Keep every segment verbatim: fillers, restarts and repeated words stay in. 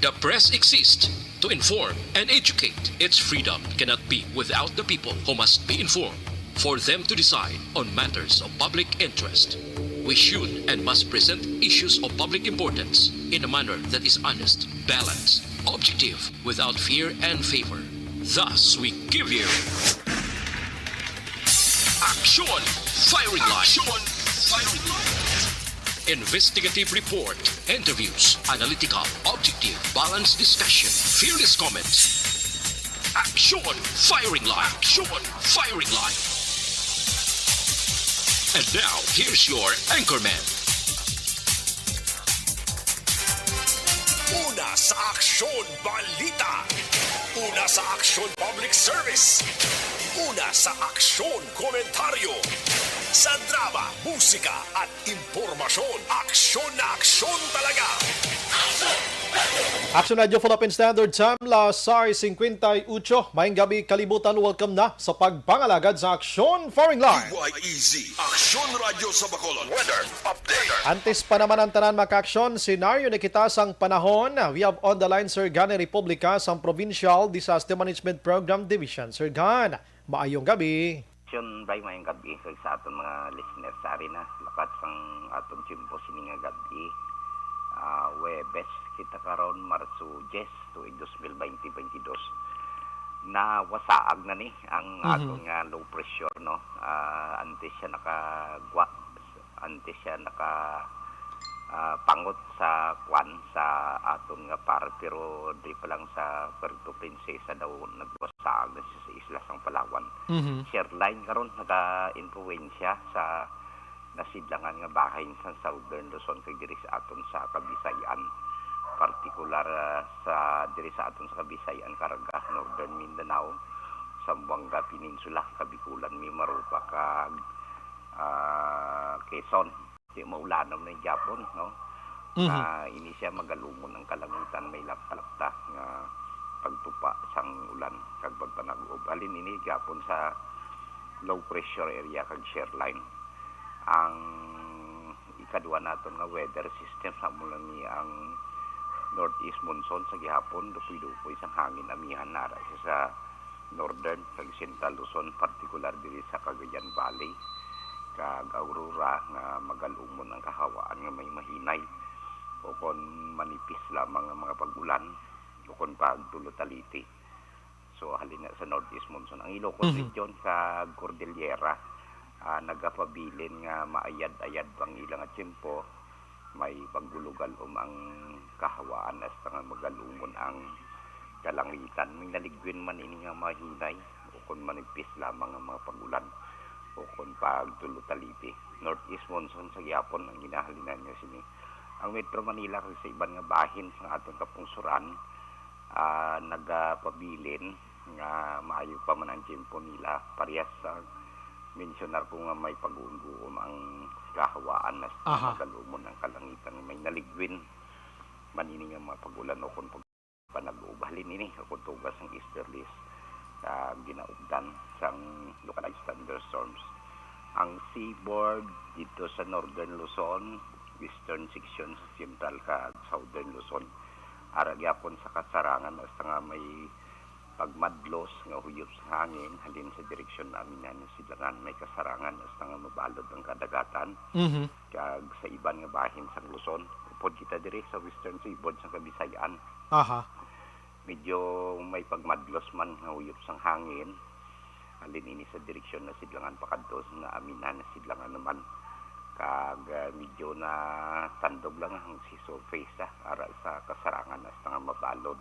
The press exists to inform and educate. Its freedom cannot be without the people, who must be informed for them to decide on matters of public interest. We should and must present issues of public importance in a manner that is honest, balanced, objective, without fear and favor. Thus, we give you Action Firing Line. Action Firing Line. Investigative report, interviews, analytical, objective, balanced discussion, fearless comments. Action Firing Line. Action Firing Line. And now, here's your anchorman. Una sa aksyon, balita. Una sa aksyon, public service. Una sa aksyon, komentaryo. Sa drama, musika, at impormasyon, aksyon na aksyon talaga. Action Radio Philippine Standard Time, las sais cincuenta y ocho. Maayong gabi, kalibutan. Welcome na sa pagpangalagad sa Aksyon Firing Line. D Y E Z, Aksyon Radyo sa Bacolod. Weather update. Antes pa naman ang tanan, makaaksyon, senaryo na kita sang panahon. We have on the line Sir Gan Republica sang Provincial Disaster Management Program Division. Sir Gan, maayong gabi. Aksyon, Bri, maayong gabi kag sa aton mga listeners sa arena. Lakat sang aton tiyempo sini nga gabi. Ah, Huwebes kita karon, Marso diyes, tuig dos mil baynte baynte dos. Nawasaag na ni ang Mhm. aton nga low pressure, no? Ah, antes siya nakagwa, antes siya naka, ah, pangot sa kwan, sa aton nga par, pero di pa lang sa Puerto Princesa daw nagwasaag na siya sa isla sang Palawan. Mhm. Shear line karon naka-impluwensya sa nasidlangan nga bahin sa Southern Luzon kag diri sa aton sa Kabisayan, partikular, ah, sa, diri sa aton sa Kabisayan, karga, Northern Mindanao, Zamboanga Peninsula, Kabikulan, Mimaropa, kag, ah, Quezon. Di maulanom na gyapon, no? Mhm. Ah, ini siya magalumon ang kalangitan, may lapta-lapta nga pagtupa sang ulan kag pagpanag-ob. Halin ini gyapon sa low pressure area kag shear line. Ang ikadua naton nga weather system, amo lang ni ang northeast monsoon sa gihapon, dupoy-dupoy sang hangin, amihan na ara siya sa northern kag central Luzon, partikular diri sa Cagayan Valley kag Aurora, nga magalumon ang kahawaan nga may mahinay o kon manipis lamang nga mga pag-ulan o kon pagtulo taliti. So, halin na sa northeast monsoon. Ang Ilocos Mhm. Region kag Cordillera, ah, nagapabilin nga maayad-ayad pa ang ila nga tiyempo. May pagulugal-om ang kahawaan hasta nga magalumon ang kalangitan. May naligwin man ini nga mahinay o kon manipis lamang ang mga pag-ulan o kon pagtulo taliti. Northeast monsoon sa gihapon ang ginahalinan niya sini. Ang Metro Manila kag sa iban nga bahin sa aton kapungsoran, ah, nagapabilin nga maayo pa man ang tiyempo nila, parehas sa mensyonar ko nga may pag-uumguom ang kahawaan na Aha. magalumon ang kalangitan, may naligwin man ini nga mga pag-ulan o kon pag-, panag-uub. Halin ini o kon tugas sang easterlies, ah, ginaugdan sang localized thunderstorms. Ang seaboard dito sa Northern Luzon, western section sa Central kag Southern Luzon, ara gyapon sa kasarangan hasta nga may pagmadlos nga huyop sa hangin halin sa direksyon namin nga sidlangan, may kasarangan hasta nga mabalod ang kadagatan Mhm. kag sa iban nga bahin sang Luzon. Upod kita diri sa western seaboard sa Kabisayan. Aha. Medyo may pagmadlos man nga huyop sang hangin. Halin ini sa direksyon na sidlangan pakadto nga aminan na sidlangan naman. Kag, ah, medyo na tandog lang ang sea surface, ah, ara sa kasarangan hasta nga mabalod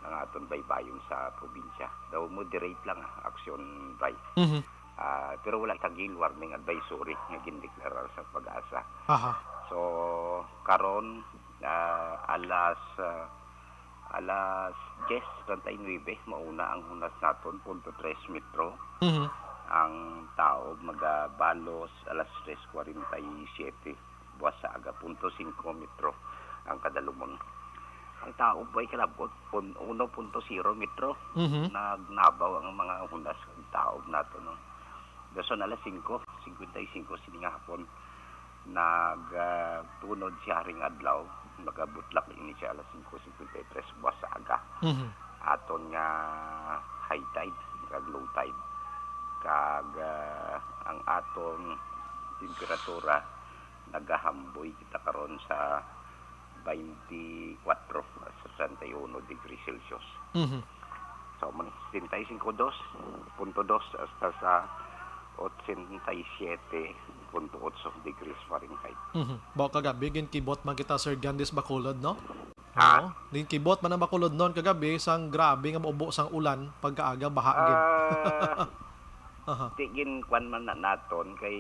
ang aton baybayon sa probinsya. Daw moderate lang, ah, aksyon, Bri. Mhm. Ah, pero wala kita gale warning advisory nga gindeklarar sa PAGASA. Aha. So, karon, ah, alas, ah, alas diyes treinta y nuebe, mauna ang hunas naton, punto tres metro. Mhm. Ang taob magabalos alas tres cuarenta y siete, buwas sa aga, punto singko metro ang kadalumon. Ang taob ay kalabot, pun-, uno punto zero metro. Mhm. Nagnabaw ang mga hunas kag taob nato, no? Dason alas singko, singkwenta y singko sini nga hapon, Nagtunod siya haring adlaw, nagabutlak ini siya alas singko singkwenta y tres buwas sa aga. Mhm. Aton nga high tide kag low tide. Kag, ah, ang aton temperatura, nagahamboy kita karon sa twenty-four sa sesenta y uno degrees Celsius. Mhm. So, man, setenta y cinco dos punto dos hasta sa ochenta y siete punto ocho degrees Fahrenheit. Mhm. Ba, kagabi, ginkibot man kita, Sir Gandis Bacolod, no? Ah. Oo. Ginkibot man ang Bacolod noon kagabi, sang grabe nga maubo sang ulan, pagkaaga, baha gid. Ah, Aha. Di gin kwan man na naton kay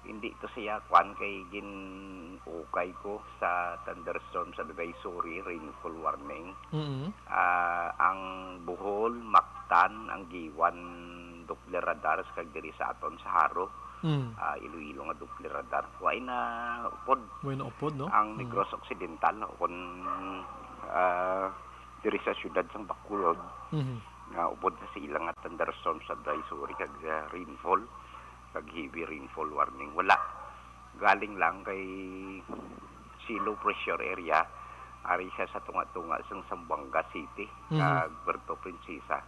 hindi to siya kwan kay gin-ukay ko sa thunderstorms advisory, rainfall warning. Mm-mm. Ah, ang Bohol, Mactan, ang Guiuan, Doppler radars kag diri sa aton sa Jaro, Mm. ah, Iloilo nga Doppler radar. Wa na upod. Wa na upod, no? Ang Mm. Negros Occidental, o kun, ah, diri sa siyudad sang Bacolod, Mhm. nga upod na sa ila nga thunderstorms advisory kag, ah, rainfall, kag heavy rainfall warning. Wala. Galing lang kay si low pressure area, ari siya sa tunga-tunga sang Zamboanga City, Mhm. kag Puerto Princesa.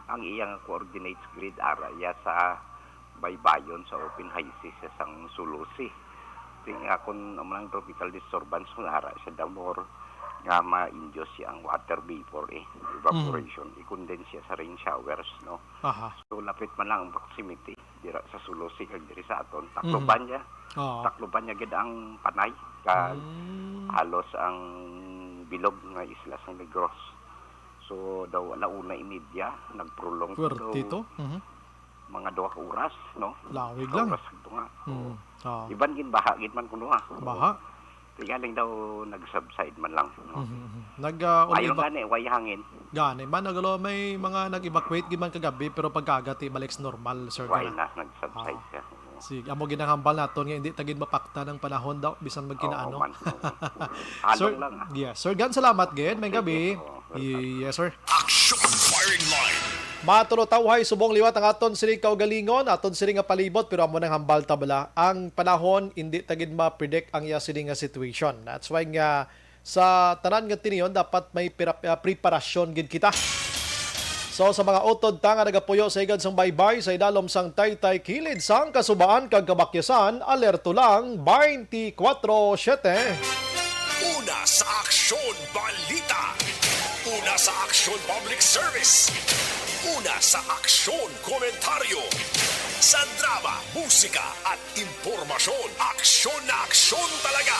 Ang iya nga coordinates grid ara iya sa baybayon sa open high seas sa sang Sulu Sea. Ting akon ang mga tropical disturbance kung ara siya damor nga ma-induce siya ang water vapor eh, evaporation. Mhm. I-condense siya sa rain showers, no? Aha. So, lapit man lang ang proximity dira sa Sulu Sea kag diri sa aton. Tacloban Mhm. niya. Oo. Tacloban niya gid ang Panay kag Mm. halos ang bilog nga isla sa Negros. So, daw ala una y media, nagprolong Puwerte daw to. Mhm. mga duha ka oras, no? Lawig Sa lang. oras ito nga. Mm. Oo. Ah. Iban gin baha gid man kuno, ah. Baha. Tigaling daw nag-subside man lang, no? Mhm, mhm. Nag, ah, Ayaw umiba- gani, way hangin. Gani man, nagalo, may mga nag-evacuate gid man kagabi, pero pagkaagati, balik sa normal, sir, Way gana. na, nag-subside Ah. siya. Oo. Sige, amo ginahambal naton nga hindi ta gid mapaktan ang panahon daw, bisan magkinaano. Oo, man. Oo. Halong Sir, lang, ah. yes, Sir Gan, salamat gid. May Sige, gabi. oo. Yes, sir. Action Firing Line. Matulotawhay subong liwat ang aton sini kaugalingon, aton sini nga palibot, pero amo nang hambal ta bala. Ang panahon, hindi ta gid ma-predict ang iya sini nga situation. That's why nga sa tanan nga tinion, dapat may pira-, ah, preparasyon gid kita. So, sa mga utod ta nga nagapuyo sa higad sang baybay, sa idalom sang taytay kilid sang kasubaan kag kabakyasan, alerto lang twenty-four seven. Una sa Aksyon Balita. Una sa Aksyon Public Service. Una sa Aksyon Komentaryo. Sa drama, musika, at impormasyon, aksyon na aksyon talaga.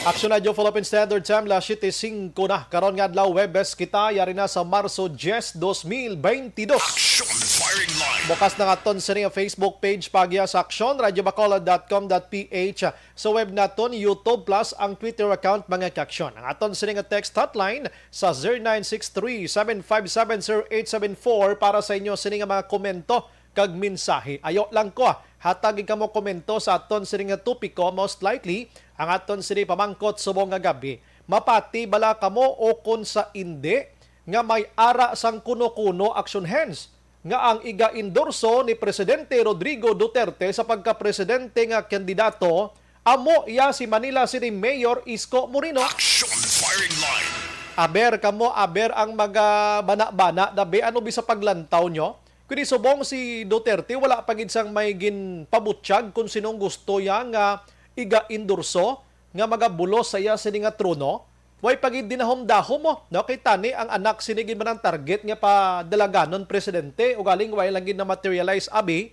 Aksyon Radyo Philippine Standard Time, las siyete singko na. Karon nga adlaw, Huwebes kita, yari na sa Marso diyes, dos mil benti dos. Aksyon Firing Line. Bukas na nga aton sini nga Facebook page, pagya sa Aksyon, radyo bacolod dot com dot P H. Sa web naton, YouTube, plus ang Twitter account, mga ka-aksyon. Ang aton sini nga text hotline sa zero nine six three, seven five seven, zero eight seven four para sa inyo sini nga mga komento kag mensahe. Ayo lang ko, ah, hatag kamo komento sa aton sini nga topiko, most likely, ang aton sini pamangkot subong nga gabi. Mapati bala kamo o kon sa indi nga may ara sang kuno-kuno action hands nga ang iga-endorso ni Presidente Rodrigo Duterte sa pagkapresidente nga kandidato amo iya si Manila City Mayor Isko Moreno. Action Firing Line. Aber kamo, aber ang mga bana-bana, dabi, ano bisa paglantaw nyo? Kundi subong si Duterte, wala pa gid sang may ginpabutyag kung sinong gusto iya nga iga-endorso nga magabulos sa iya sini nga trono. Way pa gid dinahom-dahom mo, no? Kay tani ang anak sini gid man ang target nga padalaganon presidente, ugaling way lang gid na-materialize abi.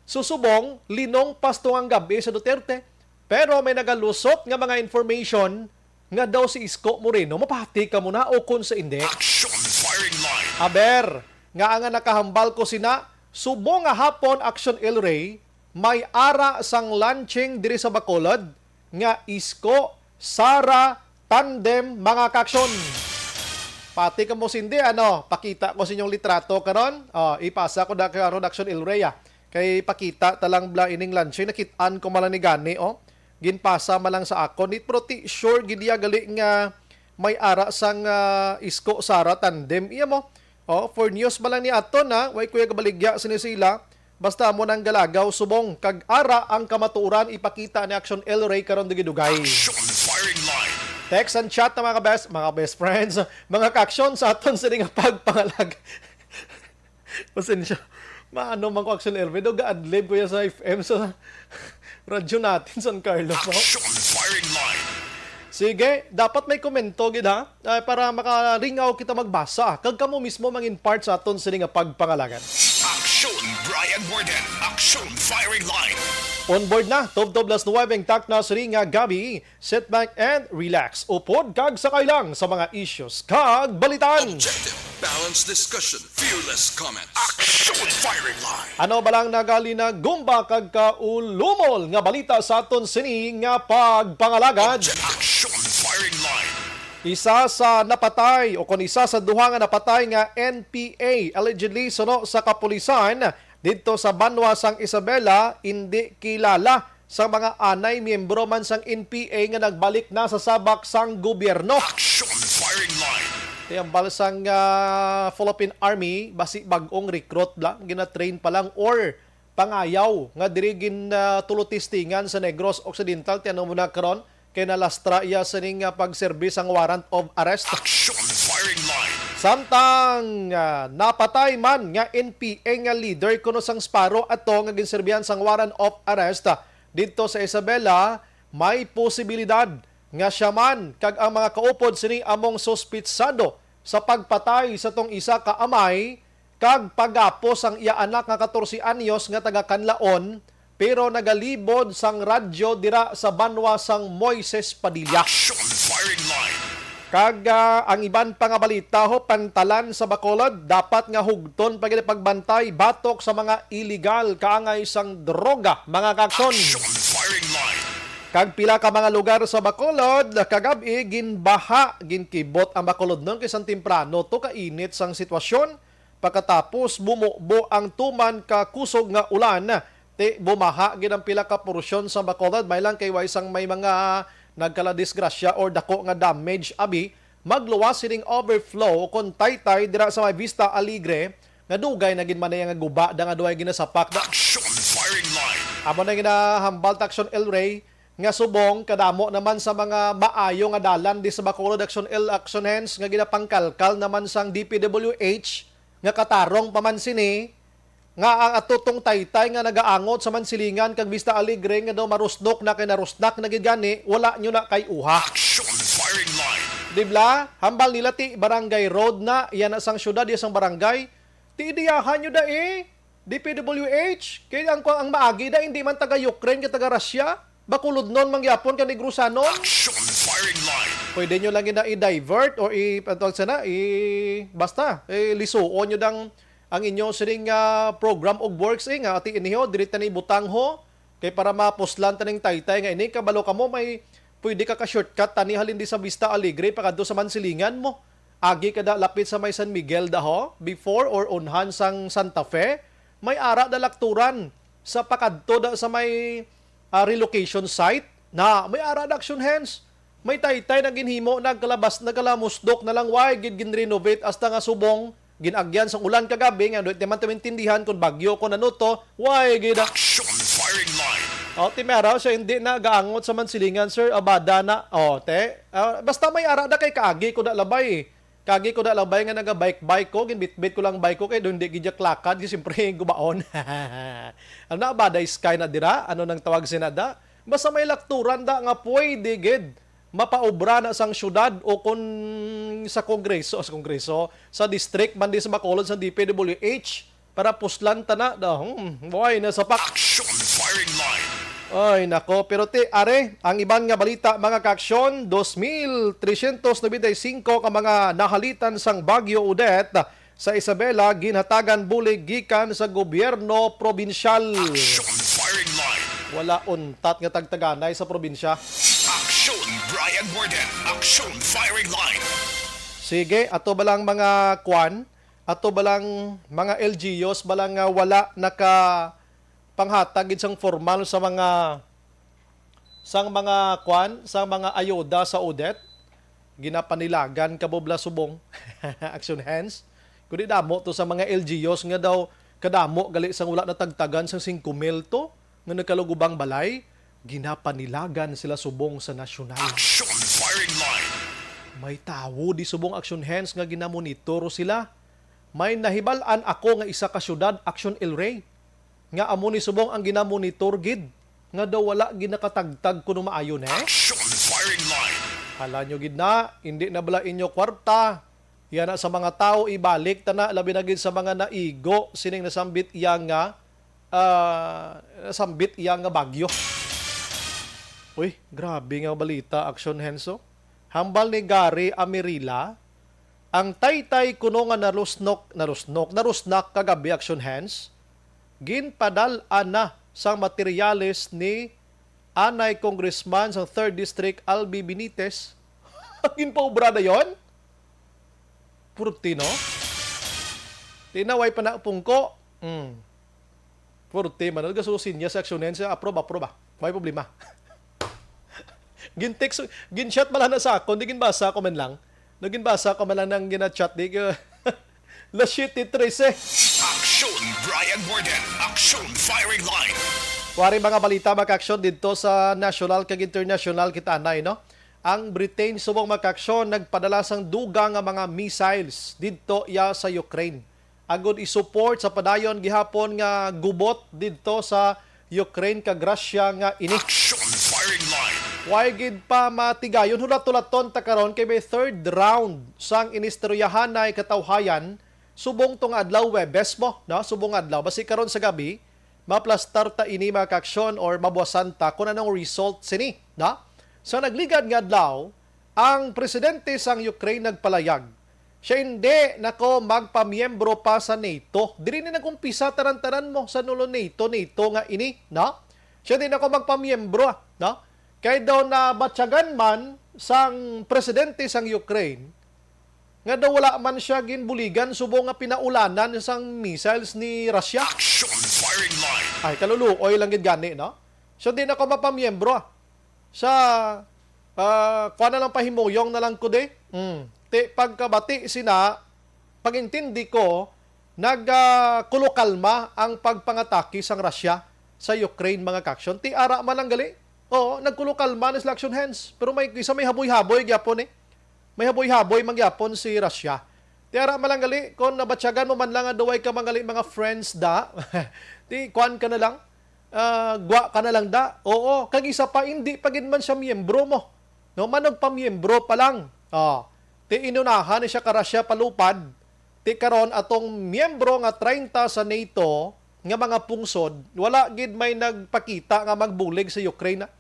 Susubong, linong pastungang gab-i sa Duterte. Pero may nagalusot nga mga information nga daw si Isko Moreno, mapahati ka muna o kung sa indi. Action Firing Line. Aber, nga nga nakahambal ko sina, subong nga hapon, Action El Rey, may ara sang launching diri sa Bacolod nga Isko, Sara, tandem, mga ka-aksyon. Pati ka mo sindi, ano, pakita ko sa inyong litrato karon. Oh, ipasa ko da karon, Action El Rey, ah. Kay pakita ta lang bala ining launching, nakit-an ko man lang ni gani, oh. Ginpasa man lang sa akon. Di, pero ti, sure gid iya gali nga may ara sang, ah, Isko Sara tandem. Iya mo. Oh, for news man lang ni aton, ha. Way ko iya gabaligya sini sila. Basta mo nang galagaw subong kag ara ang kamatuoran ipakita ni Action El Rey karon dugay-dugay. Action Firing Line. Text and chat na mga best, mga best friends, mga ka-action sa aton sini nga pagpangalag. Pasensya. Maano man ko, Action El Rey, do ga-adlib ko ya sa F M sa radyo natin, San Carlos, no? Action Firing Line. Sige, dapat may komento gid ha, ah, para makalingaw kita magbasa kag kamo mismo mangin part sa aton sini nga pagpangalagan. Action Brian Warden, Action Firing Line. On board na, tubtob las nuwebe ang takna sini nga gabi. Sit back and relax. Upod kag sakay lang sa mga issues kag balitan. Objective, balanced discussion, fearless comment. Action Firing Line. Ano ba lang nagalinagumba kag kaulumol nga balita sa aton sini nga pagpangalagan? Action Firing Line. Isa sa napatay o kon isa sa duha nga napatay nga N P A allegedly suno sa kapulisan didto sa banwa sang Isabela, indi kilala sa mga anay miyembro man sang N P A nga nagbalik na sa sabak sang gobyerno. Action Firing Line. Ti hambal sang, ah, Philippine Army, basi bag-ong recruit lang, gina-train pa lang or pangayaw nga diri gin, ah, tulo testingan sa Negros Occidental, ti ano mo na karon kay nalastra iya sining, ah, pagserbi sang warrant of arrest. Action Firing Line. Samtang, ah, napatay man nga N P A nga leader kuno sang Sparrow ato nga ginserbihan sang warrant of arrest, ah, didto sa Isabela, may posibilidad nga siya man kag ang mga kaupod sini among suspitsado sa pagpatay sa tong isa ka amay kag pag-apo sang iya anak nga katorse anyos nga taga Canlaon, pero nagalibod sang radyo dira sa banwa sang Moises Padilla. Action Firing Line. Kag, ah, ang iban pa nga balita, ho, pantalan sa Bacolod, dapat nga hugton pa gid pagbantay batok sa mga iligal kaangay sang droga, mga kakson. Action Firing Line. Kag pila ka mga lugar sa Bacolod, kagab-i, ginbaha, ginkibot ang Bacolodnon kay sang temprano to kainit sang sitwasyon. Pagkatapos bumubo ang tuman ka kusog nga ulan, ti bumaha gid ang pila ka porsyon sa Bacolod. May lang kay way sang may mga nagkaladisgrasya or dako nga damage, abi, magluwas sining overflow kon taytay dira sa may Vista Alegre, nga dugay na gid man nga guba da nga duhay ginasapak na. Action Firing Line. Amo na ginahambal ta, Action El Rey, nga subong kadamo naman sa mga maayo nga dalan di sa Bacolod, Action El, Action Hands, nga ginapangkalkal naman sang D P W H, nga katarong pa man sini, nga ang ato tong taytay nga nagaangot sa Mansilingan kag Vista Alegre nga daw marusnok na kay narusnak na gid gani, wala nyo na kay uha. Action Firing Line. Di bala? Hambal nila ti barangay road na, iya na sang syudad, iya sang barangay. Ti idiyahan nyo da eh. D P W H, kay ang, ang maagi da, hindi man taga Ukraine, kay taga Russia. Bacolodnon man gyapon ka Negrosanon. Action Firing Line. Pwede nyo lang gina i-divert or i-, ano tawag sana, i-, basta, eh, lisuon nyo dang ang inyo sining, ah, program of works, eh, nga ati iniho, diri ta ni ibutang ho, kay para mapuslan ta ning taytay nga ini, kabalo kamo, may pwede ka ka-shortcut tani halin di sa Vista Alegre, pakadto sa Mansilingan mo. Agi ka da lapit sa may San Miguel da ho, before or unhan sang Santa Fe, may ara da lakturan sa pakadto da sa may, ah, relocation site. Na, may ara da, Action Hands. May taytay na ginhimo, nagkalabas, nagkalamusdok na lang, way gid ginrenovate hasta nga subong, gin-agyan sang ulan kagabi, nga di man to maintindihan kung bagyo, kung ano to, way gid. Action Firing Line. O, ti meraw siya, hindi na gaangot sa Mansilingan, sir, abada na. O, te, ah, basta may ara da kay kaagi ko da labay. Kaagi ko da labay nga naga-bike-bike ko, ginbitbit ko lang bike ko kay doon di gid ya klakad, kay siyempre gubaon. Ano na ba, da sky na dira? Ano nang tawag sina da? Basta may lakturan da nga pwede gid mapaobra na sang syudad o kun sa kongreso, sa kongreso, sa district man di sa Bacolod, sa D P W H, para puslan ta na da. Hmm, buhay na sa pak. Action Firing Line. Ay, nako. Pero ti, are, ang iban nga balita, mga kaaksyon, dos mil tresyentos nobenta y singko ka mga nahalitan sang Bagyo Odette sa Isabela, ginhatagan bulig gikan sa gobyerno probinsyal. Action Firing Line. Wala untat nga tagtaganay sa probinsya. Action Brian Warden. Action Firing Line. Sige, ato ba lang mga kwan? Ato ba lang mga L G Us ba lang nga wala naka panghatag gid sang formal sa mga, sang mga kwan, sa mga ayuda sa Odette? Ginapanilagan ka bubla subong. Action Hands. Kundi damo to sa mga L G Us nga daw kadamo gali sang wala natagtagan sang singko mil to nga nagkalugubang balay, ginapanilagan sila subong sa nasyonal. Action firing line. May tawo di subong Action Hands nga ginamonitor sila. May nahibal-an ako nga isa ka syudad, Action El Rey, nga amo ni subong ang ginamonitor gid, nga daw wala gid nakatagtag kuno maayo ni. Action firing line. Hala nyo gid na, hindi na bala inyo kwarta. Yana sa mga tawo, ibalik ta na, labi na gid sa mga naigo sining nasambit iya nga, ah, nasambit iya nga bagyo. Uy, grabe nga balita, Action Henso. Hambal ni Gary Amirila, ang taytay kuno nga nalusnok, nalusnok, narusnak kagabi, Action Hands, ginpadal-an na sang materyales ni anay Congressman sang Third District, Albi Benitez. Ginpaubra na yon? Purti, no? Tinaway pa na pungko. Mm. Purti man. Nagasusin niya sa Action Hands, approve, approve, ah. May problema. Gin-text, gin-chat man lang na sa akon, di ginbasa ko man lang. No, ginbasa ko man lang nang gina-chat, di ko. Las siete trese. Action, Brian Warden. Action, firing line. Wari mga balita, mga ka-action, didto sa national kag international kita anay, no? Ang Britain subong, mga ka-action, nagpadala sang dugang nga mga missiles didto iya sa Ukraine, agod i-support sa padayon gihapon nga gubot didto sa Ukraine kag Russia nga ini. Action firing line. Way gid pa matigayon, hulat-hulaton ta karon kay may third round sang inistoryahanay katawhayan subong to nga adlaw, Huwebes mo, no? Subong adlaw. Basi karon sa gabi, maplastar ta ini, mga ka-action, or mabuwasan ta kung anong result sini, no? Sa nagligad nga adlaw, ang presidente sang Ukraine nagpalayag, siya hindi na ko magpamiyembro pa sa NATO. Diri ni nag-umpisa tanan-tanan mo sa nulo NATO, NATO nga ini, no? Siya hindi na ko magpamiyembro, no? Kay daw nabatyagan man sang presidente sang Ukraine nga daw wala man siya ginbuligan subong nga pinaulanan sang missiles ni Russia. Action firing line. Ay, kaluluoy lang gid gani, no? So, di na ko mapamiyembro sa, ah, kuha na lang, pahimuyong na lang ko di. Mm. Ti, pagkabati sina, pag-intindi ko, nag, ah, kulukalma ang pagpangatake sang Russia sa Ukraine, mga ka-action. Ti ara man lang gali. Oo, nagkulukalma na sila, Action Hands. Pero may, isa may haboy-haboy gyapon eh. May haboy-haboy man gyapon si Russia. Ti ara man lang gali, kung nabatyagan mo man lang nga duway ka man gali mga friends da, ti kuan ka na lang, ah, gwa ka na lang da. Oo, kag isa pa, hindi pa gid man siya miyembro mo. No, manugpamiyembro pa lang. Oh, ti inunahan ni siya ka Russia palupad. Ti karon atong miyembro nga treinta sa NATO nga mga pungsod, wala gid may nagpakita nga magbulig sa Ukraine, ah.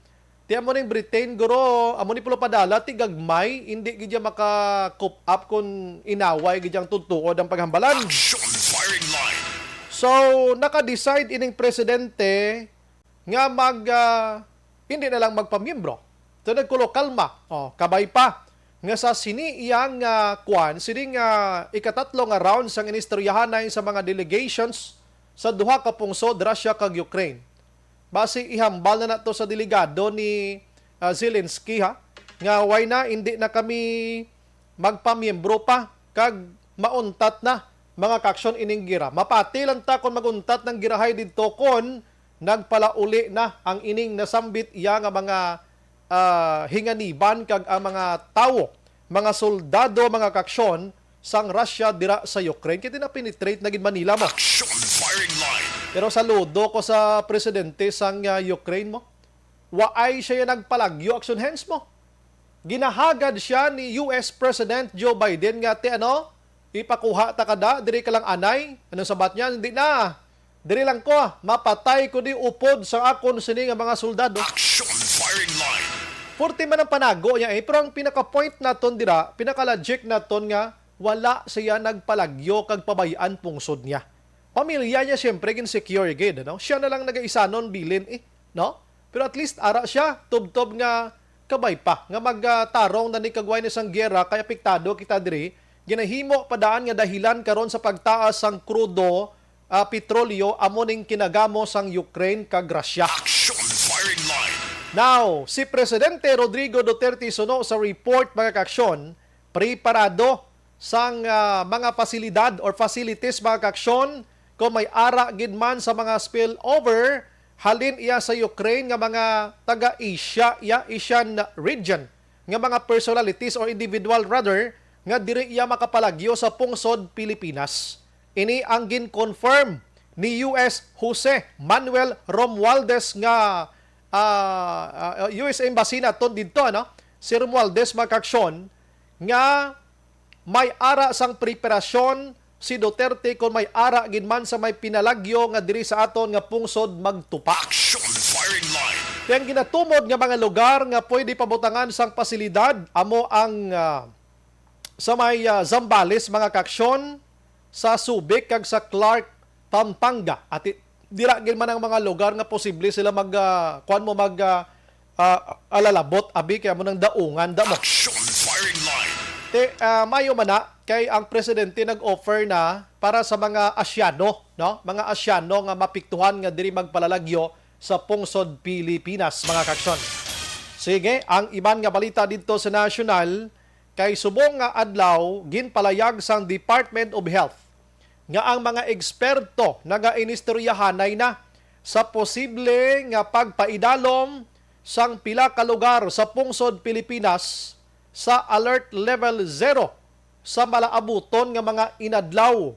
Ti amo ning Britain, guro, amo ni pulo padala, ti gagmay, hindi gid siya maka-cope up kung inaway gid ang tutuod ang paghambalan. Action firing line. So, naka-decide ining presidente nga mag, ah, hindi na lang magpamiyembro. So, nagkulo kalma. Oh, kabay pa nga sa sini iyang, ah, kuan, sini nga ikatatlo nga round sang inistoryahanay sa mga delegations sa duha ka pungsod, Russia kag Ukraine. Basi ihambal na nato sa delegado ni, ah, Zelensky, ha, nga way na, hindi na kami magpamiyembro pa kag mauntat na, mga ka-action, ining gira. Mapati lang ta kon maguntat ng girahay didto kon nagpalauli na ang ining nasambit iya nga mga, ah, hinganiban kag ang mga tawo, mga soldado, mga ka-action, sang Russia dira sa Ukraine. Kay na-penetrate na gid Manila mo. Action firing line. Pero saludo ko sa presidente sang, ah, Ukraine mo. Waay siya nagpalagyo, Action Hands mo. Ginahagad siya ni U S President Joe Biden nga, "Ti ano, ipakuha ta ka da, diri ka lang anay." Anong sabat niya? "Hindi na. Diri lang ko, ah. Mapatay ko di upod sa akon sini nga mga soldado." Action firing line. Forte man ang panago niya eh, pero ang pinaka-point naton dira, pinaka-logic naton nga wala siya nagpalagyo kag pabay-an pungsod niya. Pamilya niya, siyempre, gin-secure gid, no? Siya na lang nagaisanon bilin eh, no? Pero at least ara siya, tubtob nga kabay pa nga magtarong na ni kag way ni sang giyera, kay apektado kita diri. Ginahimo pa daan nga dahilan karon sa pagtaas sang krudo, ah, petrolyo amo ning kinagamo sang Ukraine kag Russia. Action firing line. Now, si Presidente Rodrigo Duterte suno sa report, mga ka-action, preparado sang, ah, mga pasilidad or facilities, mga ka-action, kung may ara gid man sa mga spillover halin iya sa Ukraine nga mga taga-Asia, iya, Asian region nga mga personalities or individual rather, nga diri iya makapalagyo sa pungsod Pilipinas. Ini ang gin-confirm ni U S Jose Manuel Romualdez nga, ah, ah, U S Embassy naton didto, ano? Si Romualdez, mga kaaksyon, nga may ara sang preparasyon si Duterte kon may ara gid man sa may pinalagyo nga diri sa aton nga pungsod magtupa. Action firing line. Kay ang ginatumod nga mga lugar nga pwede pabutangan sang pasilidad amo ang, ah, sa may, ah, Zambales, mga kaaksyon, sa Subic kag sa Clark, Pampanga. At i-, dira gid man ang mga lugar nga posible sila mag, ah, kuan mo, mag, ah, ah, alalabot, abi, kay amo nang daungan, da mo. Action firing line. Te, ah, mayo man na, kay ang presidente nag-offer na para sa mga Asyano, no? Mga Asyano nga mapiktuhan nga diri magpalalagyo sa pungsod Pilipinas, mga kaaksyon. Sige, ang iban nga balita didto sa nasyonal, kay subong nga adlaw, ginpalayag sang Department of Health nga ang mga eksperto nagainistoryahanay na sa posible nga pagpaidalom sang pila ka lugar sa pungsod Pilipinas sa Alert Level Zero sa malaabuton nga mga inadlaw,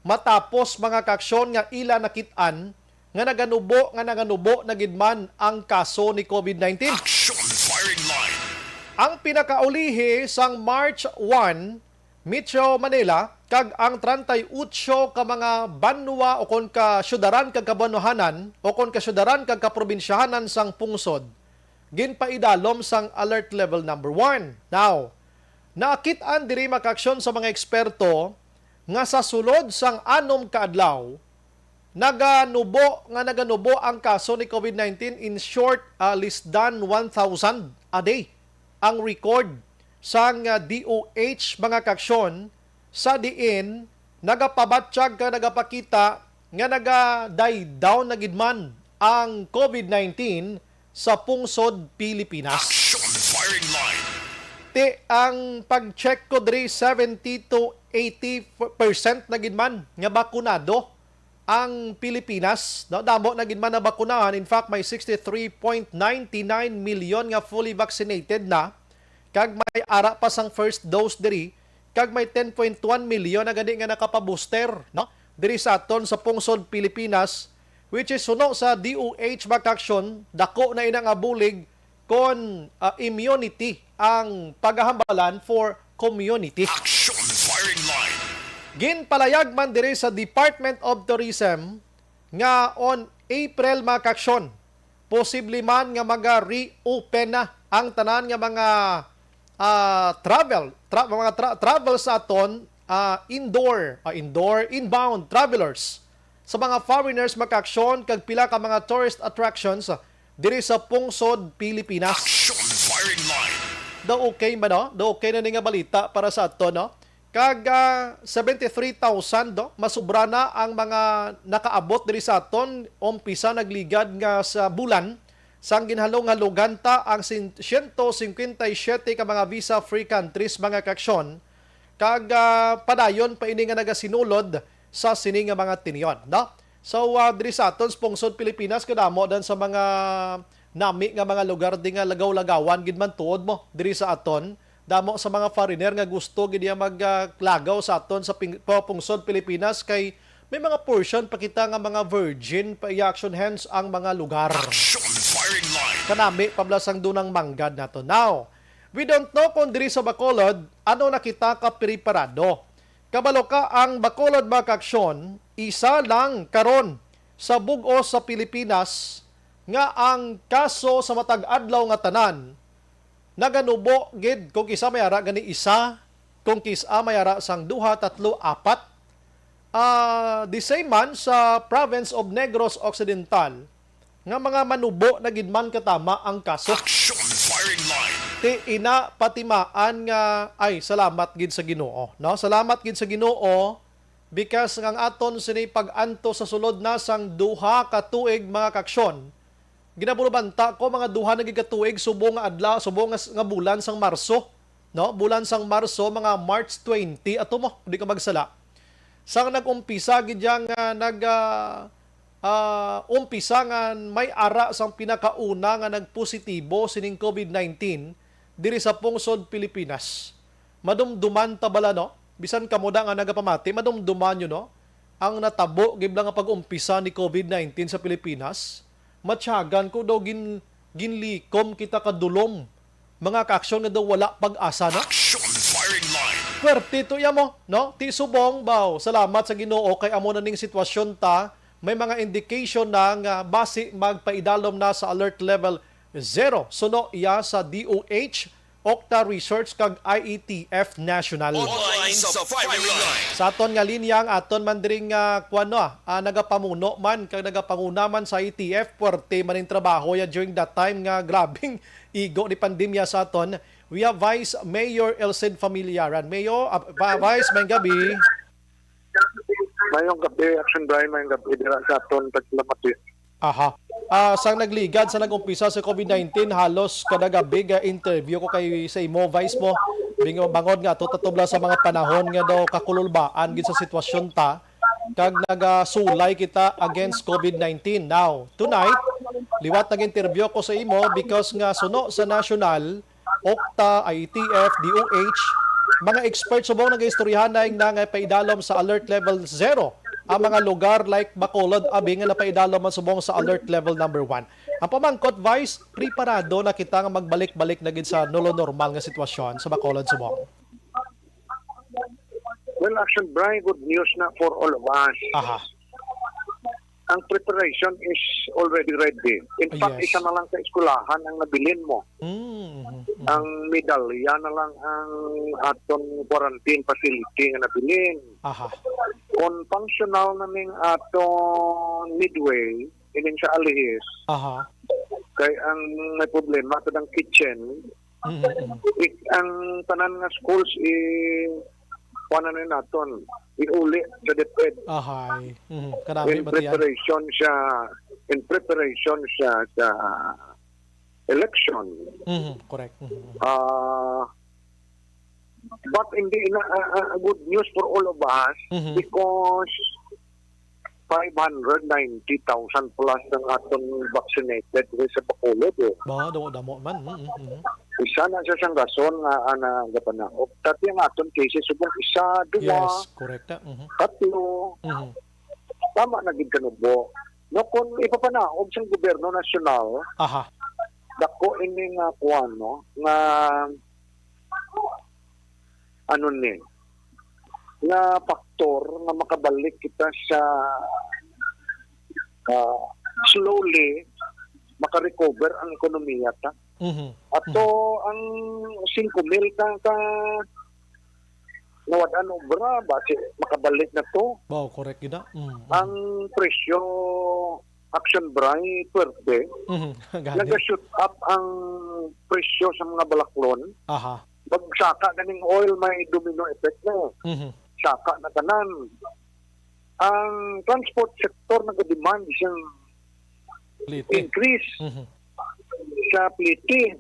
matapos, mga kaaksyon, nga ila nakit-an nga naganubo nga nanganubo na gid man ang kaso ni COVID nineteen. Action firing line. Ang pinakaulihi sang March one, Metro Manila kag ang treinta y ocho ka mga banwa o kon ka syudaran kag kabanwahanan o kon ka syudaran kag kaprobinsyahanan sang pungsod ginpaidalom sang Alert Level Number One. Now, nakit-an diri, mga kaaksyon, sa mga eksperto nga sa sulod sang anom ka adlaw, naganubo nga naganubo ang kaso ni COVID nineteen. In short, ah, less than one thousand a day ang record sang, ah, D O H, mga kaaksyon, sa diin nagapabatyag kag nagapakita nga naga-die down na gid man ang COVID nineteen sa pungsod Pilipinas. Action firing line. Ti, ang pag-check ko diri, seventy to eighty percent na gid man nga bakunado ang Pilipinas, no? Damo na gid man nabakunahan. In fact, may sixty-three point nine nine million nga fully vaccinated na, kag may ara pa sang first dose diri, kag may ten point one million na gani nga nakapa-booster, no? Diri sa aton sa pungsod Pilipinas, which is suno sa D O H, mga kaaksyon, dako na ina nga bulig kon, ah, immunity ang pagahambalan for community. Action firing line. Ginpalayag man diri sa Department of Tourism nga on April, mga kaaksyon, posible man nga maga-reopen na ang tanan nga mga, ah, travel, tra-, mga tra-, travel sa aton, ah, indoor, ah, indoor, inbound travelers, sa mga foreigners, mga kaaksyon, kag pila ka mga tourist attractions diri sa pungsod Pilipinas. Action firing line. Daw okay man, no? Daw okay na ni nga balita para sa ato, no? Kag, ah, seventy-three thousand, no? Masubra na ang mga nakaabot diri sa aton, umpisa nagligad nga sa bulan, sang ginhalong-halogan ta ang sin-, siyento singkwenta y siyete ka mga visa-free countries, mga kaaksyon, kag, ah, padayon pa ini nga nagasinulod sa sini nga mga tinion, no? So, ah, diri sa aton sa pungsod Pilipinas, kadamo dan sa mga nami nga mga lugar di nga lagaw-lagawan gid man tuod mo diri sa aton. Damo sa mga foreigner nga gusto gid iya mag, ah, lagaw sa aton sa ping-, pa-, pungsod Pilipinas, kay may mga portion pa kita nga mga virgin pa iya action, hence ang mga lugar. Action firing line. Kanami pablasang dunang manggad nato. Now, we don't know kung diri sa Bacolod, ano na kita kapreparado. Kabalo ka, ang Bacolod, mga kaaksyon, isa lang karon sa bug-os sa Pilipinas nga ang kaso sa matag adlaw nga tanan naganubo gid, kung kis-a may ara gani isa, kung kis-a may ara sang duha, tatlo, apat. Ah, the same man sa province of Negros Occidental, nga mga manubo na gid man katama ang kaso. Action firing line. Ti ina patimaan nga, ay, salamat gid sa Ginoo, no? Salamat gid sa Ginoo, because nga ang aton sini pag-antos sa sulod na sang duha ka tuig, mga kaaksyon, ginabulubanta ko, mga duha na gid ka tuig, subong nga adlaw, subong nga, nga bulan sang Marso, no? Bulan sang Marso, mga March twenty ato mo, di ko magsala. Sang nag-umpisa gid yang, ah, nag, ah, ah, umpisa nga may ara sang pinakauna nga nagpositibo sining COVID nineteen diri sa pungsod Pilipinas. Madumduman ta bala, no? Bisan kamo da nga nagapamati, madumduman nyo, no? Ang natabo gid lang nga pag-umpisa ni COVID nineteen sa Pilipinas, matyagan ko daw gin-, ginlikom kita kadulom. Mga kaaksyon nga daw wala pag-asa na. Action firing line. Puwerte to iya mo, no? Ti subong, baw. Salamat sa Ginoo kay amo na ning sitwasyon ta. May mga indication na nga basi magpaidalom na sa alert level zero. Suno iya sa D O H, Octa Research kag I E T F National. Online sa firing line. Sa aton nga linya, ang aton man diri nga, ah, kuwan, no, ah, nagapamuno man kag nagapanguna man sa I E T F, puwerte man ning trabaho ya during that time nga grabing igo ni pandemya sa aton. We have Vice Mayor Elcid Familiaran. Mayor, ah, Vi-, Vice, maayong gabi. Maayong gabi, Action Bray, maayong gabi dira sa aton taglamati. Aha. Ah, sang nagligad, sa nag-umpisa sa COVID nineteen, halos kada gabi ga-interview ko kay sa imo, Vice mo. Bingo-, bangod nga ato tatubla sa mga panahon nga daw kakululbaan gid sa sitwasyon ta, kag nagasulay kita against COVID nineteen. Now, tonight, liwat nag-interview ko sa imo because nga suno sa national, Octa, I E T F, D O H, mga expert subong nagaistoryahanay na nga paidalom sa alert level zero ang mga lugar like Bacolod, abi nga napaidalom man subong sa alert level number one. Ang pamangkot, Vice, preparado na kita nga magbalik-balik na gid sa nulo normal nga sitwasyon sa Bacolod subong? Well, Action Bray, good news na for all of us. Aha. Ang preparation is already ready. In fact, Yes. isa na lang ka eskwelahan ang nabilin mo. Mm, mhm, mhm. Ang medalya na lang ang aton quarantine facility nga nabilin. Aha. Kung functional na ning aton Midway, ining sa Alihis, Aha. kay ang may problema sa kitchen, Mhm, mhm. Ik-, ang tanan nga schools, i-, kuha na ni naton, iuli sa DepEd. Ahay. Mhm. Kanami In ba tiyan? preparation siya, in preparation siya sa election. Mhm, correct. Mhm, mhm. Ah, but hindi na, ah, ah, good news for all of us Mhm. because five hundred ninety thousand plus ang aton vaccinated diri sa Bacolod, eh. Ba, damo-damo man. Mm, mm, mm. Isa na siya sang rason nga ana gapanaog. Dati ang aton cases, subong isa, duwa, Yes, correct. Mhm. tatlo. Mhm. Tama na gid kanubo. No, kung ipapanaog sang gobyerno nasyonal, Aha. dako ini nga kuwan, no, nga ano ni, nga faktor nga makabalik kita sa, ah, slowly makarecover ang ekonomiya ta. Mhm. Ato Mhm. ang singko mil ka, ka nawad-an obra, basi makabalik na to. Wow, correct gid na. Mm, mm. Ang presyo, Action Bray, puwerte. Mhm. Gani. Naga-shoot up ang presyo sa mga balaklon. Aha. Pag saka ganing oil, may domino effect na. Mhm. Saka na tanan. Ang transport sector nag-demand siyang Plete. increase Mhm. sa plete.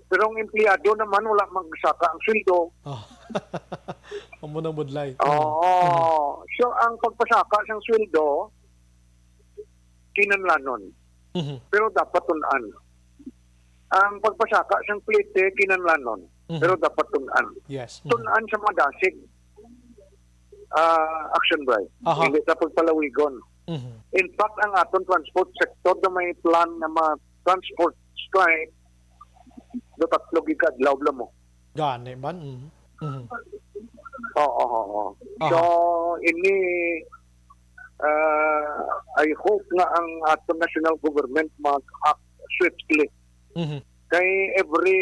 Pero ang empleyado naman, wala magsaka ang sweldo. Oh. Amo nang budlay. Mm. Oo. Mm. So, ang pagpasaka sang sweldo, kinahanglanon. Mhm. Pero dapat tun-an. Ang pagpasaka sang plete, kinahanglanon. Mhm. Pero dapat tun-an. Yes. Mhm. Tun-an sa mga dasig, ah, Action Bray. Aha. Hindi ta pagpalawigon. Mhm. In fact, ang aton transport sector na may plan na ma-transport strike, do tatlo gid ka adlaw bala mo. Gani man. Mhm. Mhm. Oo, oo, oo. Aha. So, ini, ah, I hope nga ang aton national government mag-act swiftly. Mhm. Kay every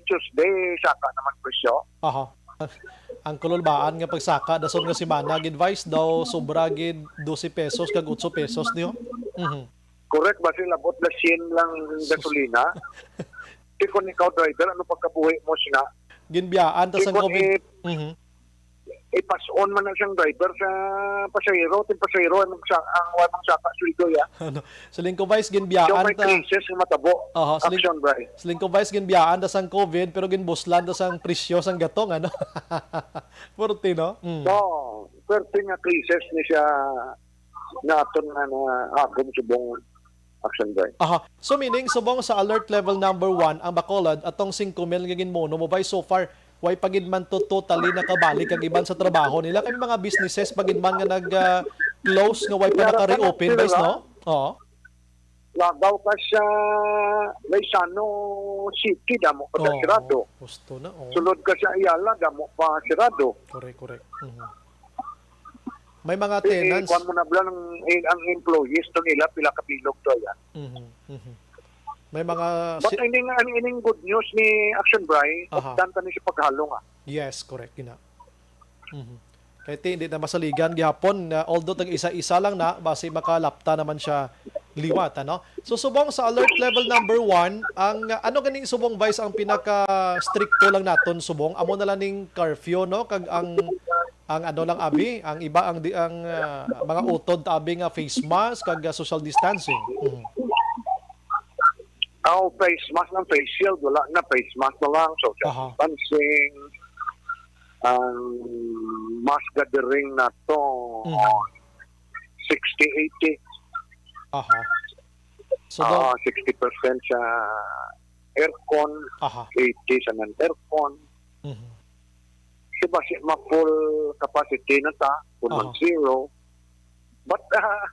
Tuesday, saka naman presyo. Aha. Ang kululbaan nga pagsaka, dason nga semana, gid, Vice, daw sobra gid dose pesos kag otso pesos niyo. Mhm. Correct ba? Sila abot na siyam lang Sus. gasolina. Di, kung ikaw driver, ano pagkabuhi mo sina? Ginbiyaan ta Di, sang kung COVID. i-, Mhm. i-pass on man na siyang driver sa pasahero, ting pasahero ang magsa-, ang wa magsaka sweldo ya. Ano, sa lingko, Vice, So, ginbiyaan may ta. Crisis nga matabo. Oho, sa ling-, Action, Bray. Sa lingko, Vice, ginbiyaan ta sang COVID, pero ginbuslan ta sang presyo sang gatong, ano? Purti, no? Mm. Oo. thirteen nga cases ni siya nga aton nga naagom subong, Action Brian. Aha. So, meaning, subong sa alert level number one ang Bacolod, atong singko mil nga ginmuno mo, Vice, so far, way pa gid man to totally nakabalik ang iban sa trabaho nila. Kay mga businesses pa gid man nga nag, ah, close, nga way pa naka-reopen, Vice, no? Oo. Lagaw ka sa Laisano City, damo pa Oo, sirado. Gusto na, oh. Sulod ka sa Ayala, damo pa sirado. Correct, correct. Mhm. May mga Eh, tenants. Kuwan mo na bala ang, ang employees to nila, pila ka bilog to yan. Mhm, mhm. May mga But si- ining, ang ining good news ni Action Bry, Aha. Updan ta ni si paghalong, ah. Yes, correct, gina. Mhm. Kay ti, hindi na masaligan gihapon, na although tag isa-isa lang na, basi makalapta naman siya liwat, ano? So, subong sa alert level number one, ang, ano ganing subong, Vice, ang pinaka-stricto lang naton subong? Amo na lang ning curfew, no? Kag ang, ang ano lang, abi, ang iba, ang di, ang, ah, mga utod, abi, nga face mask, kag, ah, social distancing. Mhm. Oh, face mask lang, face shield, wala na, face mask na lang, social Aha. distancing, ang mass gathering na to, Mhm. sixty eighty. Aha. So, Ah, daw sixty percent sa aircon, Aha. eighty sa non-aircon. Mhm. Di ba, si, ma-full capacity na ta, kung Aha. mag-zero. But, ah,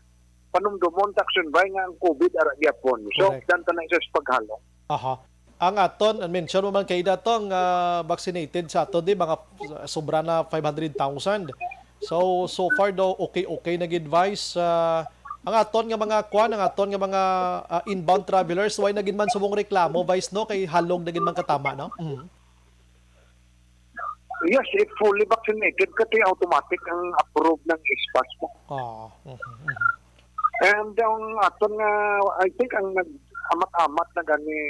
panumdumon ta, Action Bry, nga ang COVID ara gyapon. So, Correct. dan ta na isa sa paghalong. Aha. Ang aton, ang mention mo man kay datong, ah, vaccinated sa ato, di, mga sobra na five hundred thousand. So, so far daw, okay-okay na gid, Vice. Ah, ang aton nga mga kwan, ang aton nga mga, ah, inbound travelers, way na gid man subong reklamo, Vice, no? Kay halog na gid man katama, no? Mhm. Yes, if fully vaccinated ka, ti automatic ang approve ng S pass mo. Oo. Mhm, mhm. And ang aton nga, I think, ang nag-amat-amat na gani,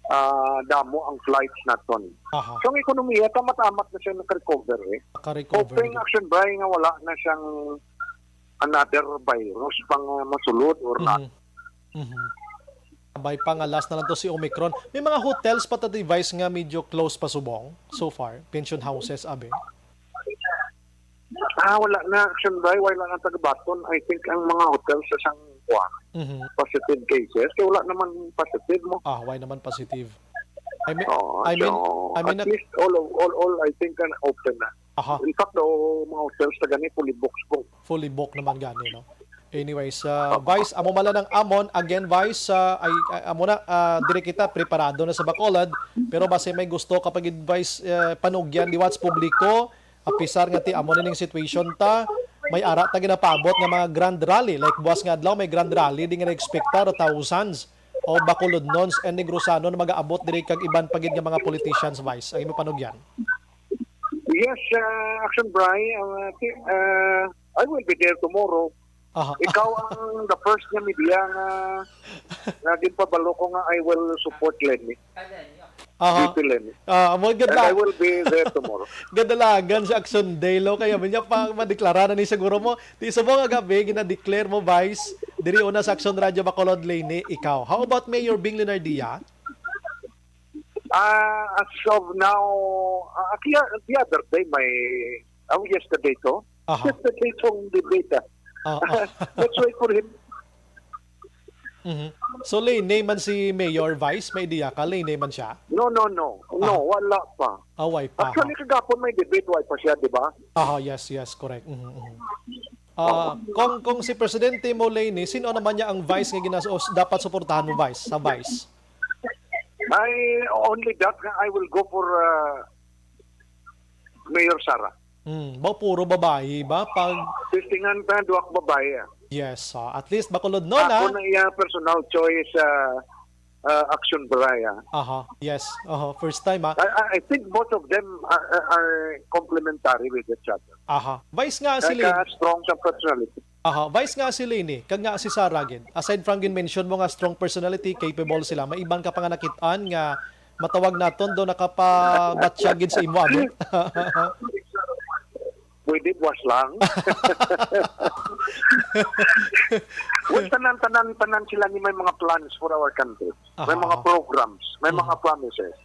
ah, damo ang flights naton. Aha. So, ang ekonomiya, tamat-amat na siya nag-recover, eh. Naka-recover Hoping, na. Action Bry, nga wala na siyang another virus pang, ah, masulod or not. Mhm. Mhm. Kabay pa nga last na lang to si Omicron. May mga hotels pa ta, Vice, nga medyo close pa subong so far, pension houses, abi. Ah, wala na, Action Bry, wala na tagabaton. I think ang mga hotels sa sang kuwan, Mhm. positive cases, kaya wala naman positive mo. Ah, why naman positive? I mean, Oo, I mean, so, I mean, at least all, all, all, I think, kan open na. Aha. In fact, daw, mga hotels na gani, fully booked po. Fully booked naman gani, no? Anyways, uh, Vice, amo man lang ang amon. Again, Vice, uh, ay, ay, amo na, uh, diri kita preparado na sa Bacolod, pero basi may gusto ka pag-advise, uh, panugyan liwat sa publiko, apisar nga ti amo na ning situation ta, may ara ta ginapaabot nga mga grand rally, like buwas nga adlaw may grand rally di nga na-expectar thousands of Bacolodnons and Negrosanon magaabot diri kag iban pa gid nga mga politicians, Vice. Ang imo panugyan? Yes, uh, Action Bry, uh, ti- uh, I will be there tomorrow. Aha. Ikaw ang the first nga media nga, nga ginpabalo ko nga I will support Leni. Aha. V P Leni. Ah, amo, good And I luck. Will be there tomorrow. Gadalagan sa Action Day, lo, kaya man niya pa madeklara na ni siguro mo. Ti subong nga gabi, gina-declare mo, Vice, diri una sa Action Radio Bacolod, Leni, ikaw. How about Mayor Bing Leonardia? Ah, as of now, ah, the, the other day, may, oh, yesterday to. Aha. Yesterday tong debate, ah. Ah, ah. Let's wait for him. Mhm. So, Leni man si Mayor, Vice, may idea ka? Leni man siya? No, no, no. No, Ah. wala pa. Ah, way pa, Actually, ha? Kagapon may debate, way pa siya, di ba? Aha, yes, yes, correct. Mhm, mhm. Ah, Oo. kung, kung si Presidente mo, Leni, sino naman niya ang Vice nga ginas-, o s-, dapat suportahan mo, Vice, sa Vice? Ay, only that nga I will go for, uh, Mayor Sara. Hmm, ba, puro babae ba? Pag Testingan pa, duwak babae, ah. Yes, ah, at least Bacolodnon, Ako ah. na iya personal choice, ah, ah, Action Bry, ah. Aha, yes. Aha, first time, ah. I, I, I think both of them are, are, are complementary with each other. Aha. Vice nga si Kaya Leni. Strong sa personality. Aha, Vice nga si Leni, kag nga si Sara gid. Aside from gin-mention mo nga strong personality, capable sila, may iban ka pa nga nakit-an nga matawag naton do nakapabatyag gid sa imo, abi? Pwede buwas lang. Well, tanan, tanan, tanan sila ni may mga plans for our country. May Aha, mga aha. programs, may Mhm. mga promises.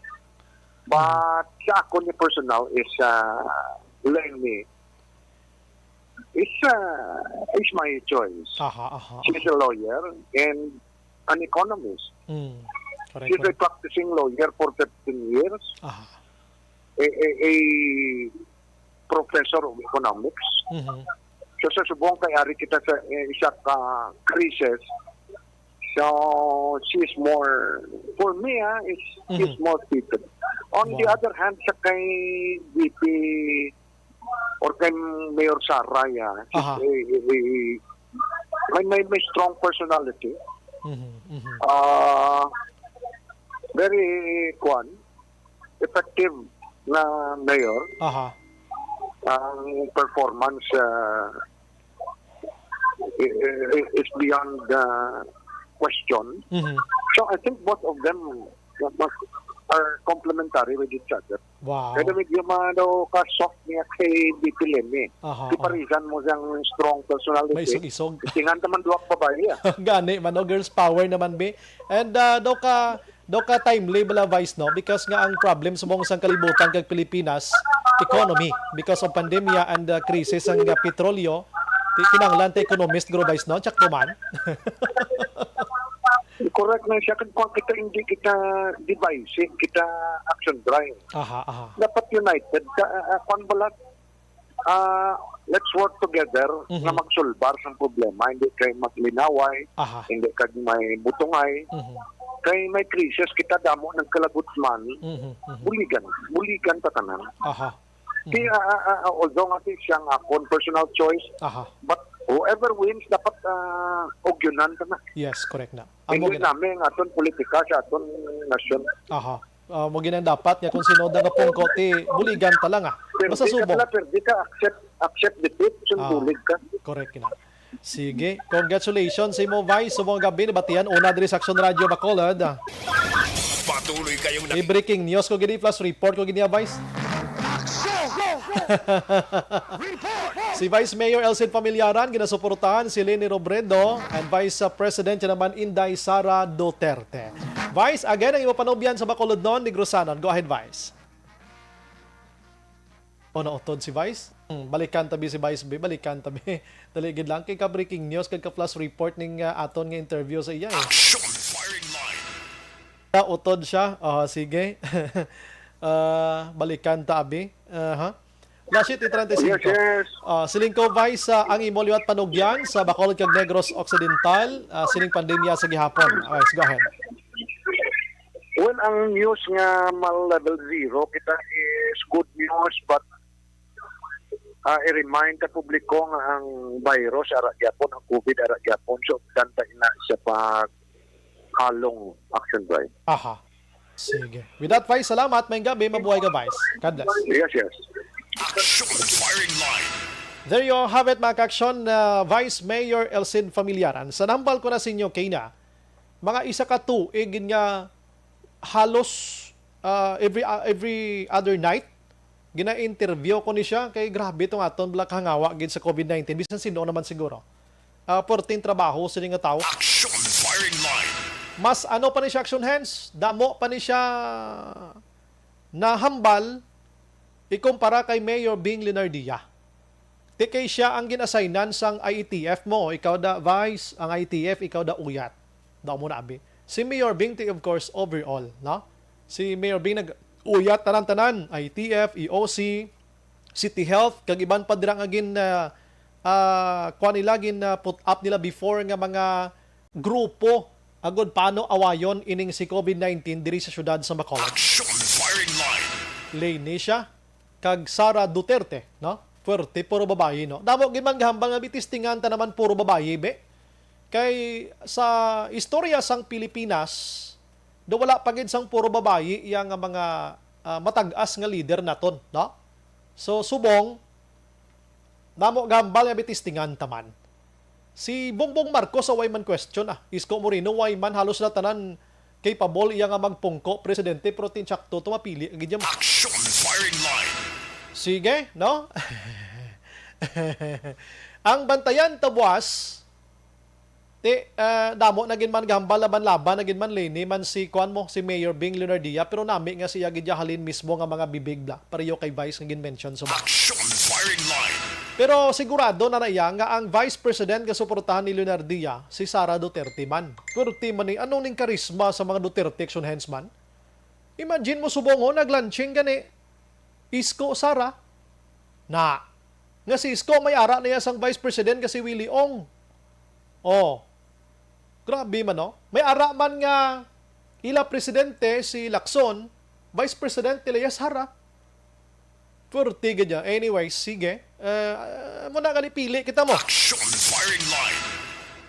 But Mhm. sa ako ni personal is, ah, Leni, is, uh, is my choice. Aha, aha. She's a lawyer and an economist. Mm. Correct, She's a correct. practicing lawyer for fifteen years, Aha. a, a, a professor of economics. Mhm. So, sa subong kay ari kita sa, eh, isa ka crisis. So, she is more, for me, ah, is, she is Mhm. more fitted. On the Wow. other hand, sa kay V P or kay Mayor Sara, yeah, she's Aha. a, a, a, may, may, may strong personality. Mhm, mhm. Ah, very, kwan, effective na mayor. Aha. Ang performance, ah, i-, i-, is beyond the question. Mhm. So, I think both of them are complementary with each other. Wow. Kaya medyo ma-, ano, ka-soft niya kay V P Leni. Aha, Di aha. parisan mo siyang strong personality. May isog-isog. Tingan naman duwag babae, ah. Gani man, no? Girls power naman, be. And, ah, daw ka, daw ka timely bala, Vice, no? Because nga ang problem sa mong sang kalibutan kag Pilipinas, economy. Because of pandemya and, ah, crisis ang, ah, petrolyo, ti-, kinahanglan ta economist, guro, Vice, no? Tsakto man. Correct na siya. Kung kita, hindi kita divisive, kita action drive. Aha, aha. Dapat united. Ka, ah, ah, kwan bala, ah, let's work together Mhm. nga magsulbar sang problema. Hindi kay maglinaway, Aha. hindi kag may butungay. Mhm. Kay may krisis kita, damo nagkalagot man. Mhm, mhm. Buligan. Buligan ta tanan. Aha. Di, Mhm. ah, ah, ah, although nga di siya nga akon personal choice, Aha. but whoever wins, dapat, ah, ugyonan ta na. Yes, correct na. Amo Hindi gina- namin ang aton politika sa aton nasyon. Aha. Ah, mo ginang dapat nga kung sino da nga pungko, ti buligan ta lang, ah. Basta Pwede ka subong. pala, pwede ka accept, accept defeat, Ah, suntulig ka. Correct na. Sige. Congratulations sa imo, Vice. Subong gabi, nabatian. Una diri sa Action Radio Bacolod. Patuloy kayong May breaking news ko gini, plus report ko gini, Vice. Si Vice Mayor Elcin Familiaran, ginasuportahan si Leni Robredo, and Vice, uh, President siya naman, Inday Sara Duterte. Vice, again, ang imo panubyan sa Bacolod noon, Negrosanon. Go ahead, Vice. O, nautod si Vice? Hmm, balikan tabi si Vice, be. Balikan tabi. Dali gid lang. Kay ka breaking news, kag ka flash report ning, ah, aton nga interview sa iya, eh. Action firing line. Nautod siya. Ah, sige. Ah, balikan ta, abi. Aha. Last sheet, treinta y cinco. Yes, yes. Ah, siling ko, Vice, ah, ang imo liwat panugyan sa Bacolod kag Negros Occidental, ah, sining pandemya sa gihapon. Vice, go ahead. Well, ang news nga mal level zero kita is good news, but, ah, i-remind ta publiko nga ang virus ara gyapon, ang COVID ara gyapon. So, danta ina siya pag halong action drive. Aha. Sige. With that, Vice, salamat. May gabi. Mabuhay ka, Vice. God bless. Yes, yes. Action firing line. There you have it, mga ka-action, uh, Vice Mayor Elcin Familiaran. Sa nambal ko na sa inyo, kay na, mga isa ka tuig nga halos, uh, every, uh, every other night, gina-interview ko ni siya kay grabe tong aton bala kahangawa gid sa COVID nineteen. Bisan sino naman siguro. Ah, perting trabaho sini nga tawo. Action firing line. Mas ano pa ni siya, action hands? Damo pa ni siya nahambal ikumpara kay Mayor Bing Leonardia. Ti kay siya ang gin-assignan sang I E T F mo, ikaw da vice, ang I E T F, ikaw da uyat. Daw mo na, abi. Si Mayor Bing, ti, of course, overall, no? Si Mayor Bing nag-uyat tanan-tanan, I E T F, E O C, City Health, kag iban pa dira nga gin, ah, ah, kuha nila, gin, ah, put up nila before nga mga grupo agud paano awayon ining si COVID nineteen diri sa siyudad sa Bacolod. Action firing line. Leni siya kag Sara Duterte, no? Puwerte, puro babayi, no? Damo gid man gahambal nga bitistingan ta naman puro babayi, be. Kay sa istorya sang Pilipinas, do wala pa gid sang puro babayi iya nga mga, ah, matag-as nga leader naton, no? So, subong, damo gahambal nga bitistingan ta man. Si Bongbong Marcos, sa way man question, ah. Isko Moreno, way man, halos na tanan capable iya nga magpungko presidente, pero tinsakto to mapili ang gid niya. Action firing line. Sige, no? Ang bantayan ta buwas, ti, ah, damo na gid man gahambal laban-laban na gid man, Leni, man si kuan mo, si Mayor Bing Leonardia, pero nami nga siya gid halin mismo nga mga bibig bla, pareho kay Vice nga gin-mention sa mga. Action firing line. Pero sigurado na na iya nga ang vice president nga suportahan ni Leonardia, si Sara Duterte man. Purti man ni, anong ning karisma sa mga Duterte action hands man? Imagine mo subong, oh, naglaunching gani, Isko Sara. Na, nga si Isko may ara na iya sang vice president nga si Willie Ong. Oh, grabe man, no? May ara man nga ila presidente si Lacson, vice president nila iya Sara. Purti gid niya. Anyway, sige. Uh, muna gali pili kita mo. Action firing line.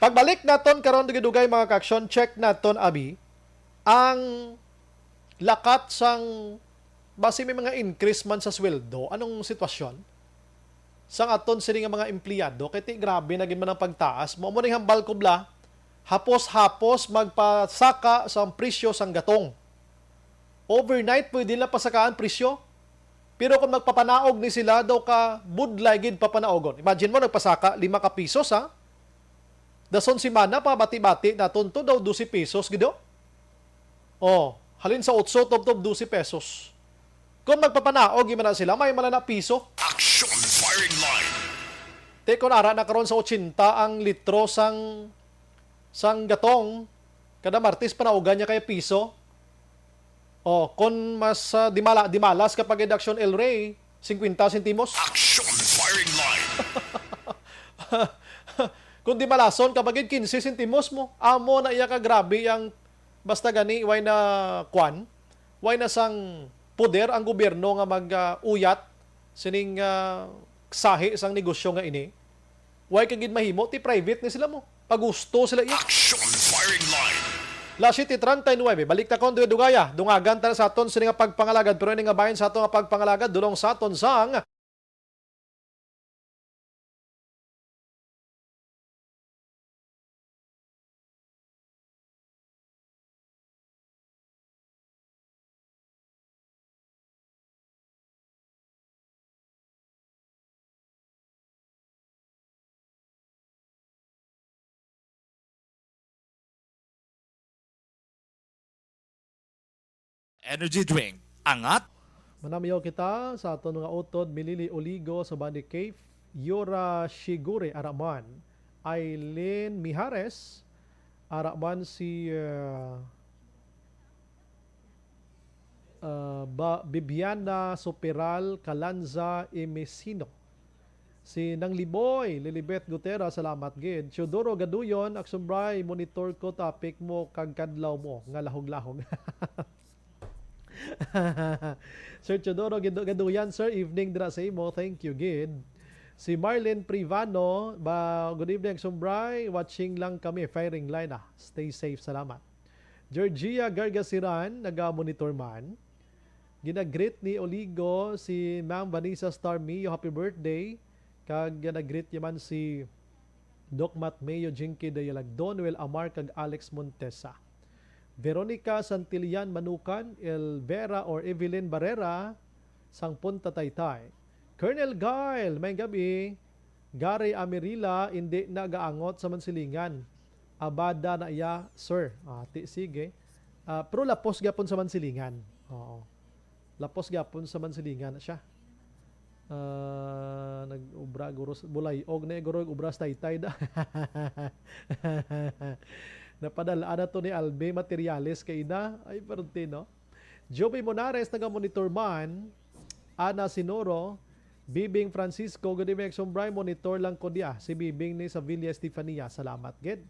Pagbalik naton karon, dugay-dugay, mga ka-action, check naton, abi, ang lakat sang basi may mga increase man sa sweldo. Anong sitwasyon sang aton sini nga mga empleyado? Kay ti grabe na gid man ang pagtaas. Mo mo ning hambal ko bla, hapos-hapos magpasaka sang presyo sang gatong. Overnight, pwede na pasakaan presyo. Pero kung magpapanaog ni sila, daw ka budlay gid papanaogon. Imagine mo, nagpasaka lima ka pisos, ha? Dason simana pa, bati-bati naton to, daw dose pesos gid, oh. Oh, halin sa otso, tubtob dose pesos. Kung magpapanaog man na sila, may man na piso. Action firing line. Te, kung ara na karon sa ochenta ang litro sang, sang gatong, kada Martes panaogan niya kay piso. Oh, kung mas, ah, dimala, dimalas ka pag Action El Rey, singkwenta sentimos. Action firing line. Kung dimalason ka pag kinse sentimos mo, amo na iya ka grabe ang basta gani, way na kwan, way na sang poder ang gobyerno nga mag, ah, uyat sining, ah, sahi sang negosyo nga ini. Way ka gid mahimo, ti private ni sila mo. Pagusto sila iya. Action firing line. Las siete treinta y nueve, balik ta kon dugaya. Dungagan ta na sa aton sini nga pagpangalagad, pero ini nga bahin sa aton nga pagpangalagad, dulong sa aton sang Energy drink. Angat. Manamyaw kita sa aton mga utod, Milili Oligo sa Bandi Cave, Yura Shigure Araman, Aileen Mijares Araman, si, uh, uh, ba, Bibiana Soperal Calanza Emesino. Si Nang Liboy, Lilibet Gutera, salamat gid. Teodoro Gaduyon, Aksumbray, monitor ko topic mo kag kadlaw mo nga lahog-lahog. Sir Teodoro Gadu-, Gaduyan, sir, evening dira sa imo. Thank you gid. Si Marlene Privano, ba, good evening, Aksumbray. Watching lang kami, firing line, ah. Stay safe, salamat. Georgia Gargasiran, naga-monitor man. Ginagreet ni Oligo si Ma'am Vanessa Star Mio, happy birthday. Kag ginagreet niya man si Doc Matt Mayo, Jinky Dayalagdon, Noel Amar, kag Alex Montesa. Veronica Santillan Manukan, Elvera or Evelyn Barrera, sang Punta Taytay. Colonel Guile, may gabi. Gary Amirila, hindi na gaangot sa Mansilingan. Abada na iya, sir. Ah, ti, sige. Ah, pero lapos gyapon sa Mansilingan. Oo. Lapos gyapon sa Mansilingan na siya. Ah, nag-ubra guro sa, bulay-og na guro, ubra sa taytay da. Napadala na to ni Albe Materiales kay ina. Ay, perte, no? Joby Monares, naga-monitor man. Ana Sinoro, Bibing Francisco, good evening, Aksumbray, monitor lang ko diya. Si Bibing ni sa Villa Estefania, salamat gid.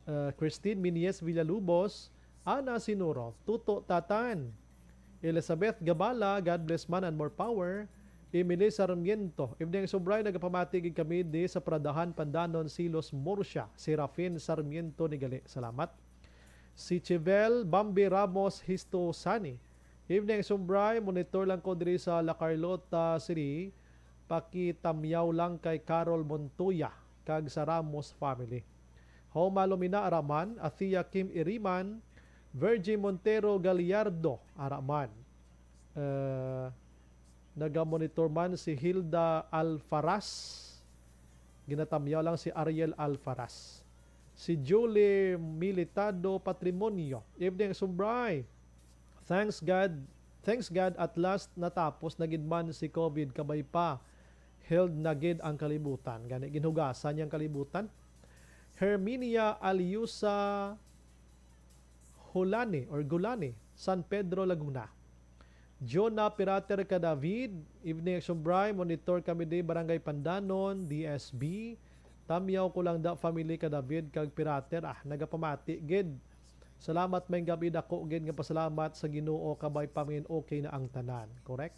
Uh, Christine Minies Villalubos, Ana Sinoro, Tuto Tatan, Elizabeth Gabala, God bless man and more power. Emily Sarmiento, evening, Aksumbray, nagapamati gid kami di sa Pradahan, Pandanon, Silos, Murcia. Serafin Sarmiento ni gali, salamat. Si Chivel Bambi Ramos Histosani. Evening, Aksumbray. Monitor lang ko diri sa La Carlota City. Pakitamyaw lang kay Carol Montoya kag sa Ramos family. Homa Lumina Araman, Athea Kim Iriman, Virgie Montero Gallardo Araman. Eh, naga-monitor man si Hilda Alfaras. Ginatamyaw lang si Ariel Alfaras. Si Julie Militado Patrimonio. Evening, Aksumbray. Thanks God, thanks God, at last natapos na gid man si COVID, kabay pa. healed na gid ang kalibutan. Gani, ginhugasan niya ang kalibutan. Herminia Aliusa Hulani or Gulani, San Pedro, Laguna. Jonah Pirater ka David, evening Action Bri, monitor kami di Barangay Pandanon, D S B. Tamyaw ko lang da family ka David kag Pirater, ah, nagapamati gid. Salamat, may gabi, dako gid nga pasalamat sa Ginoo, kabay pa man, okay na ang tanan. Correct?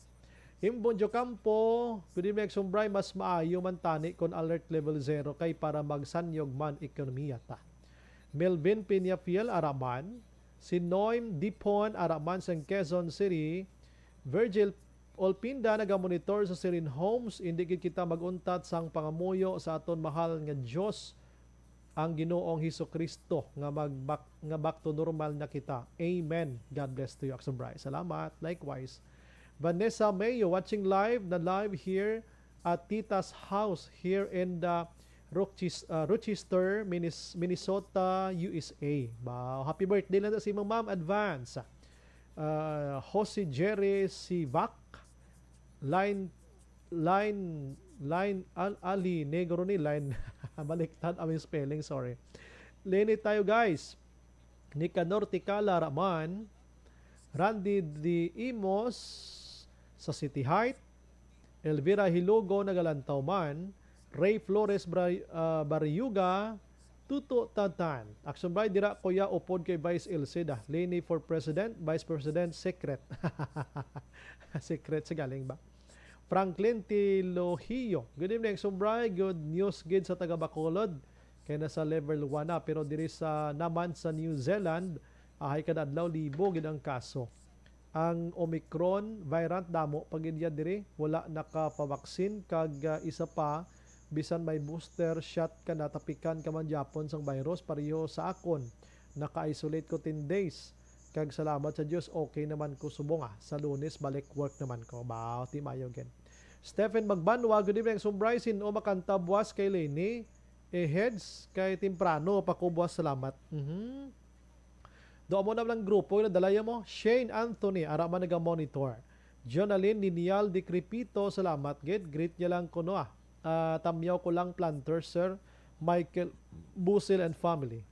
Imbon Diocampo, good evening, Action Bri, mas maayo man tani kon alert level zero kay para magsanyog man ekonomiya ta. Melvin Peñafiel, ara man. Si Noem Dipon, ara man sang Quezon City. Virgil Olpinda, nagamonitor sa Sirin Homes, indi gid kita mag-untat sang pangamuyo sa aton mahal nga Dios, ang Ginoong Hesus-Kristo, nga mag-, back, nga back to normal na kita. Amen. God bless to you, Action Bri. Salamat. Likewise. Vanessa Mayo, watching live, na live here at Tita's house here in the Roches-, uh, Rochester, Minnes-, Minnesota, U S A. Wow, happy birthday lang sa imong ma'am, advance. Uh, Jose Jerry Sivac, Line, Line, Line Al-, Ali Negro ni Line. Baliktad ang spelling, sorry. Leni tayo, guys. Nicanor Tikala Raman, Randy D. Imos sa City Height, Elvira Hilogo, Nagalantaw man, Ray Flores Bra-, ah, Barriuga, Tuto Tantan. Action Bri, dira, kuya, upod kay Vice Ilcida. Leni for President, Vice President, secret. Secret sa galing ba? Franklin Tilogio. Good evening, Action Bri. Good news gid sa taga Bacolod. Kay nasa level one na, pero diri sa, naman sa New Zealand, ahay kada adlaw, libo gid ang kaso. Ang Omicron variant damo pa gid ya diri, wala nakapabaksin, kag, ah, isa pa, bisan may booster shot ka, natapikan ka man gyapon sang virus, pareho sa akon. Naka-isolate ko ten days, kag salamat sa Dios, okay naman ko subong, ah. Sa Lunes, balik work naman ko. Ba, ti mayo gid. Stephen Magbanwa, good evening, Action Bri. Sin-o makanta buwas kay Leni? Eh, heads, kay temprano pa ko buwas, salamat. Mhm. Do amo na lang grupo, yung nadalaya mo. Shane Anthony, ara man naga-monitor. Jonalyn Linial Decrepito, salamat gid. Greet niya lang kuno, ah. Ah, tamyaw ko lang, planter, sir. Michael Busil and family.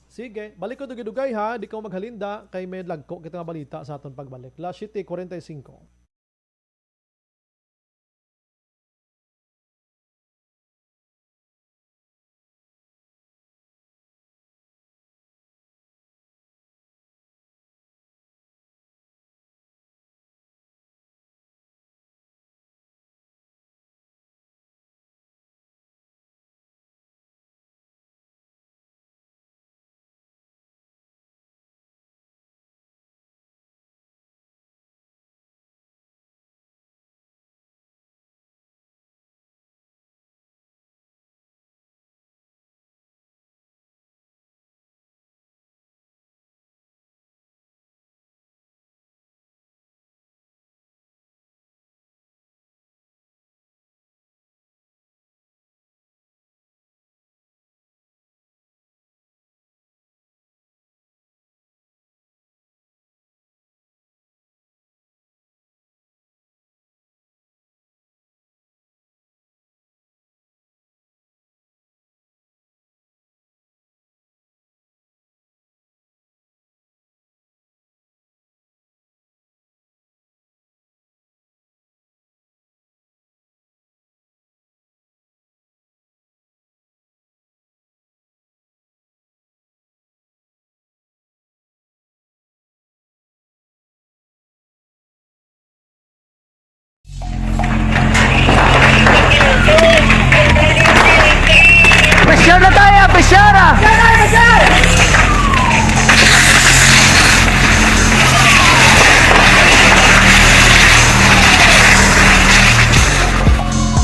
Sige, balik ko dugay-dugay, ha. Di ko maghalinda kay may lagko kita nga balita sa aton pagbalik. Las siete cuarenta y cinco. Pressure na tayo, pressure na!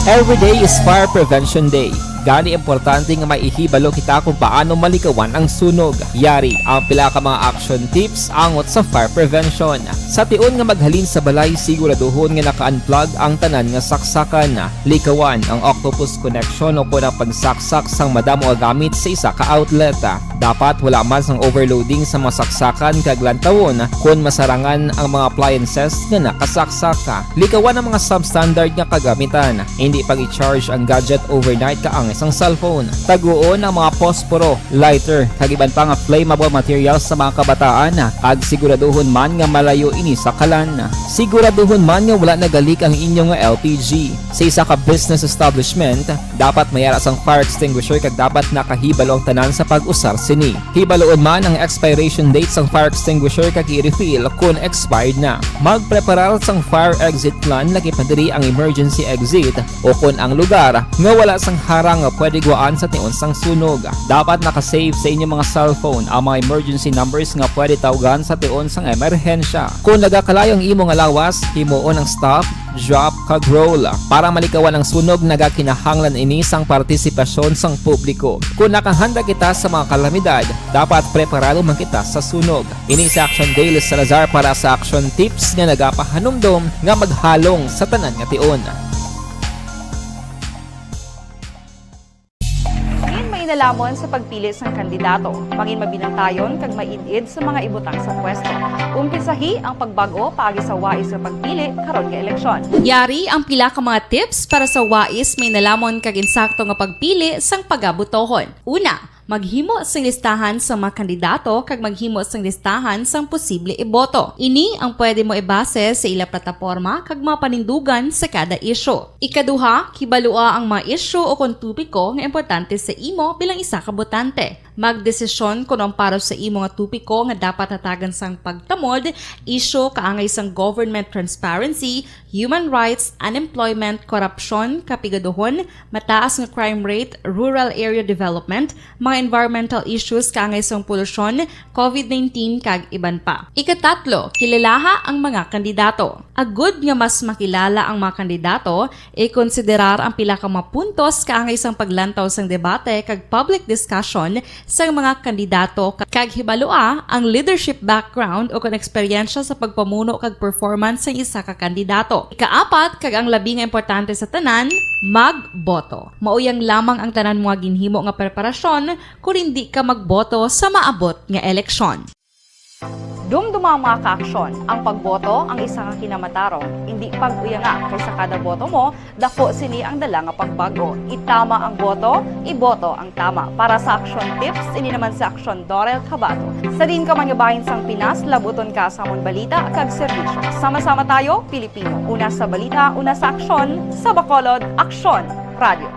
Every day is Fire Prevention Day. Gani, importante nga may ihibalo kita kung paano malikawan ang sunog. Yari ang pila ka mga action tips angot sa fire prevention. Sa tion nga maghalin sa balay, siguraduhon nga naka-unplug ang tanan nga saksakan. Likawan ang octopus connection o kon ang pagsaksak sang madamo nga gamit sa isa ka outlet. Dapat wala man sang overloading sa mga saksakan kag lantawon kon masarangan ang mga appliances nga nakasaksak. Likawan ang mga substandard nga kagamitan. Hindi pag-i-charge ang gadget overnight kaangay sang cellphone. Taguon ang mga posporo, lighter, kag iban pa nga flammable materials sa mga kabataan, kag siguraduhon man nga malayo ini sa kalan. Siguraduhon man nga wala nagalik ang inyo nga L P G. Sa isa ka business establishment, dapat may ara sang fire extinguisher kag dapat nakahibalo ang tanan sa pag-usar sini. Hibaluon man ang expiration date sang fire extinguisher kag i-refill kon expired na. Magpreparar sang fire exit plan, lakip na diri ang emergency exit o kon ang lugar nga wala sang harang nga pwede guwaan sa tion sang sunog. Dapat naka-save sa inyo mga cellphone ang mga emergency numbers nga pwede tawgan sa tion sang emerhensya. Kon nagakalayo ang imo nga lawas, himuon ang stop, drop, kag roll. Para malikawan ang sunog, nagakinahanglan ini sang partisipasyon sang publiko. Kon nakahanda kita sa mga kalamidad, dapat preparado man kita sa sunog. Ini si Action Daily Salazar para sa Action Tips nga nagapahanumdom nga maghalong sa tanan nga tion. Mangin mainalamon sa pagpili sang kandidato. Mangin mabinantayon kag maid-id sa mga ibutang sa pwesto. Umpisahi ang pagbag-o paagi sa wais nga pagpili karon nga eleksyon. Yari ang pila ka mga tips para sa wais, mainalamon kag insakto nga pagpili sang pagabutohon. Una, maghimo sing listahan sa mga kandidato kag maghimo sing listahan sang posible iboto. Ini ang pwede mo ibase sa ila plataporma kag mga panindugan sa kada isyu. Ikaduha, kibalua ang mga isyu o kon topiko nga importante sa imo bilang isa ka botante. Magdesisyon kon ang para sa imo nga topiko nga dapat hatagan sang pagtamod, isyu kaangay sang government transparency, human rights, unemployment, korupsyon, kapigaduhon, mataas nga crime rate, rural area development, mga environmental issues kaangay sang polusyon, covid nineteen, kag iban pa. Ikatatlo, kilalaha ang mga kandidato. Agud nga mas makilala ang mga kandidato, ikonsiderar ang pila ka mga puntos kaangay sang paglantaw sang debate kag public discussion sang mga kandidato, kag hibalua ang leadership background o kon eksperyensya sa pagpamuno kag performance sang isa ka kandidato. Ikaapat, kag ang labi nga importante sa tanan, magboto. Mao yang lamang ang tanan mo nga ginhimo nga preparasyon kon indi ka magboto sa maabot nga eleksyon. Dumduma ang mga kaaksyon. Ang pagboto ang isa ka kinamatarong. Indi pag-uyanga, kay sa kada boto mo, daku sini ang dala nga pagbag-o. Itama ang boto, iboto ang tama. Para sa Action Tips, ini naman si Action Dorel Cabato. Sa diin ka man nga bahin sang Pinas, labuton ka sa amon balita kag serbisyo. Sama-sama tayo, Pilipino. Una sa balita, una sa aksyon, sa Bacolod, Aksyon Radio.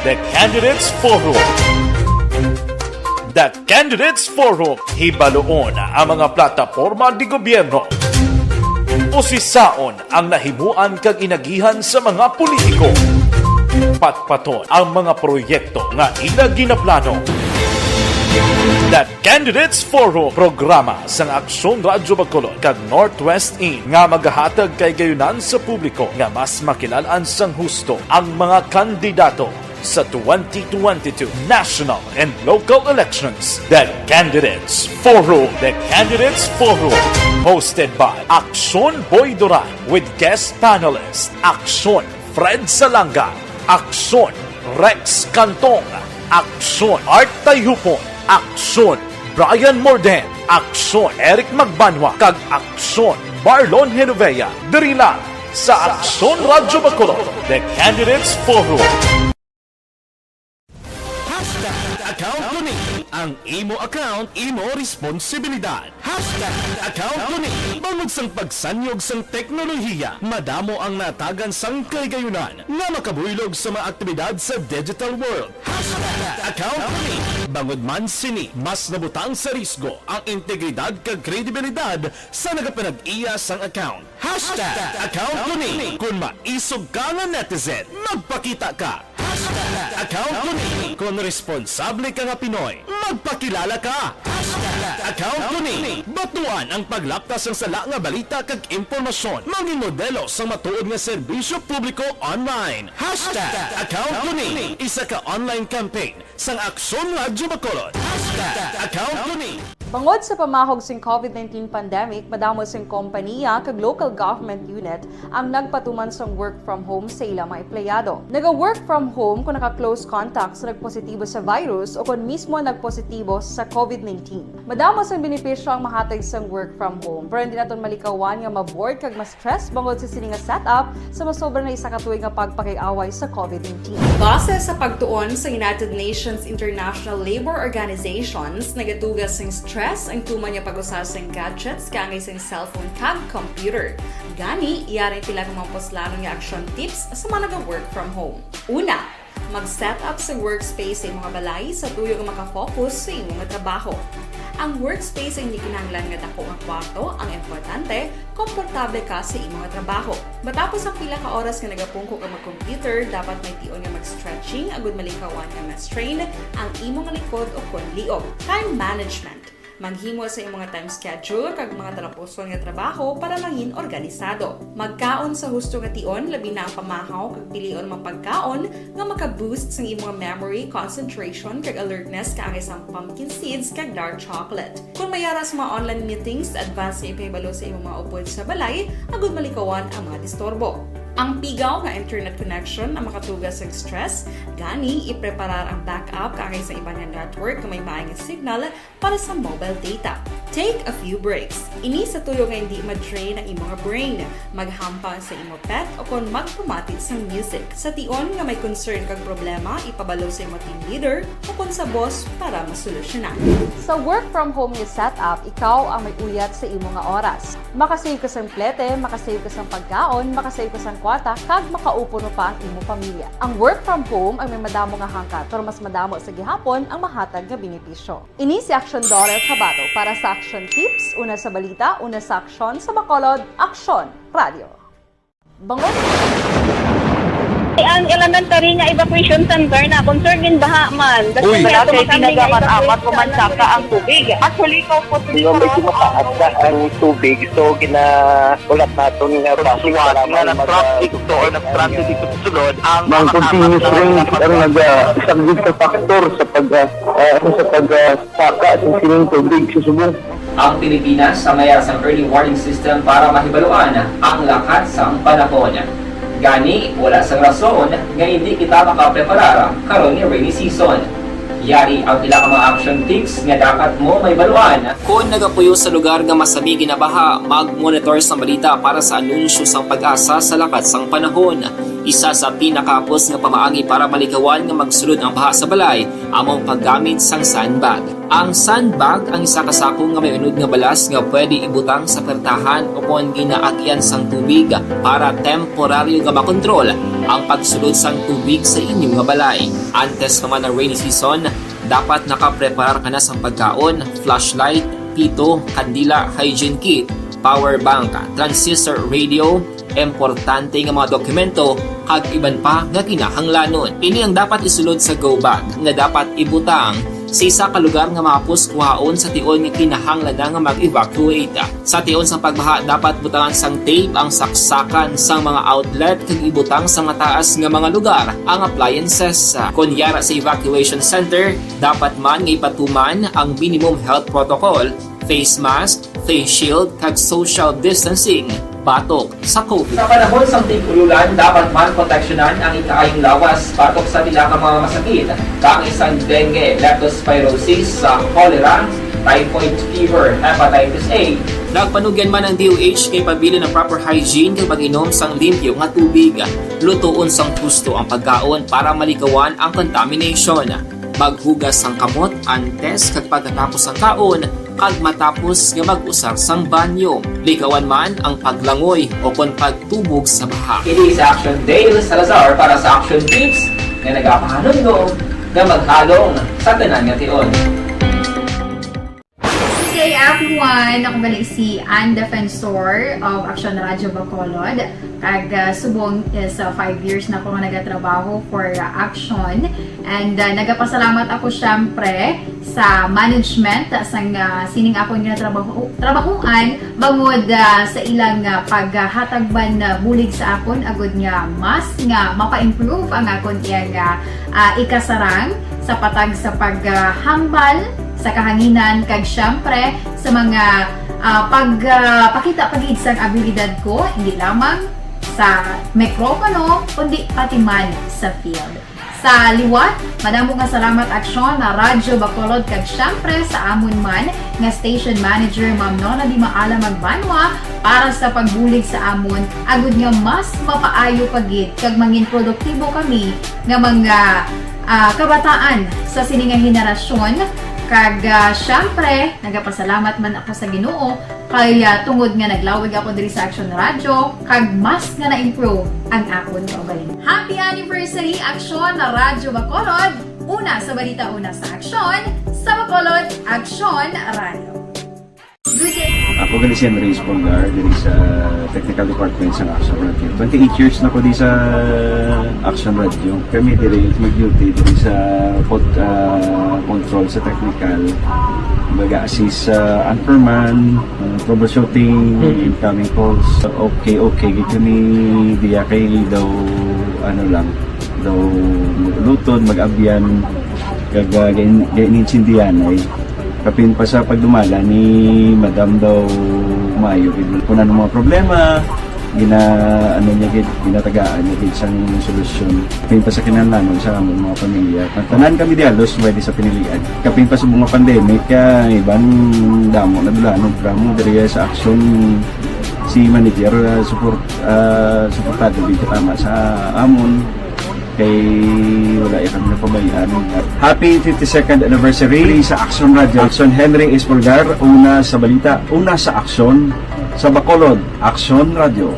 The Candidates Forum. The Candidates Forum. Hibaluon ang mga plataporma de gobyerno. Usisaon ang nahimuan kag inagihan sa mga politiko. Patpaton ang mga proyekto nga ila ginaplano. The Candidates Forum, programa sang Aksyon Radyo Bacolod kag Northwest In nga magahatag kay gayunan sa publiko nga mas makilal-an sang husto ang mga kandidato sa twenty twenty-two national and local elections. The Candidates Forum. The Candidates Forum, hosted by Aksyon Boy Duran with guest panelist Aksyon Fred Salanga, Aksyon Rex Cantong, Aksyon Art Tayhupon, Aksyon Brian Morden, Aksyon Eric Magbanwa, kag Aksyon Marlon Genovea. Diri lang sa Aksyon Radyo Bacolod, The Candidates Forum. Hashtag account ko ni. Ang imo account, imo responsibilidad. Hashtag account ko ni. Bangod sang pagsanyog sang teknolohiya, madamo ang natagan sang kahigayunan nga makabuylog sa mga aktibidad sa digital world. Hashtag account ko ni. Bangod man sini, mas nabutang sa risgo ang integridad kag kredibilidad sa nagapanag-iya sang account. Hashtag account ko ni. Kung maisog ka nga netizen, magpakita ka. Hashtag Account ko ni. Kon responsable ka nga Pinoy, magpakilala ka. Hashtag account ko ni. Batuan ang paglapta sang sala nga balita kag impormasyon. Mangin modelo sang matuod nga serbisyo publiko online. Hashtag account ko ni. Isa ka online campaign sang Aksyon Radyo Bacolod. Hashtag account ko ni. Bangod sa pamahog sing COVID nineteen pandemic, madamo sing kompaniya kag local government unit ang nagpatuman sang work from home sa ila mga empleyado. Naga-work from home kon naka-close contact sa nagpositibo sa virus o kon mismo nagpositibo sa COVID nineteen. Madamo sang benepisyo ang mahatag sang work from home, pero hindi naton malikawan nga ma-bored kag ma-stress bangod sa sini nga setup sa masobra na isa ka tuig nga pagpakig-away sa COVID nineteen. Base sa pagtuon sa United Nations International Labour Organizations, nagatuga sing stress ang tuman nga pag-usa sing gadgets kaangay sing cellphone kag computer. Gani, yari ang pila ka mga puslanon nga action tips sa mga naga-work from home. Una, mag-set up sa workspace sa imong balay sa tuyo nga makafocus sa imong trabaho. Ang workspace ay hindi kinahanglan nga dako nga kwarto, ang importante, komportable ka sa imong trabaho. Matapos ang pila ka oras nga nagapungko ka mag-computer, dapat may tion nga mag-stretching agud malikawan nga ma-strain ang imong likod o kon liog. Time management. Maghimo sa imong time schedule kag mga talapuson nga trabaho para mangin organisado. Magkaon sa husto nga tion, labi na ang pamahaw kag pilion mga pagkaon nga maka-boost sang imong memory, concentration, kag alertness kaangay sang pumpkin seeds kag dark chocolate. Kon may ara sa mga online meetings, advance nga ipahibalo sa imong mga upod sa balay agud malikawan ang mga disturbo. Ang pigaw nga internet connection ang makatuga sa stress, gani ipreparar ang backup kaangay sa iban nga network nga may maay nga signal para sa mobile data. Take a few breaks. Ini sa tuyo nga hindi ma-drain ang imong brain. Maghampang sa imo pet o kon magpamati sang music. Sa tion nga may concern kag problema, ipabalo sa imo team leader o kon sa boss para masolusyonan. Sa work from home nga setup, ikaw ang may uyat sa imo nga oras. Makasave ka sang plete, makasave ka sang pagkaon, makasave ka sang kwarta, kag makaupuno pa ang imo pamilya. Ang work from home ang may madamo nga hangkat, pero mas madamo sa gihapon ang mahatag nga benepisyo. Ini si Action Doris Habato para sa Action Tips, una sa balita, una sa aksyon, sa Bacolod, Aksyon Radio. Bangod Ang elementary nga evacuation center na concern gin baha man. Uy. Wala kay ginagamit amat ko man saka ang tubig. Actually, ikaw po, nga medyo mataas na ang tubig, so gina-, ulat naton nga traffic, nga nag-traffic to or nag-traffic dito sa sulod, ang mga continuous rain ang nag-, ah, isang sa factor sa pag, ah, ah, ano, sa pag, ah, saka sa sining tubig sa subong. Ang Pilipinas ang may sang early warning system para mahibaluan ang lakat sang panahon. Gani, wala sang rason nga hindi kita makapreparar karon nga rainy season. Yari ang pila ka mga action tips nga dapat mo mahibaluan. Kon nagapuyo sa lugar nga masami ginabaha, mag-monitor sa balita para sa anunsyo sang PAGASA sa lakat sang panahon. Isa sa pinakahapos nga pamaagi para malikawan nga magsulod ang baha sa balay amo ang paggamit sang sandbag. Ang sandbag ang isa ka sako nga may unod nga balas nga pwede ibutang sa pertahan o kon ginaagyan sang tubig para temporaryo nga makontrol ang pagsulod sang tubig sa inyo nga balay. Antes pa man ang rainy season, dapat nakapreparar ka na sang pagkaon, flashlight, pito, kandila, hygiene kit, power bank, transistor radio, importante nga mga dokumento, kag iban pa nga kinahanglanon. Ini ang dapat isulod sa go bag nga dapat ibutang sa isa ka lugar nga mahapos kuhaon sa tion nga kinahanglan na nga mag-evacuate. Sa tion sang pagbaha, dapat butangan sang tape ang saksakan sang mga outlet kag ibutang sa mataas nga mga lugar ang appliances. Kon yara sa evacuation center, dapat man nga ipatuman ang minimum health protocol, face mask, face shield, kag social distancing batok sa COVID. Sa panahon sang tig-ululan, dapat man proteksyonan ang ikaayong lawas batok sa pila ka mga masakit, kaangay sang dengue, leptospirosis, sa cholera, typhoid fever, hepatitis A. Nagpanugyan man ang D O H kay pabilin ang proper hygiene kag pag-inom sang limpyo nga tubig. Lutoon sang husto ang pagkaon para malikawan ang contamination. Maghugas sang kamot antes kag pagkatapos sang kaon, kag matapos nga mag-usar sang banyo. Likawan man ang paglangoy o kon pagtubog sa baha. Ini si Action Dale Salazar para sa Action Tips nga nagapahanumdom nga maghalong sa tanan nga tion. Kay akong One, ako gali si Ann Defensor of Action Radio Bacolod. Kag, ah, subong is, ah, five years na ko nga nagatrabaho for, ah, Action. And, ah, nagapasalamat ako, syempre, sa management, ah, sang, ah, sining akon nga trabaho, trabahoan, bangod, ah, sa ilang, ah, paghatag man, ah, bulig sa akon, agud nga mas nga mapa-improve ang akon iyang, ah, ah, ikasarang sa patag sa paghambal sa kahanginan, kag syempre sa mga, ah, pag, ah, pakita pa gid sang abilidad ko, hindi lamang sa mikropono, kundi pati man sa field. Sa liwat, madamo nga salamat, Aksyon, na Radyo Bacolod, kag syempre sa amon man nga station manager, Ma'am Nona Di Maala Magbanwa, para sa pagbulig sa amon, agud nga mas mapaayo pa gid kag mangin produktibo kami nga mga, ah, kabataan sa sini nga henerasyon. Kag, ah, syempre, nagapasalamat man ako sa Ginoo kay, ah, tungod nga naglawig ako diri sa Action Radio, kag mas nga na-improve ang akon kaugalingon. Happy anniversary, Action Radyo Bacolod! Una sa balita, una sa aksyon, sa Bacolod, Action Radio. Good day. Ako gali si Henry Espolgar, diri sa Technical Department sa Action Radio. Twenty-eight years na ko di sa Action Radio. Kami diri mag-duty diri sa pod-, ah, control sa technical. Baga assist sa anchorman, ah, troubleshooting, Mhm. incoming calls. Okay, okay, gid kami diya kay daw, ano lang, daw luton, mag-abyan, kag, ah, gain-, gain-, intindihan ay. Kapin pa sa pagdumala ni Madam daw maayo gid. Kung ano mga problema, gina, ano niya gid, ginatagaan niya gid sang solusyon. Kapin pa sa kinahanglanon sa among mga pamilya. Ang tanan kami di halos pwede sa pinilian. Kapin pa sa mga pandemic, kaya iban damo na dulanon, drama diri sa aksyon si manager, ah, support, ah, suportado gid tama sa amon. Kay wala ya kami napabayaan. Happy fifty-second anniversary sa Action Radio. Action Henry Espolgar, una sa balita, una sa aksyon, sa Bacolod, Action Radio.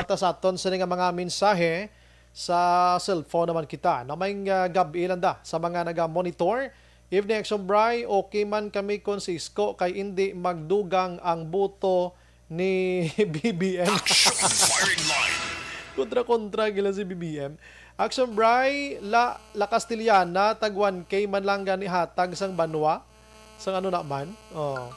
Kata sa aton sini nga mga mensahe sa cellphone naman kita. Na may, ah, gab-i lang da sa mga naga-monitor. Evening, Action Bri. Okay man kami kon si Isko kay indi magdugang ang buto ni B B M. Action Firing Line. Kontra-kontra gila si B B M. Action Bri, la, La Castellana, tag one K man lang gani hatag sang banwa. Sang ano naman? Oh.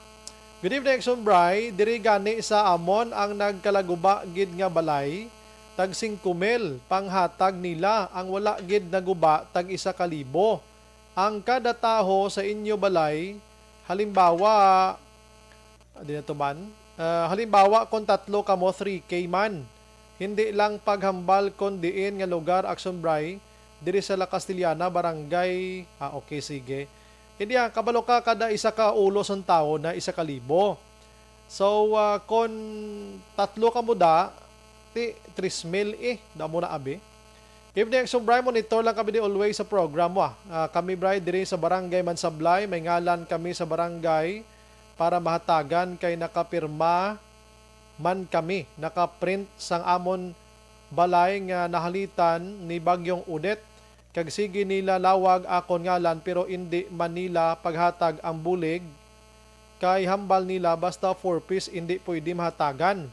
Good evening, Action Bri. Diri gani sa amon ang nagkalaguba gid nga balay, tag singko mil panghatag nila, ang wala gid naguba tag isa ka libo. Ang kada taho sa inyo balay, halimbawa, di na to man, ah, halimbawa, kung tatlo kamo, three K man. Hindi lang paghambal kon diin nga lugar, Action Bri, diri sa La Castellana, barangay, ah, okay, sige. Hindi, ah, kabalo ka, kada isa ka ulo sang tawo na isa ka libo. So, ah, kon tatlo kamo da, ti, tres mil eh, damo na abi. Evening, Action Bri. Monitor lang kami di always sa program mo, ah. Ah, kami, Bri, diri sa Barangay Mansablay. May ngalan kami sa barangay para mahatagan kay nakapirma man kami. Nakaprint sang amon balay nga nahalitan ni Bagyong Odette. Kag sige nila lawag akon ngalan, pero indi man nila paghatag ang bulig. Kay hambal nila basta four Ps indi pwede mahatagan.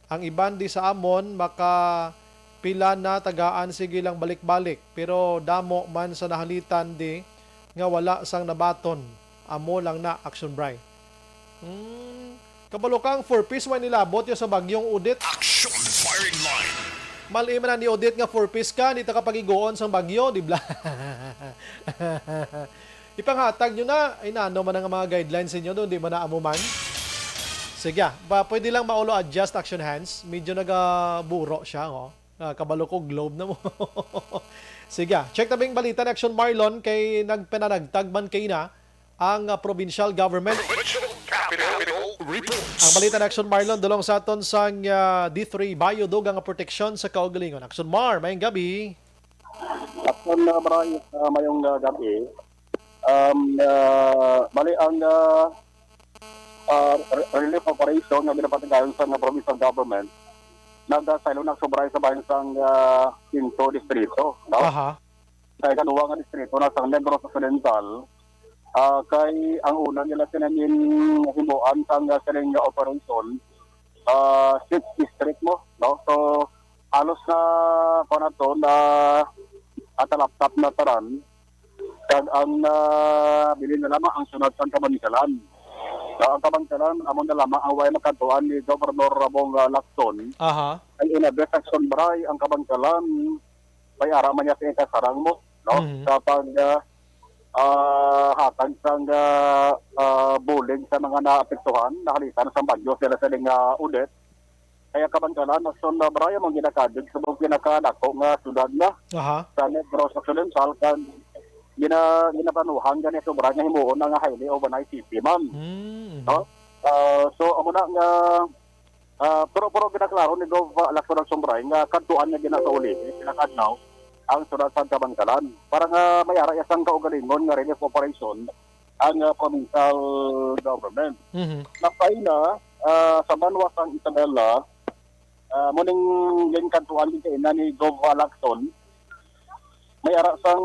Ang iban di sa amon, maka pila na tagaan, sige lang balik-balik. Pero damo man sa nahalitan di nga wala sang nabaton. Amo lang na, Action Bri. Hmm, kabalo ka ang four Ps, may nilabot yun sa Bagyong Odette. Action Firing Line. Mal-i man ni Odette nga four Ps ka, di ta ka pagiguon sang bagyo, di bla? Ipanghatag nyo na. Ay, nano man ang mga guidelines ninyo doon, di man na amo man. Sige, ah. Pa, pwede lang maulo adjust, Action Hands. Medyo nagaburo siya, oh. Ah, kabalo ko, globe na mo. Sige, ah. Check na ba yung balita ni Action Marlon kay nagpananagtag man kay na ang, ah, provincial government? Provincial Capital Reports. Ang balita ni Action Marlon, dulong sa aton sang, ah, D three Bio, dugang nga proteksyon sa kaugalingon. Action Mar, mayong gabi. Action, ah, Bri, ah, mayong, ah, gabi. Um, ah, bali ang, ah, ah, re-, relief operation nga ginapatigayon sa nga provincial government, nagasaylo na sobra sa bahin sang, ah, quinto distrito, no? Aha. Sa ikaduha nga distrito na sa Negros Occidental, ah, kay ang una nila sinamin himuan sang, ah, sining nga operation, ah, six district mo, no? So, halos na, kuwan na to, na, ah, talaptap na tanan. Kag ang, ah, bilin na lamang ang sunod sang Kabankalan. Ah, ang Kabankalan, amo na lamang ang way makadtuan ni Governor Ramon, ah, Lacson. Aha. Ay inabes sa Sunbray ang Kabankalan, may ara man niya sa ikasarang mo, no? Mhm. Sa pag, ah, ah, hatag sang, ah, ah, bulig sa mga naapektuhan, nahalitan sa bagyo sila sa ning, ah, Odette. Kaya Kabankalan, Lacson, Sunbray, ang ginakadlig sa mga pinakanako nga syudad na Aha. sa Negros Occidental, kag gina-, ginaplanuhan gani sobra nga himuon na nga highly urbanized city man. Mm, mhm. No? Ah, so, amo na nga, ah, pero, pero ginaklaro ni Gov, ah, Lacson Sunbray nga kadtuan nga ginasaulihi sila kadlaw ang syudad sa Kabankalan para nga may ara iya sang kaugalingon nga relief operation ang, ah, provincial government. Mhm. Napaina, ah, sa banwa sang Isabela, ah, mo ning ginkadtuan din kaina ni Gov Lacson, may ara sang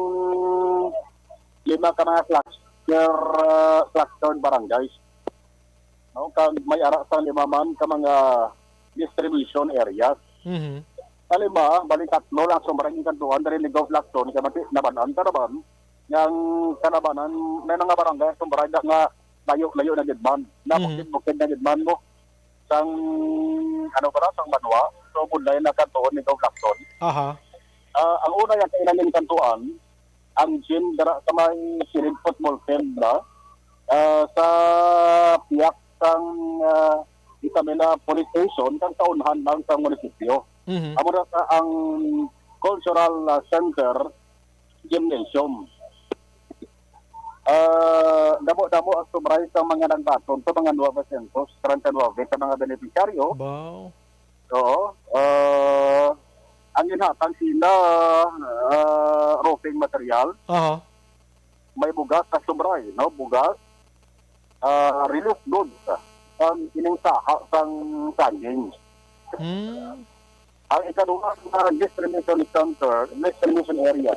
lima ka mga cluster, ah, clustered barangays. No? Kag may ara sang lima man ka mga distribution areas. Mhm. Sa lima, bali tatlo lang sobra ginkadtuan diri ni Gov Lacson, kay mati-, naban-an ta naman, nga ang kalabanan, may mga barangay sobra nga layo-layo na gid man, Mhm. nabukid-bukid na gid man mo. Sang, ano pala, sang banwa, so, budlay na kadtuon ni Gov Lacson. Aha. Ah, ang una yang kailangan kantuan, ang gym dira sa may Silid Football Field na, ah, sa piyak sang, ah, Isabela Police Station, kag sa unhan lang sa munisipyo. Mhm. Amo na sa ang Cultural, ah, Center Gymnasium. Ah, damo-damo ang sobra sa mga nagbaton sa mga novecientos treinta y nueve ka mga benepisyaryo. Wow. Oo. Ah, ang ginhatag sila, ah, roofing material. Aha. May bugas sa sobra, eh, no? Bugas, ah, relief goods, ah, ang ining saha sang saging. Hmm. Ang ikaduha nga distribution center, distribution area,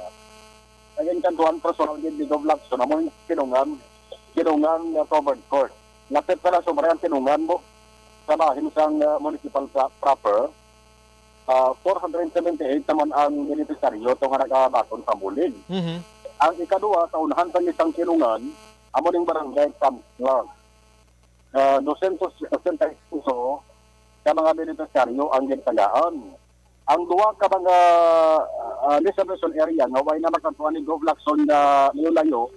ang inkantuan personal gid ni Gov Lacson, amo yung Tinungan, Tinungan nga covered court. Lapit na lang sobra ang Tinungan mo sa bahin sang, ah, municipal pra-, proper. Ah, four hundred seventy-eight naman ang benepisyaryo to nga nagabaton sa bulig. Mhm. Ang ikaduha, sa unahan sa isang Tinungan, amo ning barangay Camp Clark. Ah, dosyentos sesenta y cinco ka mga benepisyaryo ang gintagaan. Ang duha ka mga, ah, reservation area nga way na makatuan ni Gov Lacson nga layo-layo,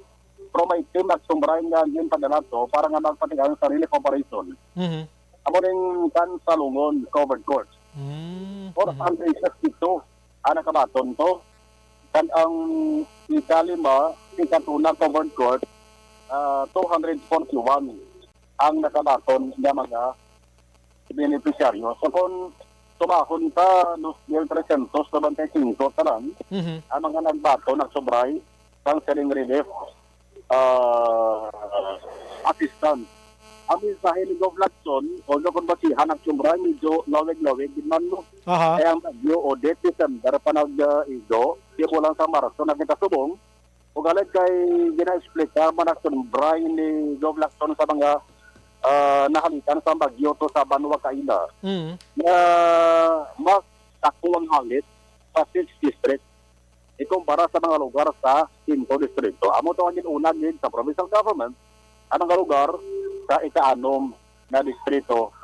pero may team at sumbray nga ginpadala to para nga magpatigayon sa relief operation. Mhm. Amo ning Tansalongon Covered Court. Mm, mhm. Four hundred sixty-two ang nakabaton to. Kag ang ikalima, ikatuna Covered Court, ah, two hundred forty-one ang nakabaton nga mga benepisyaryo. So, kung tumahon sa dos mil trescientos noventa y cinco tanan Mhm. ang mga nagbaton, Aksyon Bri, sang sining relief, ah, assistance. Ang mensahe ni Gov Lacson, although kung basihan, Aksyon Bri, medyo lawig-lawig din man, no? Aha. Kaya ang bagyo, Odette, December pa nag-igo, di mo lang sa Marso nagkita subong, ug halin kay gina-explicar man, Aksyon Bri, ni Gov Lacson sa mga, ah, nahalitan sa bagyo to sa banwa kaina, Mm. nga mas dako ang halit sa six district ikumpara sa mga lugar sa Quinto Distrito. Amo to ang gin-una gid sa provincial government ang mga lugar sa ikaanom na distrito,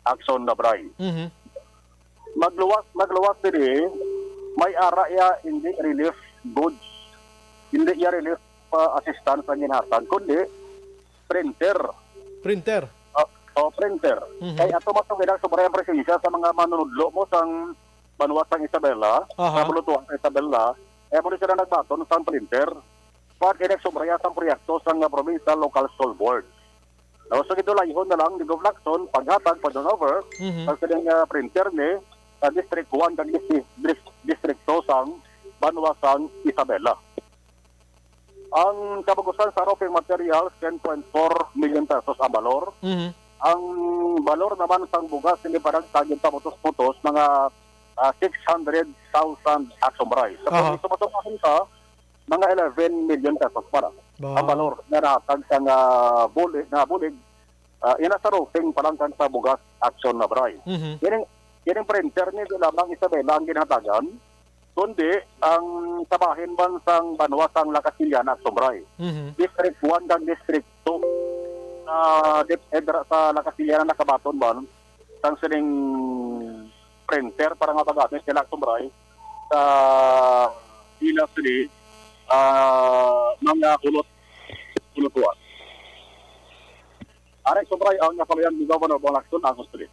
Aksyon Bri. Mhm. Magluwas, magluwas diri, may ara iya hindi relief goods, hindi iya relief, ah, assistance ang ginhatag, kundi printer. Printer. O, o, printer. Mhm. Kay ato matong ginang sobra ang presensya sa mga manunudlo mo sang banwa sang Isabela, Aha. sa Bulutuan sa Isabela, kaya mo sila nagbaton sang printer. Pag inig sobra iya sang proyekto sang, ah, Provincial Local School Board. Now, so gitulayhon na lang ni Gov Lacson paghatag pa turnover Mhm. sa sining, ah, printer ni sa District one kag distri-, dris-, District two sang banwa sang Isabela. Ang kabagusan sa roofing materials, ten point four million pesos ang balor. Mhm. Ang balor naman sang bugas nga ipanagtag pamutos-putos, mga, ah, six hundred thousand, Aksyon Bri. Sa Aha. probinsya, matong ahensya, mga eleven million pesos para Ba? ang balor nga nahatag sang, ah, bulig, nga bulig, ah, ina sa roofing pa lang kag sa bugas, Aksyon Bri. Mhm. Kining, kining printer ni di lamang Isabela ang ginhatagan, kundi ang sa bahin man sang banwa sang La Castellana, Aksyon Bri. Mhm. District one kag District two, ah, dip-, eh, dira sa La Castellana nakabaton man sang sining printer para nga magamit nila, Aksyon Bri, sa ila sini, ah, mga kulot, kulutuan. Ari, Aksyon Bri, ang napaluyan ni Governor Gov Lacson, ang Aksyon Bri.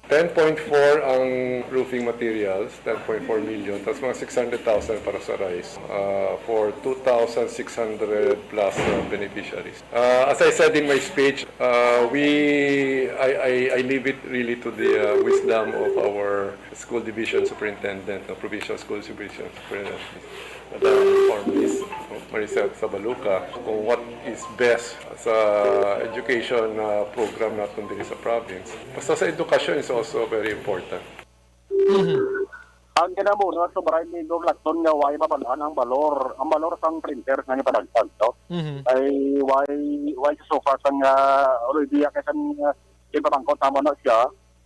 Ten point four ang roofing materials, ten point four million, tapos mga six hundred thousand para sa rice, uh, for two thousand six hundred plus, uh, beneficiaries. Uh, as I said in my speech, uh, we, I, I, I leave it really to the, uh, wisdom of our school division superintendent, no, provincial school division superintendent. Madam Formis, no, Maricel Sabaluca, kung what is best sa education, uh, program naton diri sa province. Basta sa education is also very important. Mhm. Ang kinamuna, sobra ni Gov Lacson nga way mabalaan ang balor, ang balor sang printer nga ipanagtag, no? Mhm. Ay, way, way sa suka sang, ah, already, kay sang, ah, ginpamangkot naman na siya,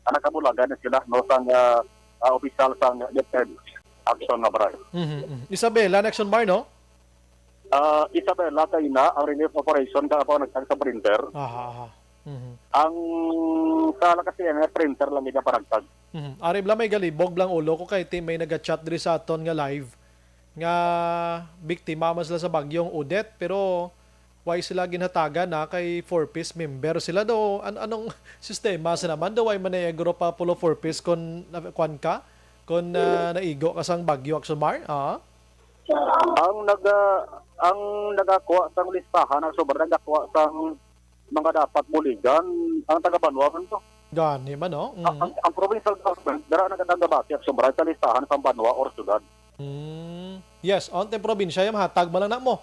ang nakabulagan na sila, no, sang, ah, ah, opisyal sang DepEd, Aksyon Bri. Mhm, mhm. Isabela, Aksyon Bri, no? Ah, Isabela, kaina ang relief operation ka ako nagtag sa printer. Aha, aha. Mhm. Ang sa La Castellana, printer lang gid ang panagtag. Mhm. Ari bala may galibog lang ulo ko kay ti may naga-chat diri sa aton nga live nga biktima man sila sa bagyong Odette, pero way sila ginhatagan na kay Four Ps member sila do. An-, anong sistema sa naman do? Way man na guro pa pulo Four Ps kon na-, kwan ka? Kon, ah, naigo ka sang bagyo, Aksyon Bri? Ah? Ang naga-, ang nagakuha sang listahan, ang sobra nagakuha sang mga dapat buligan, ang taga-banwa man to. Gani man, no? Ang, Mm. ang, ang provincial government, dara na ka nagabati, Aksyon Bri, sa listahan sang banwa or syudad. Mm. Yes, ang tayong probinsya, yung hatag man lang na mo.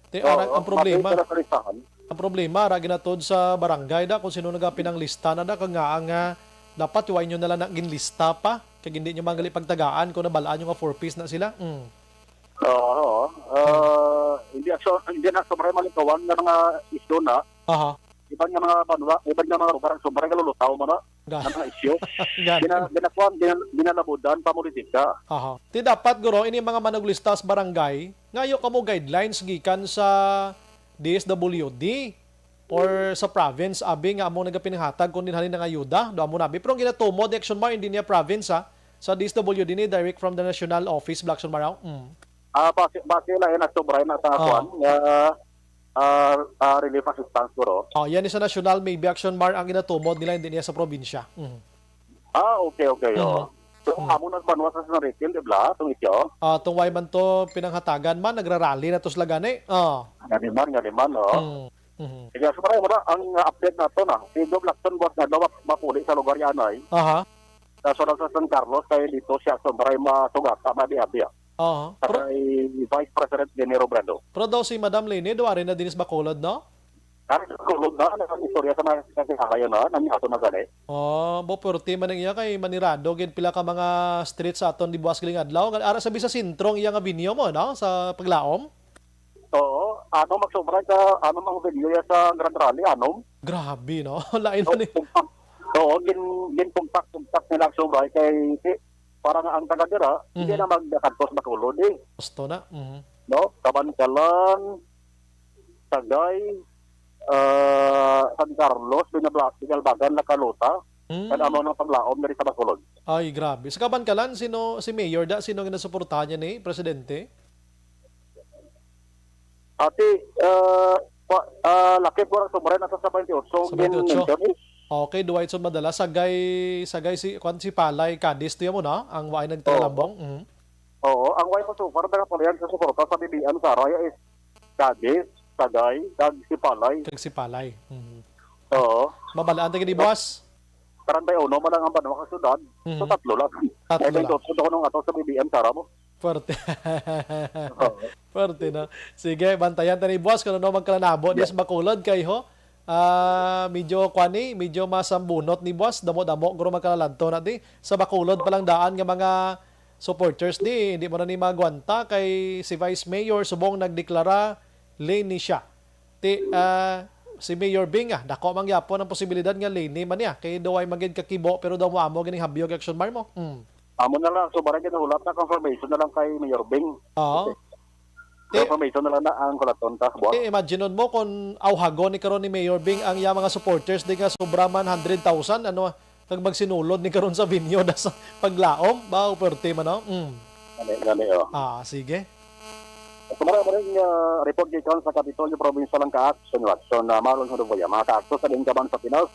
Te, Oo, ara, ang problema, mabait sila sa listahan. Ang problema, ara ginatod sa barangay da, kung sino nagapinanglista na da, kag nga ang, ah, dapat wa inyo na lang na ginlista pa, kag hindi nyo man gali pagtagaan kung nabalaan nyo nga Four Ps na sila. Mm. Oo, oo. Ah, hindi, Aksyon, hindi na sobra malikawan nga mga isyu na. Aha. Iban nga mga banwa, iban nga mga lugar, sobra kalulutaw mo na Ga- ang mga isyu. Gani. Gina-, ginakuan, gina-, ginalabudan pa politika. Aha. Ti dapat, guro, ini mga manuglista sa barangay, ngayo kamo guidelines gikan sa D S W D or sa province, abi nga amo nagapinanghatag kung dinhalin nga ayuda, do amo na, abi. Pero ang ginatumod ni Action Mar, hindi niya province, ha? Sa D S W D ni, direct from the national office, Black Action Mar, ha? Mm. Ah, base, base lang yun, sobra na sa Oo. kuan, nga, ah, ah, relief assistance, guro. Oh, yan sa national, maybe Action Mar ang ginatumod nila, hindi niya sa probinsya. Mhm. Ah, okay, okay, oo. Mhm. So, Mhm. amo nagbanwa sa San Rafael, di ba? Itong isyo? Ah, itong way man to pinanghatagan man, nagrarally na to sila gani. Ah. Nga naman, nga naman, oo. Mm. Mhm. Sige, so, maraming wala. Ang, ah, update nato na, si Gov Lacson buwas nga daw map-, mapuli sa lugar yan, ay. Aha. Sa Surang sa San Carlos, kay dito siya sombra ay masugata, mabiya-biya. Oo. Sa Pero kay Vice President Leni Robredo. Pero daw si Madam Leni, daw ari na dinis Bacolod, no? Ari sa Bacolod na, ang istorya sa mga sa Sihara yun, ha? Nang ato na gani. Oh, bo, purti man ang iya kay manirado gid pila ka mga street sa aton di buwas galing adlaw. Ara sa bisa sentro ang iya nga venue mo, no? Sa paglaom. Oo, ano magsobra ka, ano mang venue ya sa Grand Rally, ano? Grabe, no? Lain So, man eh. pumpak. Oo, gin, gin pumpak-pumpak nila ang sobra kay, kay para nga ang taga dira, hindi Mhm. na magkadtos Bacolod eh. Gusto na. Mhm. No? Kabankalan, Sagay, ah, San Carlos, Binabla-, Binalbagan, La Calota, Mm. kan amo ng paglaom diri sa Bacolod. Ay, grabe. Sa Kabankalan, sino, si Mayor da, sino nga nasuportahan niya ni Presidente? Ati, ah, kwa-, ah, lakip ko ang sobra na sa twenty-eight. Sa twenty-eight. Mention eh. Okay, Dwight, so madala, Sagay, Sagay si, kwan si Palay, Cadiz, tuya mo na, ang waay Oo. nagtagalambong. Mhm. Oo, ang way ko so far, nagapalayan sa suporta sa B B M Sara, ya is Cadiz, Sagay, kag Sipalay. Kag Sipalay. Mhm. Oo. Mabalaan ta gid, boss. Treinta y uno man lang ang banwa ka syudad. Mhm. So, tatlo lang. Tatlo Ay, may lang. Dotso ko nung ato sa B B M Sara mo. Pwerte. Oo. Pwerte, no? Sige, bantayan ta ni boss kung ano magkalanabo Yes. diya sa Bacolod kay ho. Ah, medyo, kwan ni, medyo masambunot ni boss. Damo-damo, guro magkalalanto na di. Sa Bacolod pa lang daan nga mga supporters di, hindi mo na ni magwanta kay si Vice Mayor subong nagdeklara, Leni siya. Ti, ah, si Mayor Bing, ah, dako man gyapon ang posibilidad nga Leni man niya. Kay daw ay magid kakibo, pero daw mo amo gining habyog action bar mo. Hmm. Amo na lang, so barang kita hulat na confirmation na lang kay Mayor Bing. Oo. Okay. Ti, Confirmation na lang na ang hulaton ta, boss. ti, imagine mo kung awhagon ni karon ni Mayor Bing ang iya mga supporters di nga sobra man hundred thousand, ano, kag magsinulod ni karon sa venue da sa paglaom, ba, pwerte man, no? Mm. Gani, gani, oh. Ah, sige. Sa mga maring, ah, report gikan sa Kapitolyo Provincial ang ka-action, action na Marlon Huduboya, mga ka-action sa Linggaman sa Pinas,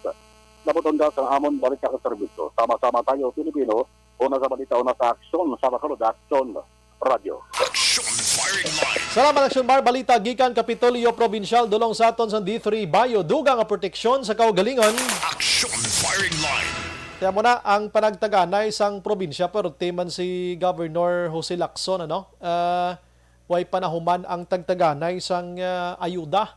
nabuton ka sa amon balik ka sa serbisyo. Sama-sama tayo, Pilipino, una sa balita, una sa aksyon, sa Bacolod Action Radio. Action Firing Line. Salamat, Action Bar. Balita gikan Kapitolyo Provincial, dulong sa aton sa D three Bayo. Dugang nga proteksyon sa kaugalingon. Action Firing Line. Kaya mo na ang panagtaganay sang probinsya, pero man si Governor Jose Lacson, ano? Ah, way panahuman ang tagtaganay sang, ah, ayuda.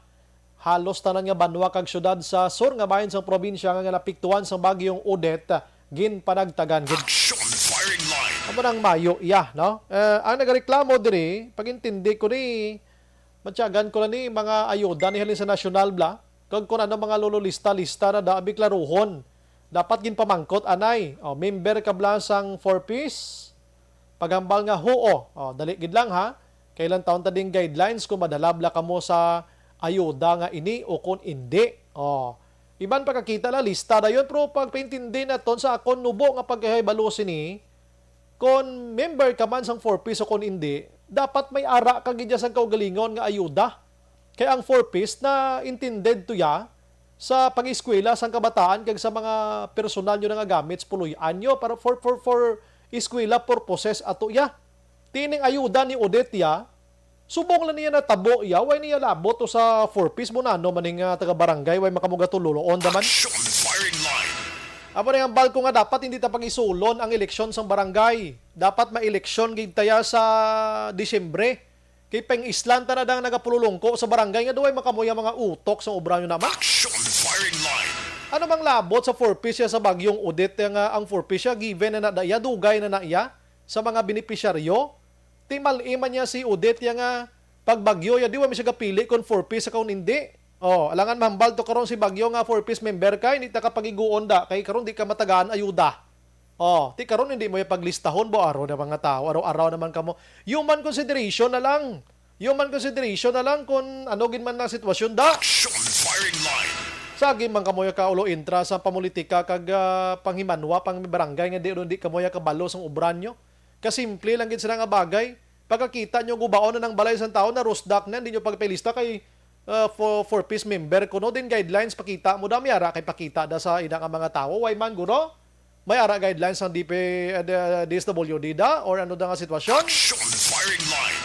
Halos tanan nga banwa kag syudad sa sur nga bahin sang probinsya nga, nga napiktuhan sang Bagyong Odette, ginpanagtagan gid. Action Firing Line. Amo nang mayo iya, no? Eh, ang nagareklamo diri, pag-intindi ko ni, matyagan ko lang ni mga ayuda ni halin sa nasyonal bla, kag kun ano mga lululista-lista na da, abi klaruhon. Dapat ginpamangkot, anay. O, member ka bla sang Four Ps? Paghambal nga huo. O, dali gid lang, ha. Kailan taon ta ding guidelines kung madala bala kamo sa ayuda nga ini o kung indi. O, iban pagkakita la, lista dayon, pero pagpaintindi naton sa akon nubo nga pagkahibalo sini, kung member ka man sang Four Ps o kung indi, dapat may ara ka gid sang kaugalingon nga ayuda. Kay ang Four Ps na intended to ya sa pag-eskwela sang kabataan kag sa mga personal nyo na nga gamit sa puloy-an nyo para for, for, for eskwela purposes ato ya. Tining ayuda ni Odette ya, subong lang niya natabo ya, way niya labot to sa Four Ps mo na, ano man ning, ah, taga-barangay, way makamugatululoon naman. Action Firing Line. Amo na yung ambal ko nga dapat hindi ta pag-isulon ang eleksyon sang barangay. Dapat ma-eleksyon gid taya sa Disyembre. Kay pang-islan ta na dang nagapululungko sa barangay nga duway makamuya mga utok sa obra nyo naman. Action Firing Line. Ano mang labot sa Four Ps siya sa Bagyong Odette nga ang Four Ps siya given na na iya, dugay na na iya sa mga benepisyaryo? Ti mal-i man niya si Odette ya nga pagbagyo ya, di wa mi siya gapili kon Four Ps sa kon hindi. Oh, alangan mahambal to karon si Bagyo nga Four Ps member ka, hindi ta ka pagiguon da, kay karon di ka matagaan ayuda. Oh, ti karon hindi mo ya paglistahon bo, araw na mga tao, araw-araw naman kamo. Human consideration na lang. Human consideration na lang kung ano gid man ang sitwasyon da. Action Firing Line. Sagi man kamo ya ka ulo intra sa pamulitika kag, ah, panghimanwa pang barangay nga di, di kamo ya kabalo sang obra nyo. Kasimple lang gid sila nga bagay. Pagkakita nyo gubaon na ng balay sang tao, narusdak na, hindi nyo pagpilista kay, ah, fo-, Four Ps member kuno, din guidelines pakita mo da, may ara kay pakita da sa ina nga mga tawo. Way man, guro? May ara guidelines ang D P, ah, D-, D S W D da or ano da nga sitwasyon? Action Firing Line.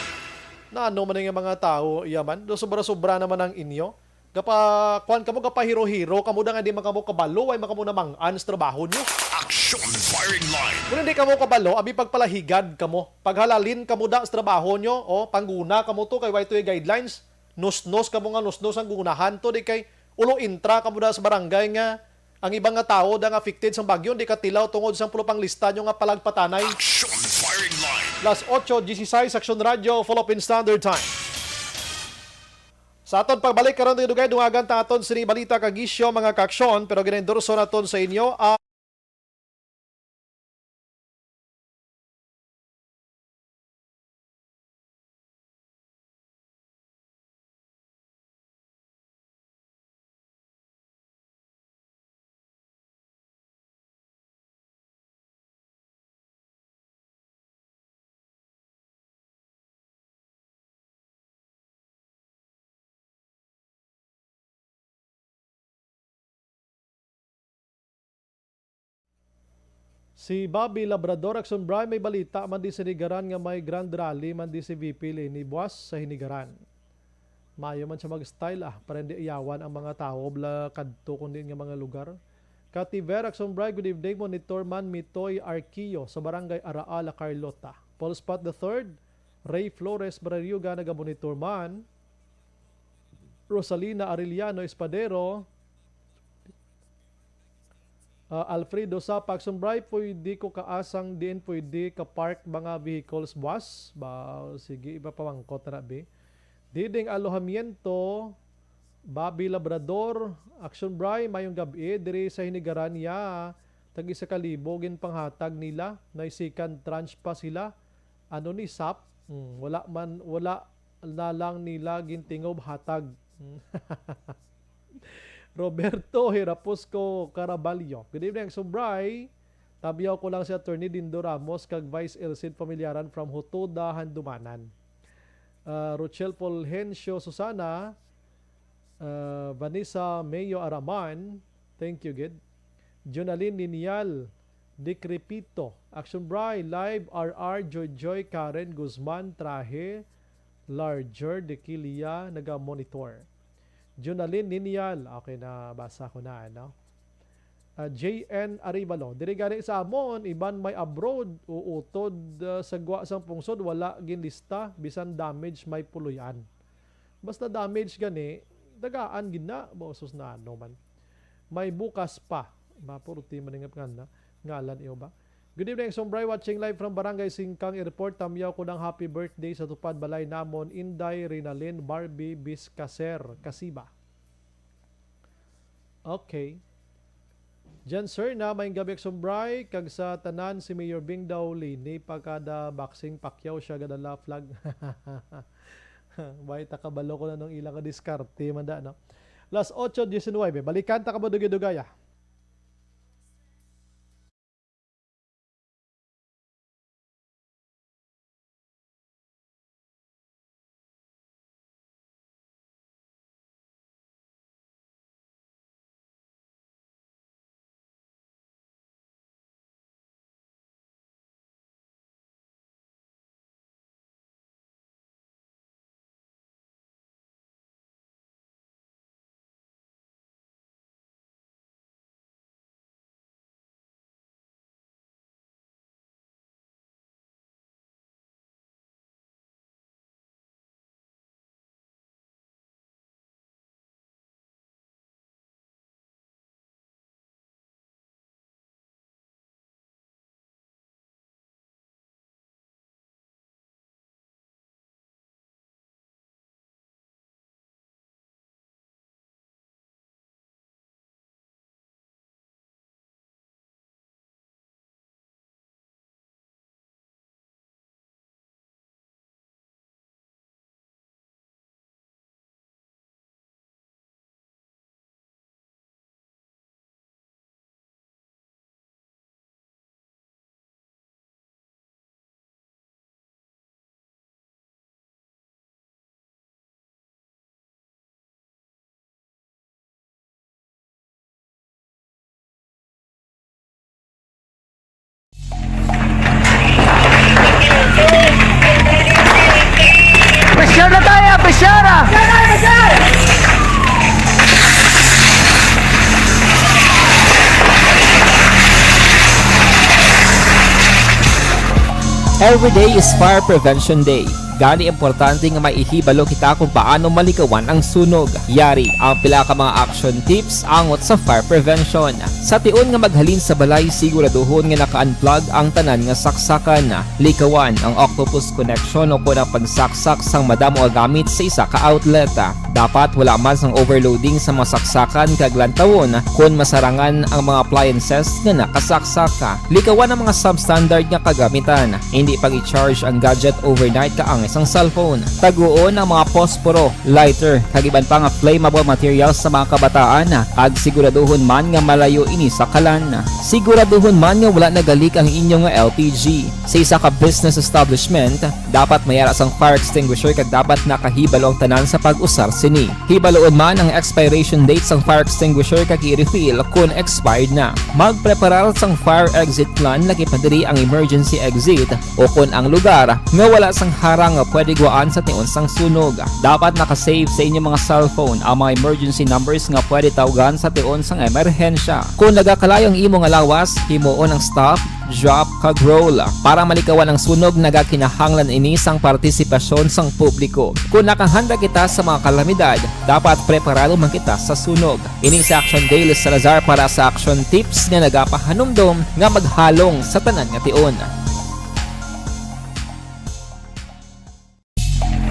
Na ano man nga mga tawo, iya man, do sobra-sobra naman ang inyo. Gapa-, kuwan kamo, gapahiro-hiro kamo da nga di man kamo kabalo, way man kamo namang-an sa trabaho nyo. Action Firing Line. Kung hindi kamo kabalo, abi pagpalahigad kamo. Paghalalin kamo da sa trabaho nyo, o, pangguna kamo to, kay way to'y guidelines. Nusnos kamo nga nusnos ang gunahan to, di kay ulo intra kamo da sa barangay nga ang iba nga tawo da nga affected sang bagyo, di katilaw tungod sang pulo panglista nyo nga palagpatanay. Action Firing Line. Las ocho dieciséis, Action Radio, Philippine Standard Time. Sa aton pagbalik karon, dugay-dugay, dungagan ta aton sini balita kag isyu, mga kaaksyon, pero ginaendorso naton sa inyo ang Si Bobby Labrador, Action Bri, may balita man di sinigaran nga may grand rally man di si V P Leni buas sa Hinigaran. Mayo man siya mag-style, ah, para hindi iyawan ang mga tawo bala kadto kundi nga mga lugar. Kativer, Action Bri, good evening. Monitor man Mitoy Arquio sa Barangay Araal, La Carlota. Paul Spot the third, Ray Flores Barriuga nagamonitor man. Rosalina Arellano Espadero, ah, Alfredo Sapa, Action Bri, pwede ko kaasang diin pwede ka-park mga vehicles buas? Ba, sige, ipapamangkot na, bi. Diding Alojamiento, Bobby Labrador, Action Bri, mayong gab-i, diri sa Hinigaran ya, tag isa ka libo ginpanghatag nila, nay second tranche pa sila. Ano ni, sap? Hmm, wala man, wala na lang nila gintingob hatag. Roberto Hiraposco Caraballo. Good evening, Action Bri. Tabiaw ko lang si Attorney Dindo Ramos kag Vice Elcid Familiaran from Hutuda, Handumanan. Ah, Rochelle Fulgencio Susana, ah, Vanessa Mayo Araman, thank you, gid. Jonalyn Ninial, Decrepito, Action Bri, live, R R, Joy Joy, Karen Guzman, Trahe, Larger, Dekilia, naga-monitor. Jonalyn Ninial, okay, nabasa ko na, ano? Ah, J N Arevalo, diri gani sa amon, iban may abroad, uutod, ah, sa gwa sang pungsod, wala ginlista, bisan damage may puloy-an. Basta damage gani, tagaan gid na, ba, sus, na ano man. May bukas pa. Ba, puro ti man nga pangalan, ngalan iyo ba? Good evening, Action Bri, watching live from Barangay Singkang Airport. Tamyaw ko ng happy birthday sa tupad balay namon, Inday Rinalyn Barbie Biscaser, Kasiba. Okay. Jan Serna, maayong gabi, Action Bri, kag sa tanan, si Mayor Bing daw, Leni pa kada boxing, Pacquiao siya gadala flag. Bay, ta kabalo ko na nung ila ka diskarte man da, no? Las ocho diecinuebe, balikan ta ka madugay-dugaya. Every day is Fire Prevention Day. Gani, importante nga maihibalo kita kung paano malikawan ang sunog. Yari ang pila ka mga action tips angot sa fire prevention. Sa tion nga maghalin sa balay, siguraduhon nga naka-unplug ang tanan nga saksakan. Likawan ang octopus connection o kon ang pagsaksak sang madamo nga gamit sa isa ka outlet. Dapat wala man sang overloading sa mga saksakan kag lantawon kon masarangan ang mga appliances nga nakasaksak. Likawan ang mga substandard nga kagamitan. Hindi pag-i-charge ang gadget overnight kaangay sang cellphone. Taguon ang mga posporo, lighter, kag iban pa nga flammable materials sa mga kabataan, kag siguraduhon man nga malayo ini sa kalan. Siguraduhon man nga wala nagalik ang inyo nga L P G. Sa isa ka business establishment, dapat may ara sang fire extinguisher kag dapat nakahibalo ang tanan sa pag-usar sini. Hibaluon man ang expiration date sang fire extinguisher kag i-refill kon expired na. Magpreparar sang fire exit plan, lakip na diri ang emergency exit, o kon ang lugar nga wala sang harang nga pwede guwaan sa tion sang sunog. Dapat naka-save sa inyo mga cellphone ang mga emergency numbers nga pwede tawgan sa tion sang emerhensya. Kon nagakalayo ang imo nga lawas, himuon ang stop, drop, kag roll. Para malikawan ang sunog, nagakinahanglan ini sang partisipasyon sang publiko. Kon nakahanda kita sa mga kalamidad, dapat preparado man kita sa sunog. Ini si Action Dale Salazar para sa Action Tips nga nagapahanumdom nga maghalong sa tanan nga tion.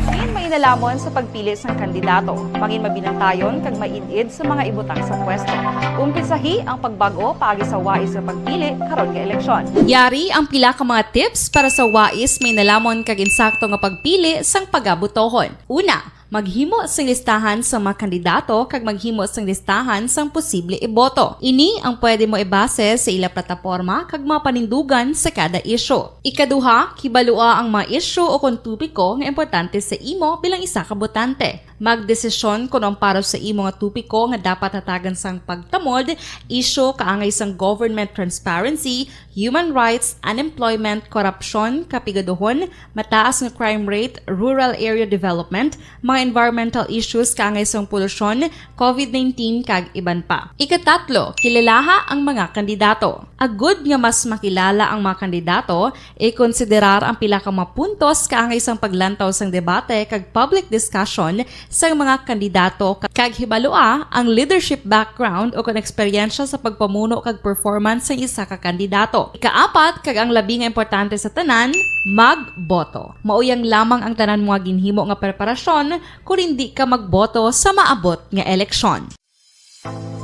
Mangin mainalomon sa pagpili sang kandidato. Mangin mabinantayon kag maid-id sa mga ibutang sa pwesto. Umpisahi ang pagbag-o paagi sa wais nga pagpili karon nga eleksyon. Yari ang pila ka mga tips para sa wais, mainalomon kag insakto nga pagpili sang pagabotohon. Una, maghimo sing listahan sa mga kandidato kag maghimo sing listahan sang posible iboto. Ini ang pwede mo ibase sa ila plataporma kag mga panindugan sa kada isyu. Ikaduha, kibalua ang mga isyu o kon topiko nga importante sa imo bilang isa ka botante. Magdesisyon kon ang para sa imo nga topiko nga dapat hatagan sang pagtamod, isyu kaangay sang government transparency, human rights, unemployment, korupsyon, kapigaduhon, mataas nga crime rate, rural area development, mga environmental issues kaangay sang polusyon, covid nineteen, kag iban pa. Ikatatlo, kilalaha ang mga kandidato. Agud nga mas makilala ang mga kandidato, ikonsiderar ang pila ka mga puntos kaangay sang paglantaw sang debate kag public discussion sang mga kandidato, kag hibalua ang leadership background o kon eksperyensya sa pagpamuno kag performance sang isa ka kandidato. Ikaapat, kag ang labi nga importante sa tanan, magboto. Mauyang lamang ang tanan mo nga ginhimo nga preparasyon kon indi ka magboto sa maabot nga eleksyon.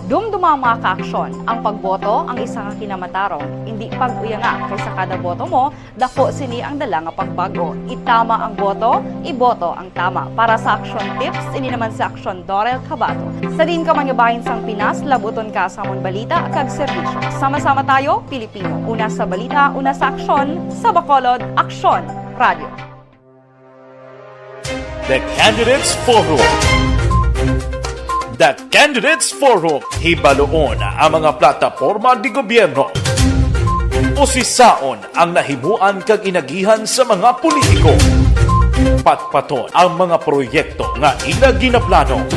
Dumduma ang mga kaaksyon. Ang pagboto ang isa ka kinamatarong. Indi pag-uyanga, kay sa kada boto mo, dako sini ang dala nga pagbag-o. Itama ang boto, iboto ang tama. Para sa Action Tips, ini naman si Action Dorel Cabato. Sa diin ka man nga bahin sang Pinas, labuton ka sa amon balita kag serbisyo. Sama-sama tayo, Pilipino. Una sa balita, una sa aksyon, sa Bacolod, Aksyon Radio. The Candidates Forum. The Candidates Forum. Hibaluon ang mga plataporma di gobyerno. Usisaon ang nahimuan kag inagihan sa mga politiko. Patpaton ang mga proyekto nga ila ginaplano.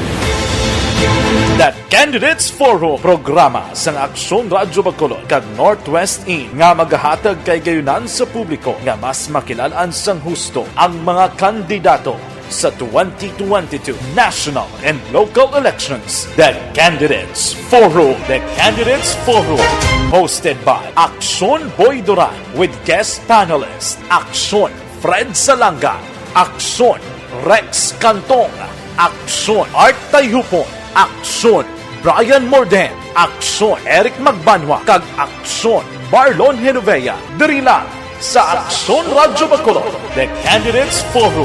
The Candidates Forum, programa sang Aksyon Radyo Bacolod kag Northwest In, nga magahatag kaaygayunan sa publiko nga mas makilal-an sang husto ang mga kandidato sa twenty twenty-two national and local elections. The Candidates Forum. The Candidates Forum, hosted by Aksyon Boy Duran with guest panelist Aksyon Fred Salanga, Aksyon Rex Cantong, Aksyon Art Tayhupon, Aksyon Brian Morden, Aksyon Eric Magbanwa, kag Aksyon Marlon Genovea. Diri lang sa Aksyon Radyo Bacolod, The Candidates Forum.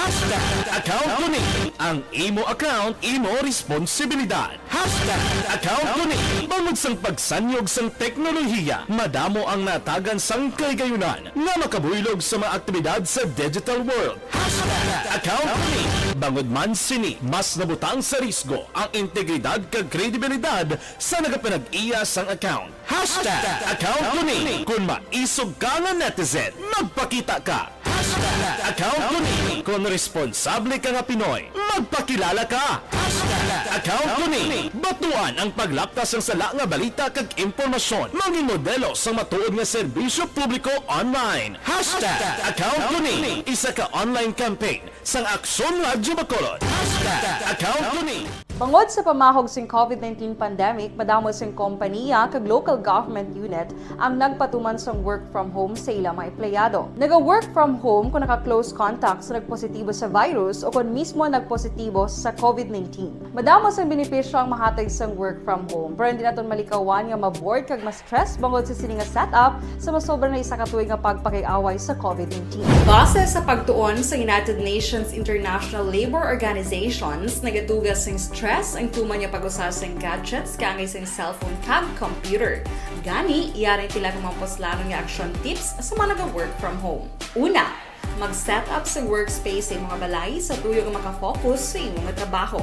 Hashtag account ko ni. Ang imo account, imo responsibilidad. Hashtag account ko ni. Bangod sang pagsanyog sang teknolohiya, madamo ang natagan sang kahigayonan nga makabuylog sa mga aktibidad sa digital world. Hashtag account ko ni. Bangod man sini, mas nabutang sa risgo ang integridad kag kredibilidad sa nagapanag-iya sang account. Hashtag account ko ni. Kon maisog ka nga netizen, magpakita ka. Hashtag account ko ni. Kon responsable ka nga Pinoy, magpakilala ka. Hashtag Account ko ni. Batuan ang paglaptas sang sala nga balita kag impormasyon. Mangin modelo sang matuod nga serbisyo publiko online. Hashtag account ko ni. Isa ka online campaign sang Aksyon Radyo Bacolod. Hashtag account ko ni. Bangod sa pamahog sing COVID nineteen pandemic, madamo sing kompaniya kag local government unit ang nagpatuman sang work from home sa ila mga empleyado. Naga-work from home kung naka-close contact sa nagpositibo sa virus o kon mismo nagpositibo sa COVID nineteen. Madamo sang benepisyo ang mahatag sang work from home, pero hindi naton malikawan nga ma-bored kag ma-stress bangod sa sini nga setup sa masobra na isa ka tuig nga pagpakig-away sa COVID nineteen. Base sa pagtuon sa United Nations International Labor Organizations, nagatuga sing stress ang tuman nga pag-usa sing gadgets kaangay sing cellphone kag computer. Gani, yari ang pila ka mga puslanon nga action tips sa mga naga-work from home. Una, mag-set up sa workspace sa imo nga balay sa tuyo nga makafocus sa imo nga trabaho.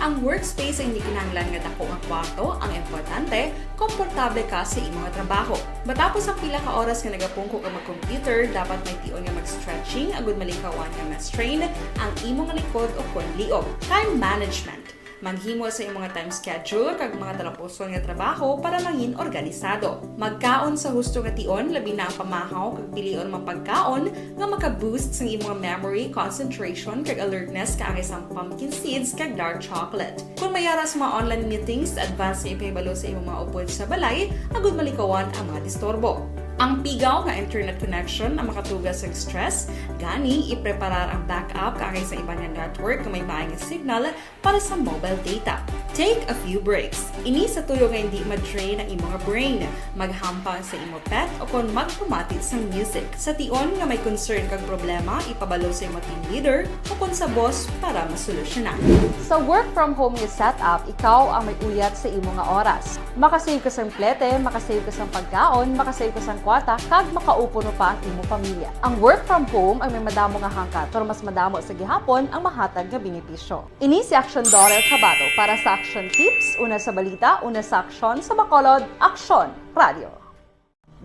Ang workspace ay hindi kinahanglan nga dako nga kwarto ang importante, komportable ka sa imo nga trabaho. Matapos ang pila ka oras nga nagapungko ka mag-computer, dapat may tion nga mag-stretching agud malikawan nga ma-strain ang imo nga likod o kon liog. Time management. Maghimo sa imo nga time schedule kag mga talapuson nga trabaho para mangin organisado. Magkaon sa husto nga tion, labi na ang pamahaw kag pilion mga pagkaon nga maka-boost sang imo nga memory, concentration, kag alertness kaangay sang pumpkin seeds kag dark chocolate. Kon may ara sa mga online meetings, advance nga ipahibalo sa imo mga upod sa balay agud malikawan ang mga disturbo. Ang pigaw nga internet connection ang makatuga sa stress, gani ipreparar ang backup kaangay sa iban nga network nga may maay nga signal para sa mobile data. Take a few breaks. Ini sa tuyo nga hindi ma-drain ang imo nga brain. Maghampang sa imo pet o kon magpamati sang music. Sa tion nga may concern kag problema, ipabalo sa imo team leader o kon sa boss para masolusyonan. Sa work from home nga setup, ikaw ang may uyat sa imo nga oras. Makasave ka sang plete, makasave ka sang pagkaon, makasave ka sang kwarta, kag makaupo pa ang imo pamilya. Ang work from home ay may madamo nga hangkat, pero mas madamo sa gihapon ang mahatag nga benepisyo. Ini si Aksyon Dorer Cabato para sa Aksyon Tips, una sa balita, una sa aksyon, sa Bacolod, Aksyon Radio.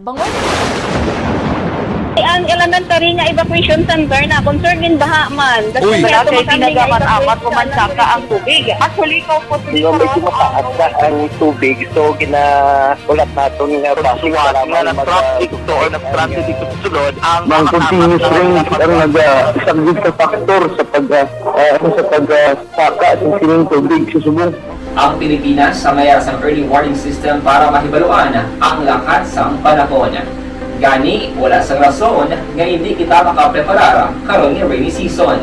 Bangod. Ang elementary nga evacuation center na concern in baha man. Uy. Wala kay pinagamat-amat ko man saka ang tubig. Actually, ikaw po. Hindi, medyo mataas na ang tubig. So, gina-, ulat naton nga Pagsuwat nga nag-traffic to or nag-transit dito sa sulod, ang mga continuous rain ang naga-, isa gid sa factor sa pag, ah, ah, sa pag, ah, saka sa sining tubig sa subong. Ang Pilipinas ang may ara sang early warning system para mahibaluan ang lakat sang panahon. Gani, wala sang rason nga hindi kita makapreparar karon nga rainy season.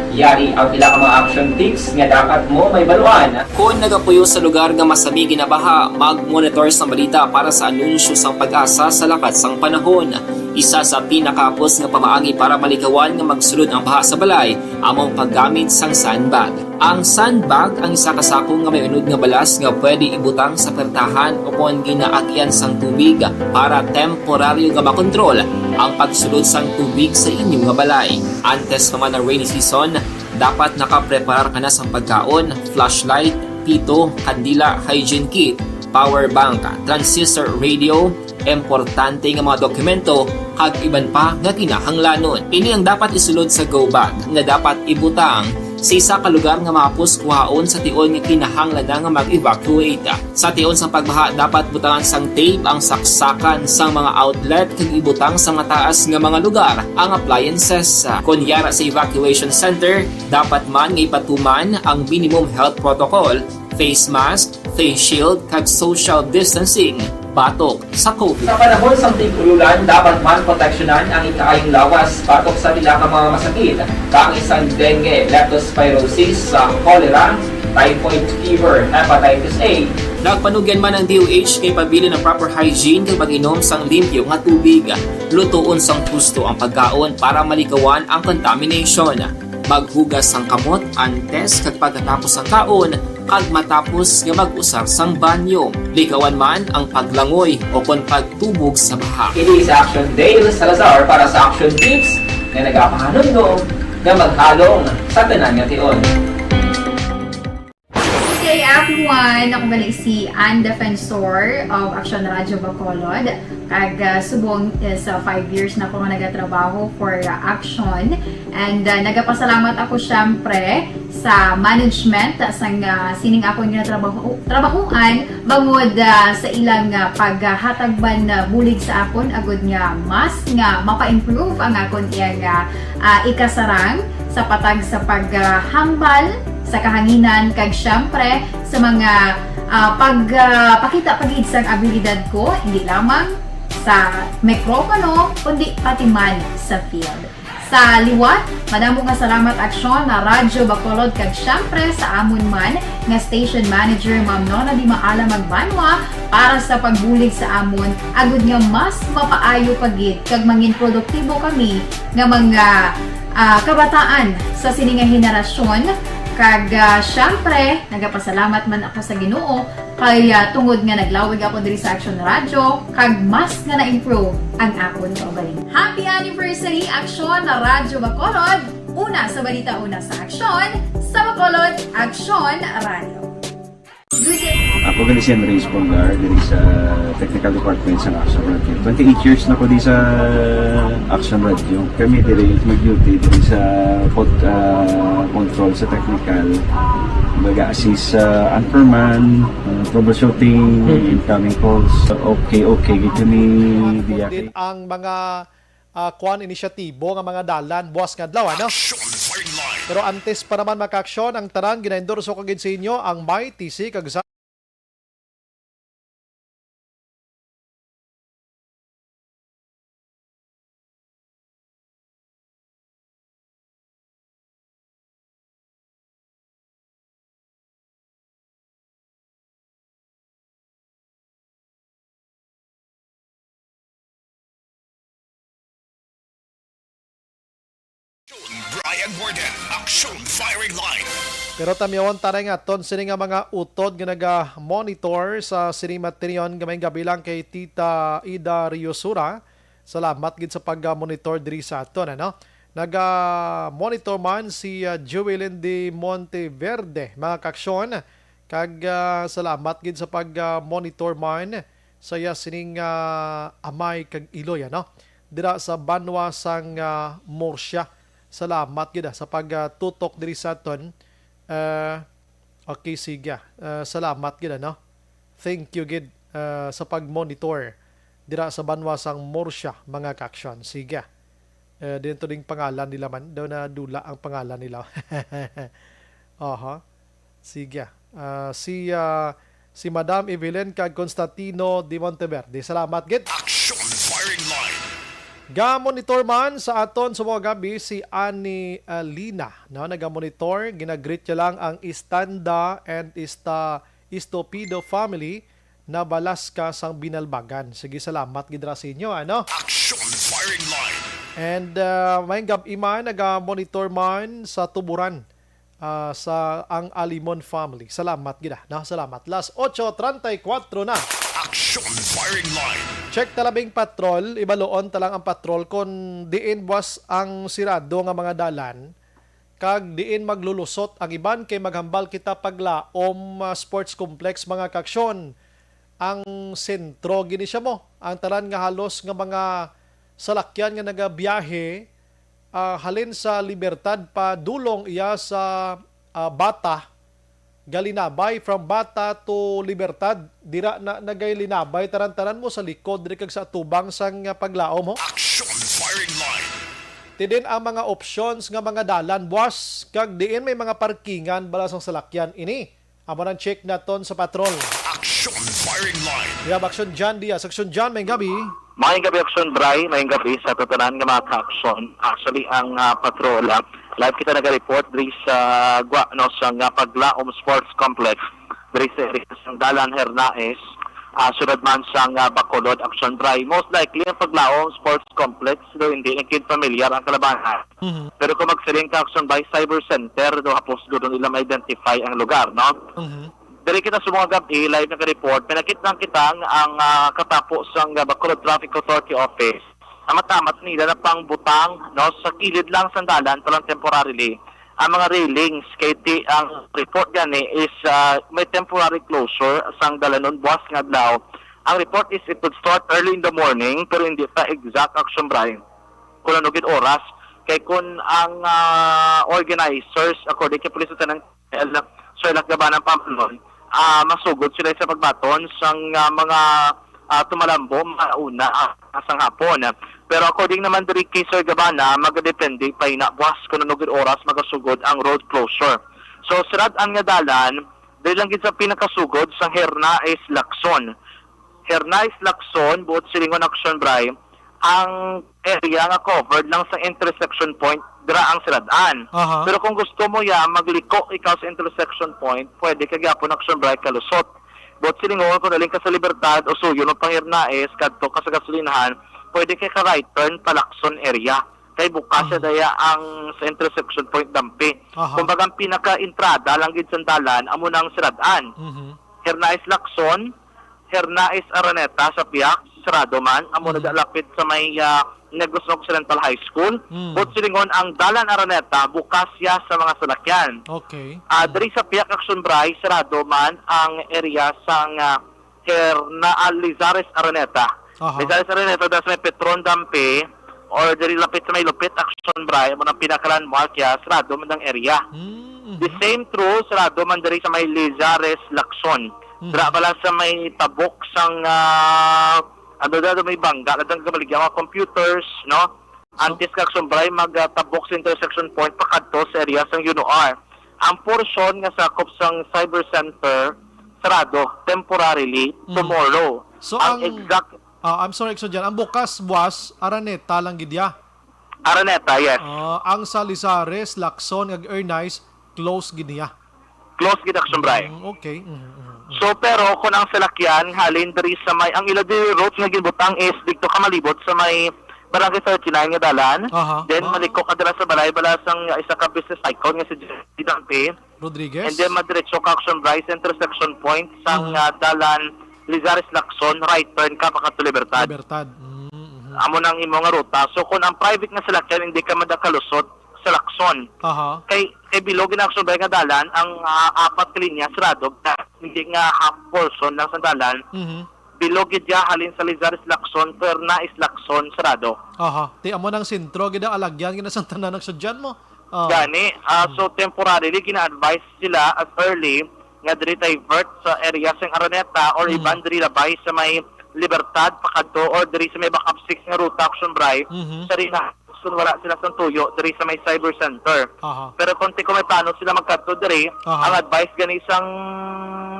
Yari ang pila ka mga action tips nga dapat mo mahibaluan. Kon nagapuyo sa lugar nga masami ginabaha, mag-monitor sang balita para sa anunsyo sang PAGASA sa lakat sang panahon. Isa sa pinakahapos nga pamaagi para malikawan nga magsulod ang baha sa balay amo ang paggamit sang sandbag. Ang sandbag ang isa ka sako nga may unod nga balas nga pwede ibutang sa pertahan o kon ginaagyan sang tubig para temporaryo nga makontrol ang pagsulod sang tubig sa inyo nga balay. Antes pa man ang rainy season, dapat nakapreparar ka na sang pagkaon, flashlight, pito, kandila, hygiene kit, power bank, transistor radio, importante nga mga dokumento, kag iban pa nga kinahanglanon. Ini ang dapat isulod sa go bag nga dapat ibutang sa isa ka lugar nga mahapos kuhaon sa tion nga kinahanglan na nga mag-evacuate. Sa tion sang pagbaha, dapat butangan sang tape ang saksakan sang mga outlet kag ibutang sa mataas nga mga lugar ang appliances. Kon yara sa evacuation center, dapat man nga ipatuman ang minimum health protocol, face mask, face shield, kag social distancing batok sa COVID. Sa panahon sang tig-ululan, dapat man proteksyonan ang ikaayong lawas batok sa pila ka mga masakit, kaangay sang dengue, leptospirosis, sa cholera, typhoid fever, hepatitis A. Nagpanugyan man ang D O H nga ipabilin ang proper hygiene kag pag-inom sang limpyo nga tubig. Lutoon sang husto ang pagkaon para malikawan ang contamination. Maghugas sang kamot antes kag pagkatapos sang kaon, kag matapos nga mag-usar sang banyo. Likawan man ang paglangoy o kon pagtubog sa baha. Ini si Action Dale Salazar para sa Action Tips nga nagapahanumdom nga maghalong sa tanan nga tion. Hey everyone! Ako gali si Ann Defensor of Action Radio Bacolod. Kag ah, subong is ah, five years na ako nga nagatrabaho for ah, Action. And ah, nagapasalamat ako syempre sa management sang ah, sining akon nga trabaho, trabahuan bangod ah, sa ilang ah, paghatag man ah, bulig sa akon agud nga mas nga mapa-improve ang akon iyang ah, ah, ikasarang sa patag sa paghambal sa kahanginan kag syempre sa mga ah, pagpakita pa gid sang abilidad ko, hindi lamang sa mikropono kundi pati man sa field. Sa liwat, madamo nga salamat Aksyon na Radyo Bacolod kag syempre sa amon man nga station manager, Ma'am Nona Di Maala Magbanwa, para sa pagbulig sa amon agud nga mas mapaayo pa gid kag mangin produktibo kami nga mga ah, kabataan sa sini nga henerasyon. Kag ah, syempre, nagapasalamat man ako sa Ginoo kay ah, tungod nga naglawig ako diri sa Action Radio kag mas nga na-improve ang akon kaugalingon. Happy anniversary, Action na Radyo Bacolod! Una sa balita, una sa aksyon, sa Bacolod, Action Radio. Good day. Ako gali si Andres Polgar diri sa Technical Department sa Action Radio. Twenty-eight years na ko di sa Action Radio. Kami diri mag-duty diri sa pod, ah, control sa technical. Mag-assist sa anchorman, ah, troubleshooting, incoming calls. Okay, okay, gid kami diya. Din ang mga ah, kuan inisyatibo nga mga dalan buwas nga adlaw, ano? Action Firing Line. Pero antes pa naman makaaksyon ang tanan, ginaendorso ko gid sa inyo ang Mighty C kag sa Brian Warden, Action Firing Line. Pero tamyawon ta na nga aton sini nga mga utod nga naga-monitor sa sini materion nga may gabi lang kay Tita Ida Riosura. Salamat gid sa pag-monitor diri sa aton, ano? Naga-monitor man si ah, Jewelyn de Monteverde, mga kaksyon. Kag ah, salamat gid sa pag-monitor man sa iya sining ah, amay kag iloy, ano? Dira sa banwa sang ah, Murcia. Salamat gid ah, sa pagtutok diri sa aton. Ah, okay, sige. Ah, salamat gid, ano? Thank you gid ah, sa pag-monitor dira sa banwa sang Murcia, mga kaksyon. Sige. Eh, dito ding pangalan nila man. Daw na dula ang pangalan nila. Aha. Sige. Ah, si ah, si Madam Evelyn kag Constantino de Monteverde. Salamat gid. Action Firing Line. Ga-monitor man sa aton sa mga gabi si Annie ah, Lina, no? Naga-monitor, ginagreet niya lang ang Istanda and Ista Istopido family na balas ka sang binalbagan. Sige, salamat gid ra sa inyo, ano? Action Firing Line. And uh, may gab-i man naga-monitor man sa Tuburan ah, sa ang Alimon family. Salamat gid ah, no? Salamat. Las ocho treinta y cuatro na. Action Firing Line. Check ta labing patrol, ibaluon ta lang ang patrol kung diin buwas ang sirado nga mga dalan kag diin maglulusot ang iban kay maghambal kita paglaom ah, sports complex, mga kaksyon. Ang sentro gini siya mo, ang tanan nga halos nga mga salakyan nga nagabiyahe ah, halin sa Libertad pa dulong iya sa ah, Bata, galinabay from Bata to Libertad, dira na nagay linabay tanan-tanan mo sa likod diri kag sa atubang sang ah, paglaom ho. Action Firing Line. Tidin ang mga options nga mga dalan buwas kag diin may mga parkingan bala sang salakyan ini. Amo nang check naton sa patrol. Action Firing Line. We have Action John Diaz. Action John, may gabi. Mayong gabi, Action Bry. Mayong gabi sa tanan nga mga ka-action. Actually, ang ah, patrol, ah, live kita naga-report diri sa gwa no sa nga Paglaom Sports Complex diri sa area sa Dalan Hernaez, ah, sulod man sa nga Bacolod, Action Bry. Most likely ang Paglaom Sports Complex, though hindi na gid familiar ang kalabanan. Mhm. Pero kung magsiling ka, Action Bry, Cyber Center, do hapos gud nila ma-identify ang lugar, no? Mhm. Diri kita sa mga gabi, live nga report, pinakit lang kita ang ah, katapo sang ah, Bacolod Traffic Authority Office. Ang matamat nila na pangbutang no, sa kilid lang sa dalan, parang temporarily. ang mga railings, kay ti-, ang report gani is, ah, may temporary closure sang dalanon buwas nga adlaw. Ang report is it would start early in the morning, pero hindi pa exact, Action Bri, kung ano gid oras. Kay kung ang, ah, organizers, according kay Police Lieutenant L. Sherlock Gabanang Pamplon, ah, masugod sila sa pagbaton sang, ah, mga, ah, tumalambo mauna, ah, sang hapon. Pero according naman diri kay Sir Gabana, magadepende pa ina buwas kung ano gid oras magasugod ang road closure. So, sirad-an nga dalan, diri lang gid sa pinakasugod sang Hernaez Lacson. Hernaez Lacson, buot silingon, Action Bri, ang area nga covered lang sa intersection point, dira ang sirad-an. Aha. Pero kung gusto mo ya, magliko ikaw sa intersection point, pwede ka gyapon, Action Bri, kalusot. Buot silingon, kung daling ka sa Libertad o suyo ng Pangirnaes, kadto ka sa gasolinahan, pwede ka ka-right turn pa Lacson area. Kay bukas siya Mhm. daya ang sa intersection point dampi. Aha. Kumbaga, ang pinaka-entrada lang gid sa dalan, amo nang sirad-an. Mhm. Hernaez Lacson, Hernaez Araneta sa piyak, sarado man. Amo na Mhm. lapit sa may, ah, Negros Occidental High School. Mm. Buot silingon, ang Dalan Araneta bukas ya sa mga salakyan. Okay. Ah, Mm. diri sa piyak, Action Bri, sarado man ang area sang, ah, Herna-, ah, Lizares Araneta. Aha. Lizares Araneta, das may Petron Dampi, or diri lapit sa may Lupit, Action Bri, amo nang pinaka-landmark ya, sarado man ang area. Mm, The mhm. same true, sarado man diri sa may Lizares, Lacson. Mhm. Dira bala sa may tabok sang, ah, ano daw, may bangga, ladang kamaligya mga computers, no? So Antes kag sumbray, mag, ah, tabok sa intersection point pakadto sa area sang U N O R. Ang porsyon nga sakop sang Cyber Center, sarado temporarily Mhm. tomorrow. So Ang ang, exact ah, I'm sorry, Action Jan, ang bukas buwas, Araneta lang gid ya? Araneta, yes. Ah, ang sa Lizares, Lacson, kag Ernais, close gid niya. Close gid, Action Bri. Mm, okay. Mhm, mhm, mhm. So, pero kung ang salakyan halin diri sa may, ang ila diri route nga ginbutang is didto ka malibot sa may Barangay thirty-nine nga dalan. Aha. Then, Ah. maliko ka dira sa balay, bala sang isa ka business icon nga si J P Dampi. Rodriguez? And then, madiretso ka, Action Bri, sa intersection point sang, Mhm. ah, dalan Lizares Lacson, right turn ka, pakadto Libertad. Libertad. Mm, mhm. Amo nang imo nga ruta. So, kung ang private nga salakyan, hindi ka madakalusot sa Lacson. Aha. Kay, kay bilog gid, Action Bri, nga dalan, ang, ah, apat ka linya, sarado, hindi nga half portion lang sa dalan. Mhm. Bilog gid ya, halin sa Lizares Lacson, Perna is Lacson, sarado. Aha. Ti amo nang sentro gid ang alagyan gid sa tanan ng sadyan mo. Ah. Gani, ah, Hmm. so temporarily, gina-advise sila as early nga diri divert sa area sang Araneta or Hmm. iban diri labay sa may Libertad pakadto or diri sa may Backup six nga ruta, Action Bri, Mhm. sa rin na kung wala sila sa tuyo diri sa may Cyber Center. Aha. Pero kung ti-, kung may plano sila magkadto diri, Aha. ang advice gani sang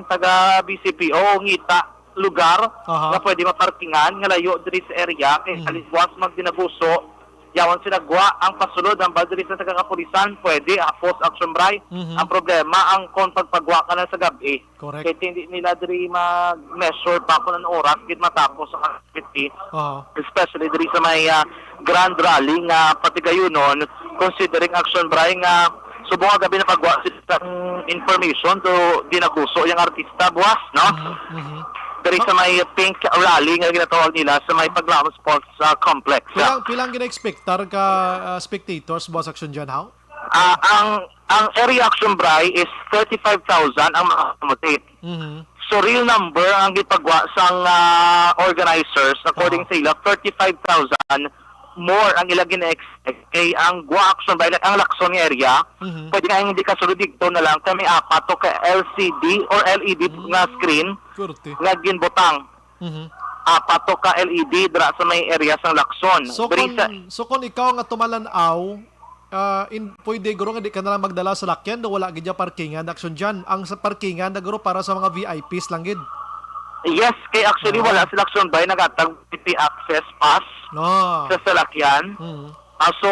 taga B C P O, ngita lugar Aha. nga pwede maparkingan nga layo diri sa area kay Mhm. halis buwas magdinaguso, yawon sila gwa ang pasulod ang diri sa taga kapulisan, pwede, ah, post, Action Bri. Mhm. Ang problema, ang kon pagpagwa ka na sa gab-i. Correct. Kay hindi nila diri mag-measure pa kung anong oras gid matapos ang activity. Aha. Especially diri sa may, ah, grand rally nga patigayunon, considering, Action Bri, nga subong nga gab-i na pagwa sila sang information to dinaguso yung artista buwas, no? Mhm, mhm. Diri sa may pink rally nga ginatawag nila sa may Paglaom Sports, ah, Complex. Pilang, pilang gina-expectar ka, ah, spectators buwas, Action Jan, how? Ah, ang, ang area, Action Bri, is thirty-five thousand ang maka-accommodate. Mhm. So, real number ang gipagwa sang, ah, organizers, according Aha. sa ila, thirty-five thousand more ang ila gina-expect. Kay ang gwa, Action Bri, ang Lacson nga area, Mhm. pwede nga hindi kasulod didto na lang kay may apat to ka L C D or L E D Mm. nga screen Swerte. nga ginbutang. Mhm. Apat to ka L E D dira sa may area sang Lacson. So Diri kon, sa so kon ikaw nga tumalan-aw, ah, in, pwede guro nga di ka na lang magdala sa lakyan do wala gid ya parkingan, Action Jan. Ang sa parkingan na guro para sa mga V I Ps lang gid. Yes, kay actually Ah. wala sila, Action Bri, nagatag V I P access pass No. sa salakyan. Mhm. Ah, so,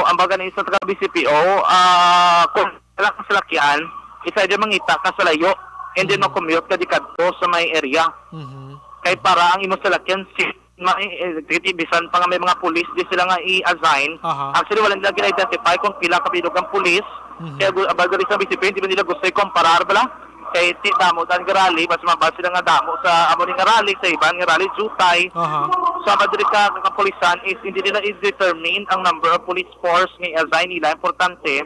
ang baga ni sa taga B C P O, ah, kung wala ka salakyan, isa dyan mangita ka sa layo, and then Mhm. mag-commute ka di kadto sa may area. Mhm. Kay para ang imong salakyan, si, ma-, eh, eh, bisan pa nga may mga pulis, di sila nga i-assign. Aha. Actually, wala nila gina-identify kung pila ka bilog ang pulis. Mhm. Kaya gu-, ang baga ni sa B C P O, hindi man nila gusto i-comparar bala. Kay ti damo dan garali, mas mabal sila nga damo sa amo ni nga rally, sa iban nga rally, jutay. Aha. Sa madri ka, kapulisan is hindi nila i-determine ang number of police force nga i-assign nila. Importante,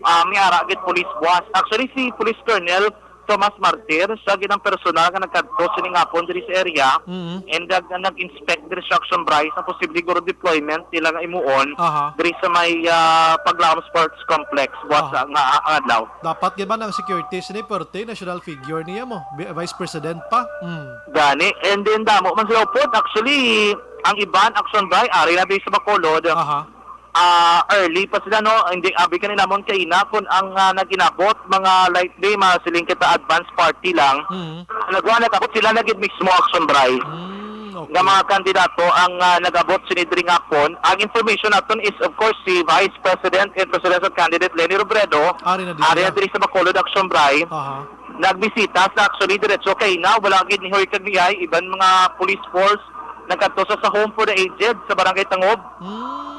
Ah, may ara gid police buwas. Actually, si Police Colonel Tomas Martir, siya gid ang personal nga nagkadto sining hapon diri sa area, Mm. and nag-, nag-inspect diri sa Action Bry sa posible guro deployment nila nga imuon Aha. diri sa may, ah, Paglaom Sports Complex buwas Aha. sa, nga, nga adlaw. Dapat gid man ang security sini, perte, national figure niya mo, vi-, vice president pa. Mm. Gani, and then damo man sila upod. Actually, ang iban, Action Bry, ari na diri sa Bacolod. Aha. Ah, early pa sila, no? Hindi, abi ka nila mon kaina kung ang, ah, nag-inabot, mga light day, mga siling kita advance party lang. Mm. Nagwa, nag-abot sila na gid mismo, Action Bry. Mm, okay. Nga mga kandidato ang, ah, nag-abot sini diri nga hapon. Ang information naton is, of course, si Vice President and Presidential Candidate Leni Robredo. Ari na diri Ari na siya. diri sa Bacolod, Action Bry. Aha. Nagbisita sa actually diretso kay na, wala gid ni Hoy kag ni Ay, iban mga police force nagkadto sa, sa Home for the Aged sa Barangay Tangob. Hmm.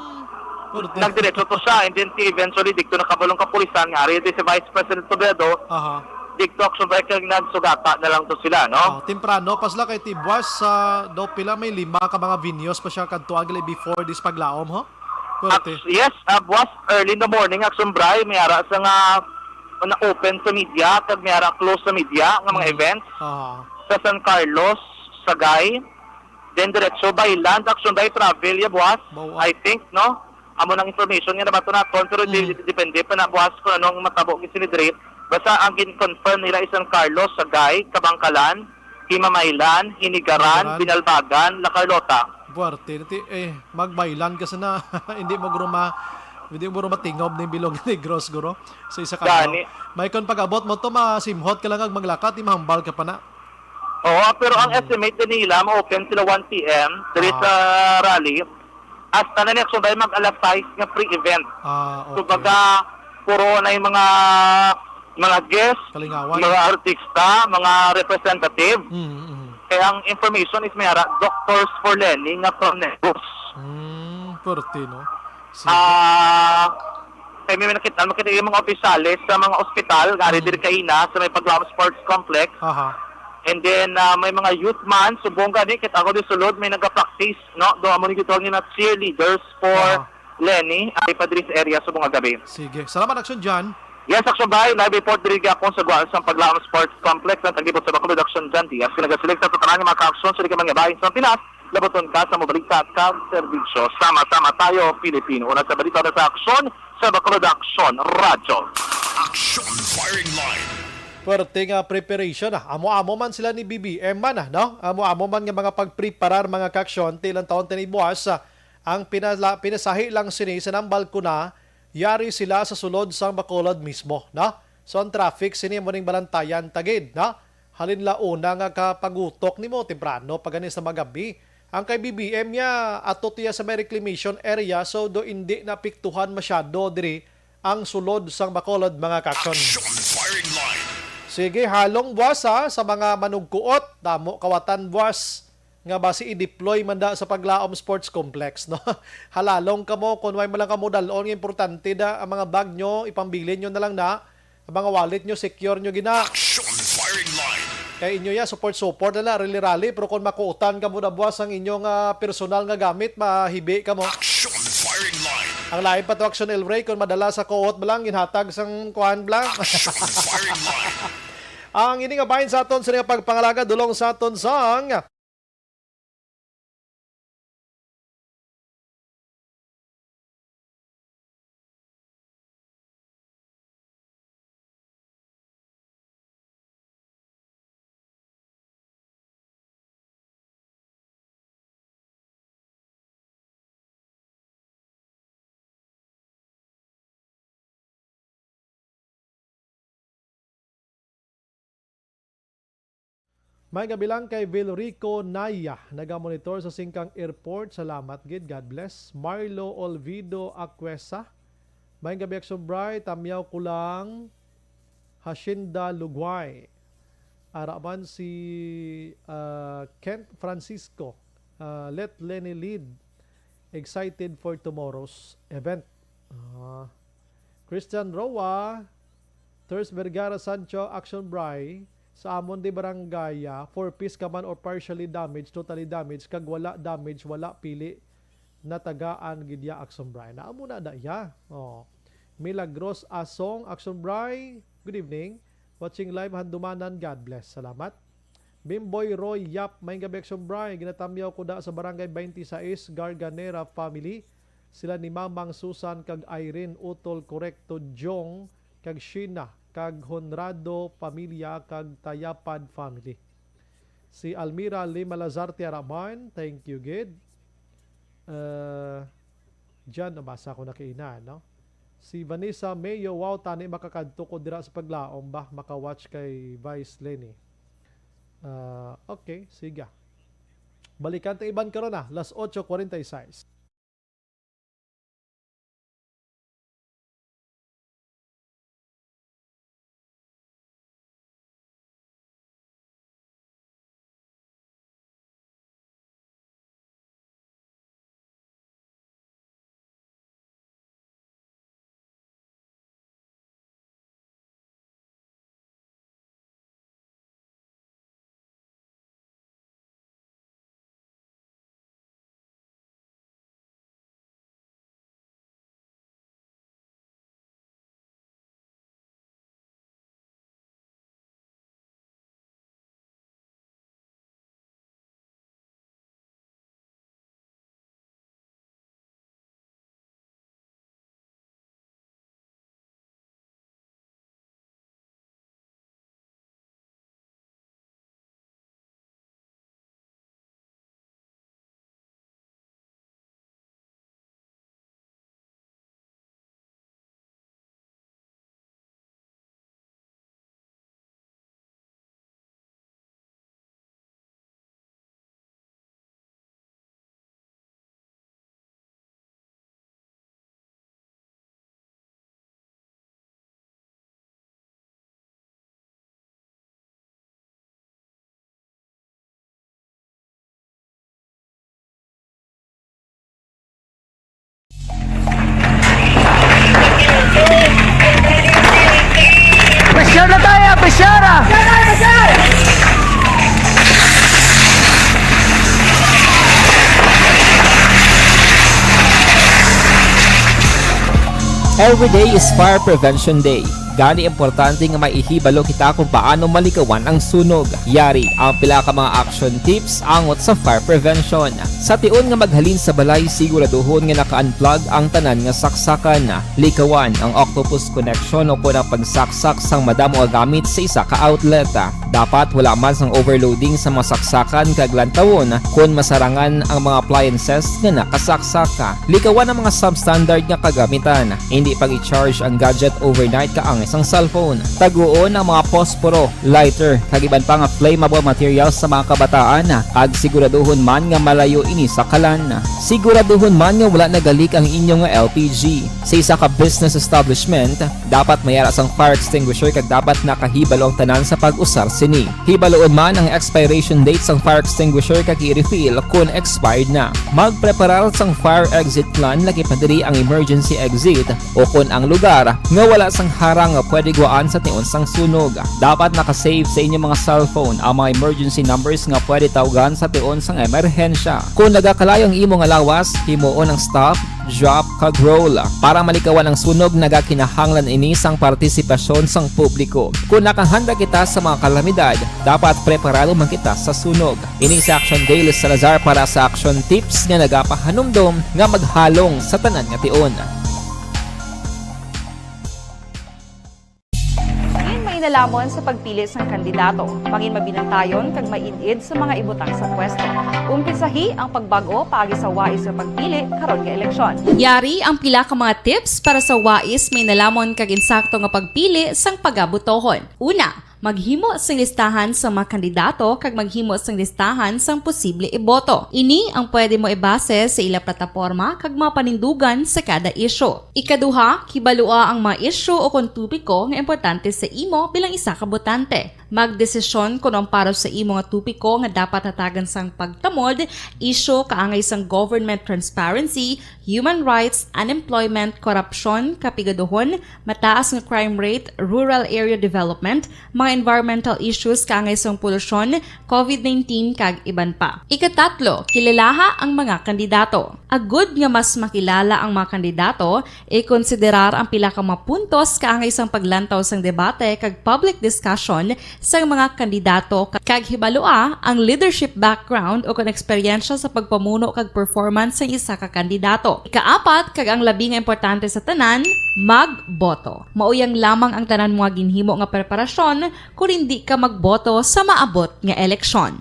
Pwerte. Nagdiretso to siya, and then si eventually dito nakabulong kapulisan nga ari di si Vice President Toledo. Aha. Dito action bike kag nagsugata na lang to sila, no? Oh, temprano pa sila kay tibwas sa daw pila may lima ka mga venues pa siya kadto agli before this paglaom, ho? Pwerte. Ac-, yes, ah, buwas early in the morning, Action Bry, may ara sa nga na open sa media, kag may ara close sa media nga mga Mm. events. Ah. Sa San Carlos, Sagay, then diretso by land, Action Bry, travel ya buwas, Mao, ah. I think, no? Amo nang information nga nabato naton, pero di-, Mm. depende pa na buwas kung anong matabo gid sini diri. Basta ang gin-confirm nila is San Carlos, Sagay, Kabangkalan, Himamaylan, Hinigaran, Hinigaran. Binalbagan, La Carlota. Buwerte, nati-, eh, magbaylan ka sana. Hindi mo guro ma-, hindi mo guro matingob ning bilog ni Negros, guro. Sa isa ka Gani. adlaw. May kon pag-abot mo to, masimhot ka lang ag maglakat, di mahambal ka pa na. Oo, pero ang Mm. estimate din nila, ma-open sila one P M, diri Ah. sa rally. Hasta na ni Action Bry mag alas sais nga pre-event. Ah, okay. Kumbaga, puro na yung mga, mga guest, Kalingawan. mga artista, mga representative. Mm, mm. Kaya ang information is may ara, Doctors for Leni nga from Negros. Mm, pwerte, no? Sige. Ah, kaya may nakita, makita yung mga opisyales sa mga ospital, nga ari Mm. diri kaina, sa may Paglaom Sports Complex. Aha. And then, ah, may mga youth man, subong gani, kita ko di sulod, may nagapractice, no? Do amo ni gitawag nila cheerleaders for Aha. Leni, ari pa diri sa area, subong nga gabi. Sige. Salamat, Action John. Yes, Action Bry, live report diri gyapon sa Gual sa Paglaom Sports Complex, ang tagibot sa Bacolod, Action John Diaz. Pinagaselekta sa tanan nga mga ka-aksyon sa di ka mga bahin sa Pinas, labuton ka sa mobalita kag serbisyo. Sama-sama tayo, Pilipino. Una sa balita na sa aksyon, sa Bacolod Action Radyo. Action Firing Line. Pwerte nga preparation, ah. Amo-amo man sila ni B B M man, ah, no? Amo-amo man nga mga pagpreparar, mga ka-aksyon, ti ilang taon tani buwas, ah, ang pinala-, pinasahi lang sini sa nambal ko na, yari sila sa sulod sang Bacolod mismo, no? So, ang traffic sini mo ning balantayan tagid, no? Halin la una nga kapagutok nimo, temprano pa gani sa magabi. Ang kay B B M niya, ato tiya sa may reclamation area, so do indi naapektuhan masyado diri ang sulod sang Bacolod, mga ka-aksyon. Action Firing Line. Sige, halong buwas, ha, sa mga manugkuot, damo kawatan buwas nga basi i-deploy man da sa Paglaom Sports Complex, no? Halalong kamo, kung way man lang kamo dal-on nga importante da, ang mga bag nyo, ipambilin nyo na lang na, ang mga wallet nyo, secure nyo gina. Action Firing Line. Kay inyo ya, support-support na na, rally-rally, pero kung makuutan kamo na buwas ang inyong, ah, personal nga gamit, mahibi kamo. Action Firing Line. Ang lain pa to, Action El Rey, kung madala sa kuot ba lang, ginhatag sang kuan ba lang. Action Firing Line. Ang ini nga bahin sa aton sa pagpangalaga, dulong sa aton sang May gabi lang kay Vilrico Naya, nagamonitor sa Singkang Airport. Salamat gid. God bless. Marlo Olvido Acuesa. May gabi, Action Bry. Tamyaw ko lang. Hacienda Lugway. Ara man si, ah, Kent Francisco. Ah, let Leni lead. Excited for tomorrow's event. Ah, Christian Roa, Thurs Vergara Sancho, Action Bry, sa amon di barangay, ah, four piece ka man or partially damaged, totally damaged, kag wala damage, wala pili, natagaan gid ya, Action Bry. Na amo na da ya. Oh. Milagros Asong, Action Bri, good evening. Watching live, Handumanan, God bless. Salamat. Bimboy Roy Yap, may gabi, Action Bri. Ginatamyaw ko da sa Barangay twenty-six, Garganera family. Sila ni Mamang Susan kag Irene Utol Correcto Jong kag Sheena kag Honrado pamilya kag Tayapad family. Si Almira Lima Lazarte Araman, thank you, gid. Uh, Diyan, nabasa ko na kaina, no? Si Vanessa Mayo, wow, tani makakadto ko dira sa paglaom ba, makawatch kay Vice Lenny. Ah, okay, siga. Balikan ta iban karon na, las ocho cuarenta y seis. Pressure na tayo, pressure! Every day is Fire Prevention Day. Gani, importante nga may ihibalo kita kung paano malikawan ang sunog. Yari ang pila ka mga action tips angot sa fire prevention. Sa tion nga maghalin sa balay, siguraduhon nga naka-unplug ang tanan nga saksakan. Likawan ang octopus connection o kon ang pagsaksak sang madamo nga gamit sa isa ka outlet. Dapat wala man sang overloading sa mga saksakan kag lantawon kon masarangan ang mga appliances nga nakasaksak. Likawan ang mga substandard nga kagamitan. Indi pag-i-charge ang gadget overnight kaangay sang cellphone. Taguon ang mga posporo, lighter, kag iban pa nga flammable materials sa mga kabataan, kag siguraduhon man nga malayo ini sa kalan. Siguraduhon man nga wala nagalik ang inyo nga L P G. Sa isa ka business establishment, dapat may ara sang fire extinguisher kag dapat nakahibalo ang tanan sa pag-usar sini. Hibaloon man ang expiration date sang fire extinguisher kag i-refill kon expired na. Magpreparar sang fire exit plan, lakip na diri ang emergency exit o kon ang lugar nga wala sang harang nga pwede guwaan sa tion sang sunog. Dapat naka-save sa inyo mga cellphone ang mga emergency numbers nga pwede tawgan sa tion sang emerhensya. Kon nagakalayo ang imo nga lawas, himuon ang stop, drop, kag roll. Para malikawan ang sunog, nagakinahanglan ini sang partisipasyon sang publiko. Kon nakahanda kita sa mga kalamidad, dapat preparado man kita sa sunog. Ini si Action Dale Salazar para sa Action Tips nga nagapahanumdom nga maghalong sa tanan nga tion. Diin mainalhamon sa pagpili sang kandidato, mangin mabinantayon kag maid-id sa mga ibutang sa pwesto. Umpisahi ang pagbag-o paagi sa wais nga pagpili karon nga eleksyon. Yari ang pila ka mga tips para sa wais, mainalhamon kag insakto nga pagpili sang pagabotohon. Una, maghimo sing listahan sa mga kandidato kag maghimo sing listahan sang posible iboto. Ini ang pwede mo ibase sa ila plataporma kag mga panindugan sa kada isyu. Ikaduha, hibalua ang mga isyu o kon topiko nga importante sa imo bilang isa ka botante. Magdesisyon kon ang para sa imo nga topiko nga dapat hatagan sang pagtamod, isyu kaangay sang government transparency, human rights, unemployment, korupsyon, kapigaduhon, mataas nga crime rate, rural area development, mga environmental issues kaangay sang polusyon, covid nineteen, kag iban pa. Ikatatlo, kilalaha ang mga kandidato. Agud nga mas makilala ang mga kandidato, ikonsiderar ang pila ka mga puntos kaangay sang paglantaw sang debate kag public discussion sang mga kandidato, kag hibalua ang leadership background o kon eksperyensya sa pagpamuno kag performance sang isa ka kandidato. Ikaapat, kag ang labi nga importante sa tanan, magboto. Mauyang lamang ang tanan mo nga ginhimo nga preparasyon kon indi ka magboto sa maabot nga eleksyon.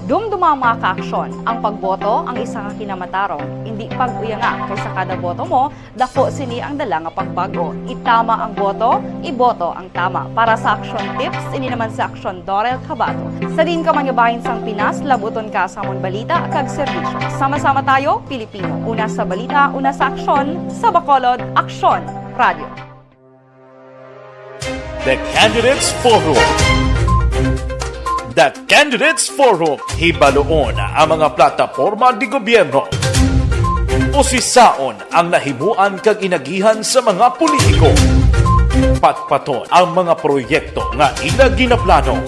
Dumduma ang mga kaaksyon. Ang pagboto ang isa ka kinamatarong. Indi pag-uyanga, kay sa kada boto mo, dako sini ang dala nga pagbag-o. Itama ang boto, iboto ang tama. Para sa aksyon tips, ini naman si Aksyon Dorel Cabato. Sa diin ka man nga bahin sang Pinas, labuton ka sa amon balita kag serbisyo. Sama-sama tayo, Pilipino. Una sa balita, una sa aksyon, sa Bacolod, Aksyon Radio. The Candidates Forum. The Candidates Forum, hibaluon ang mga plataporma de gobyerno. Usisaon ang nahimuan kag inagihan sa mga politiko. Patpaton ang mga proyekto nga ila ginaplano.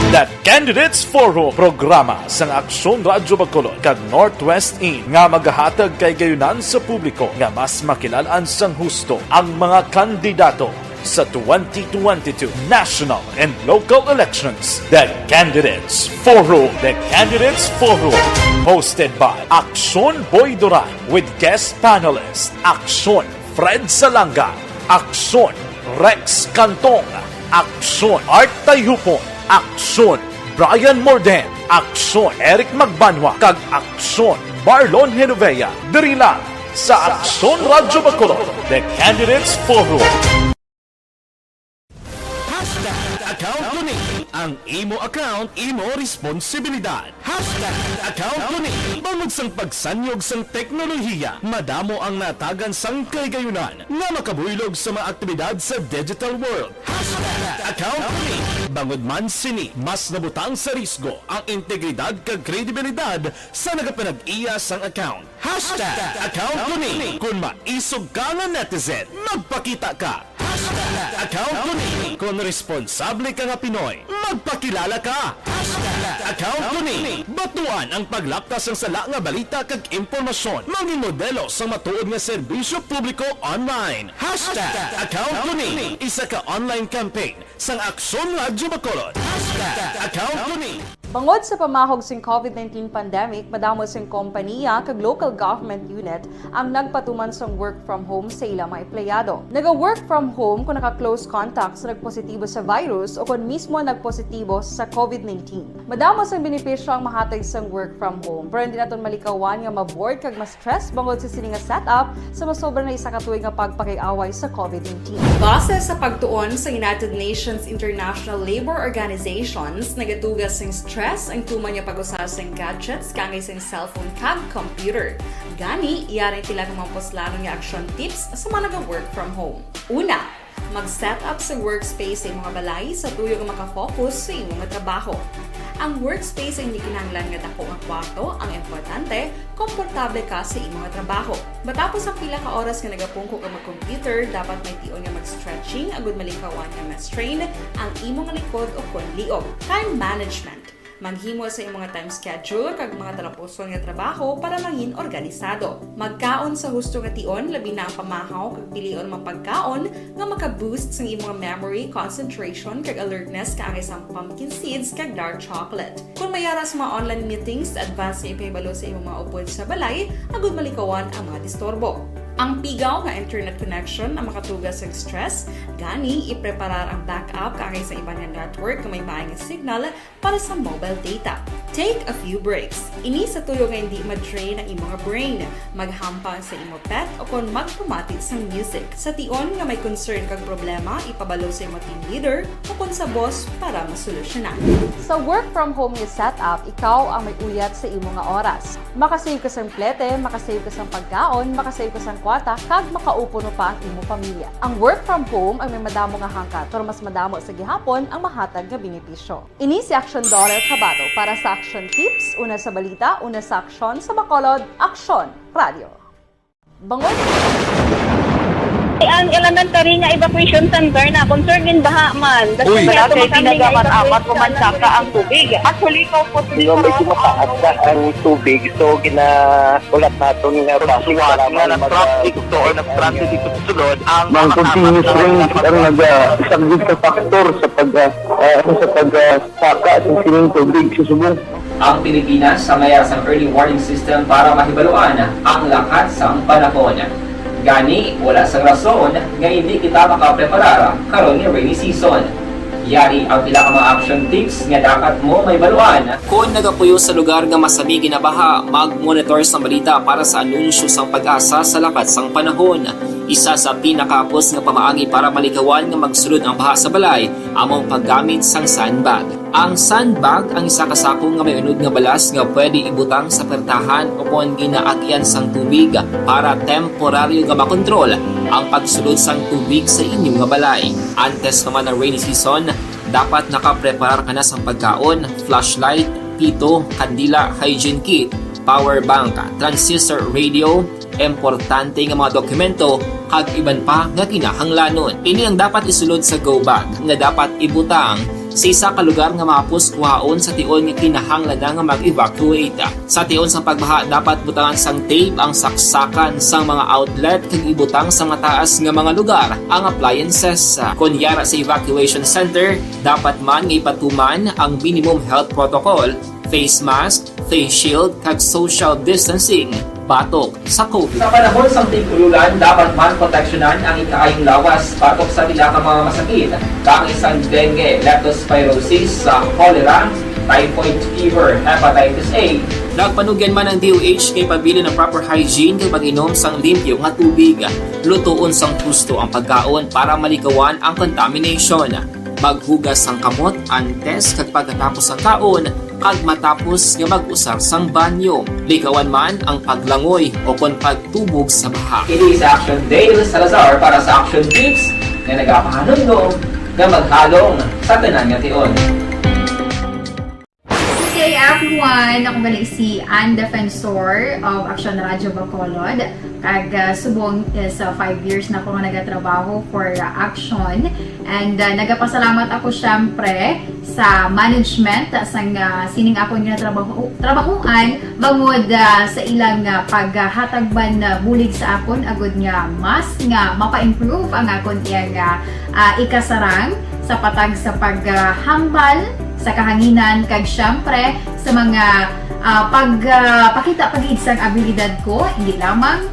The Candidates Forum, programa sang Aksyon Radyo Bacolod kag Northwest In nga magahatag kahigayonan sa publiko nga mas makilal-an sang husto ang mga kandidato sa twenty twenty-two national and local elections. The Candidates Forum. The Candidates Forum, hosted by Aksyon Boy Duran with guest panelist Aksyon Fred Salanga, Aksyon Rex Cantong, Aksyon Art Tayhupon, Aksyon Brian Morden, Aksyon Eric Magbanwa, kag Aksyon Marlon Genovea, diri lang sa Aksyon Radyo Bacolod, The Candidates Forum. Hashtag account ko ni. Ang imo account, imo responsibilidad. Hashtag account ko ni. Bangod sang pagsanyog sang teknolohiya, madamo ang natagan sang kahigayonan nga makabuylog sa mga aktibidad sa digital world. Hashtag account ko ni. Bangod man sini, mas nabutang sa risgo ang integridad kag kredibilidad sa nagapanag-iya sang account. Hashtag account ko ni. Kon maisog ka nga netizen, magpakita ka. Hashtag account ko ni. Kon responsable ka nga Pinoy, magpakilala ka. Hashtag account ko ni. Batuan ang paglapkas sang sala nga balita kag impormasyon. Mangin modelo sang matuod nga serbisyo publiko online. Hashtag account ko ni. Isa ka online campaign sang Aksyon Radyo Bacolod. Hashtag account ko ni. Bangod sa pamahog sing covid nineteen pandemic, madamo sing kompaniya kag local government unit ang nagpatuman sang work from home sa ila mga empleyado. Naga-work from home kon naka-close contact sa nagpositibo sa virus o kon mismo nagpositibo sa covid nineteen. Madamo sang benepisyo ang mahatag sang work from home, pero hindi naton malikawan nga ma-bored kag ma-stress bangod sa sini nga setup sa masobra na isa ka tuig nga pagpakig-away sa covid nineteen. Base sa pagtuon sa United Nations International Labor Organizations, nagatuga sing stress ang tuman nga pag-usa sing gadgets kaangay sing cellphone kag computer. Gani, yari ang pila ka mga puslanon nga action tips sa mga naga-work from home. Una, mag-set up sa workspace sa imong balay sa tuyo nga makafocus sa imo nga trabaho. Ang workspace ay hindi kinahanglan nga dako nga kwarto, ang importante, komportable ka sa imo nga trabaho. Matapos ang pila ka oras nga nagapungko ka mag-computer, dapat may tion nga mag-stretching agud malikawan nga ma-strain ang imo nga likod o kon liog. Time management. Maghimo sa imo nga time schedule kag mga talapuson nga trabaho para mangin organisado. Magkaon sa husto nga tion, labi na ang pamahaw kag pilion mga pagkaon nga maka-boost sang imo nga memory, concentration, kag alertness kaangay sang pumpkin seeds kag dark chocolate. Kon may ara sa mga online meetings, advance nga ipahibalo sa imo mga upod sa balay agud malikawan ang mga disturbo. Ang pigaw nga internet connection ang makatuga sang stress, gani ipreparar ang backup kaangay sa iban nga network nga may maay nga signal para sa mobile data. Take a few breaks. Ini sa tuyo nga hindi ma-drain ang imo nga brain. Maghampang sa imo pet o kon magpamati sang music. Sa tion nga may concern kag problema, ipabalo sa imo team leader o kon sa boss para masolusyonan. Sa work from home nga setup, ikaw ang may uyat sa imo nga oras. Makasave ka sang plete, makasave ka sang pagkaon, makasave ka sang Wata kag makaupo no pa ang imo pamilya. Ang work from home ang may madamo nga hangkat, pero mas madamo sa gihapon ang mahatag nga benepisyo. Ini si Action Doral Cabato para sa Action Tips, una sa balita, una sa aksyon, sa Bacolod, Aksyon Radio. Bangod. Ang elementary nga evacuation center na concern din baha man. Uy. Wala kay pinagamat-amat ko man saka ang tubig. Actually, ko po. Di ba, medyo mataas na ang tubig, so gina-, ulat naton nga traffic. Suwat nga nag-traffic to or nag-transit dito sa sulod ang mga continuous rain ang nagasaglit sa factor sa pag, ah, ah, sa pag, ah, saka sa sining tubig sa subong. Ang Pilipinas sa mayar sang early warning system para mahibaluan ang lakat sang panahon. Gani, wala sang rason nga hindi kita makapreparar karon nga rainy season. Yari ang pila ka mga action tips nga dapat mo mahibaluan. Kon nagapuyo sa lugar nga masami ginabaha, mag-monitor sang balita para sa anunsyo sang PAGASA sa lakat sang panahon. Isa sa pinakahapos nga pamaagi para malikawan nga magsulod ang baha sa balay amo ang paggamit sang sandbag. Ang sandbag ang isa ka sako nga may unod nga balas nga pwede ibutang sa pertahan o kon ginaagian sang tubig para temporaryo nga makontrol ang pagsulod sang tubig sa inyo nga balay. Antes pa man ang rainy season, dapat nakapreparar ka na sang pagkaon, flashlight, pito, kandila, hygiene kit, power bank, transistor radio, importante nga mga dokumento, kag iban pa nga kinahanglanon. Ini ang dapat isulod sa go bag nga dapat ibutang sa isa ka lugar nga mahapos kuhaon sa tion nga kinahanglan na nga mag-evacuate. Sa tion sang pagbaha, dapat butangan sang tape ang saksakan sang mga outlet kag ibutang sa mataas nga mga lugar ang appliances. Kon yara sa evacuation center, dapat man nga ipatuman ang minimum health protocol, face mask, face shield, kag social distancing batok sa COVID. Sa panahon sang tig-ululan, dapat man proteksyonan ang ikaayong lawas batok sa pila ka mga masakit, kaangay sang dengue, leptospirosis, sa cholera, typhoid fever, hepatitis A. Nagpanugyan man ang D O H kay pabilin ang proper hygiene kag pag-inom sang limpyo nga tubig. Lutoon sang husto ang pagkaon para malikawan ang contamination. Maghugas sang kamot antes kag pagkatapos sang kaon, kag matapos nga mag-usar sang banyo. Likawan man ang paglangoy o kon pagtubog sa baha. Ini si Action Dale Salazar para sa Action Tips nga nagapahanumdom nga maghalong sa tanan nga tion. Good day, everyone! Ako gali si Ann Defensor of Action Radio Bacolod. Kag, ah, subong is, ah, five years na ako nga nagatrabaho for, ah, Action. And, ah, nagapasalamat ako, syempre, sa management, ah, sang, ah, sining akon nga trabaho, trabahoan, bangod, ah, sa ilang, ah, paghatag man, ah, bulig sa akon, agud nga mas nga mapa-improve ang akon iyang, ah, ah, ikasarang sa patag sa paghambal sa kahanginan, kag, syempre, sa mga, ah, pag, ah, pakita pa gid sang abilidad ko, hindi lamang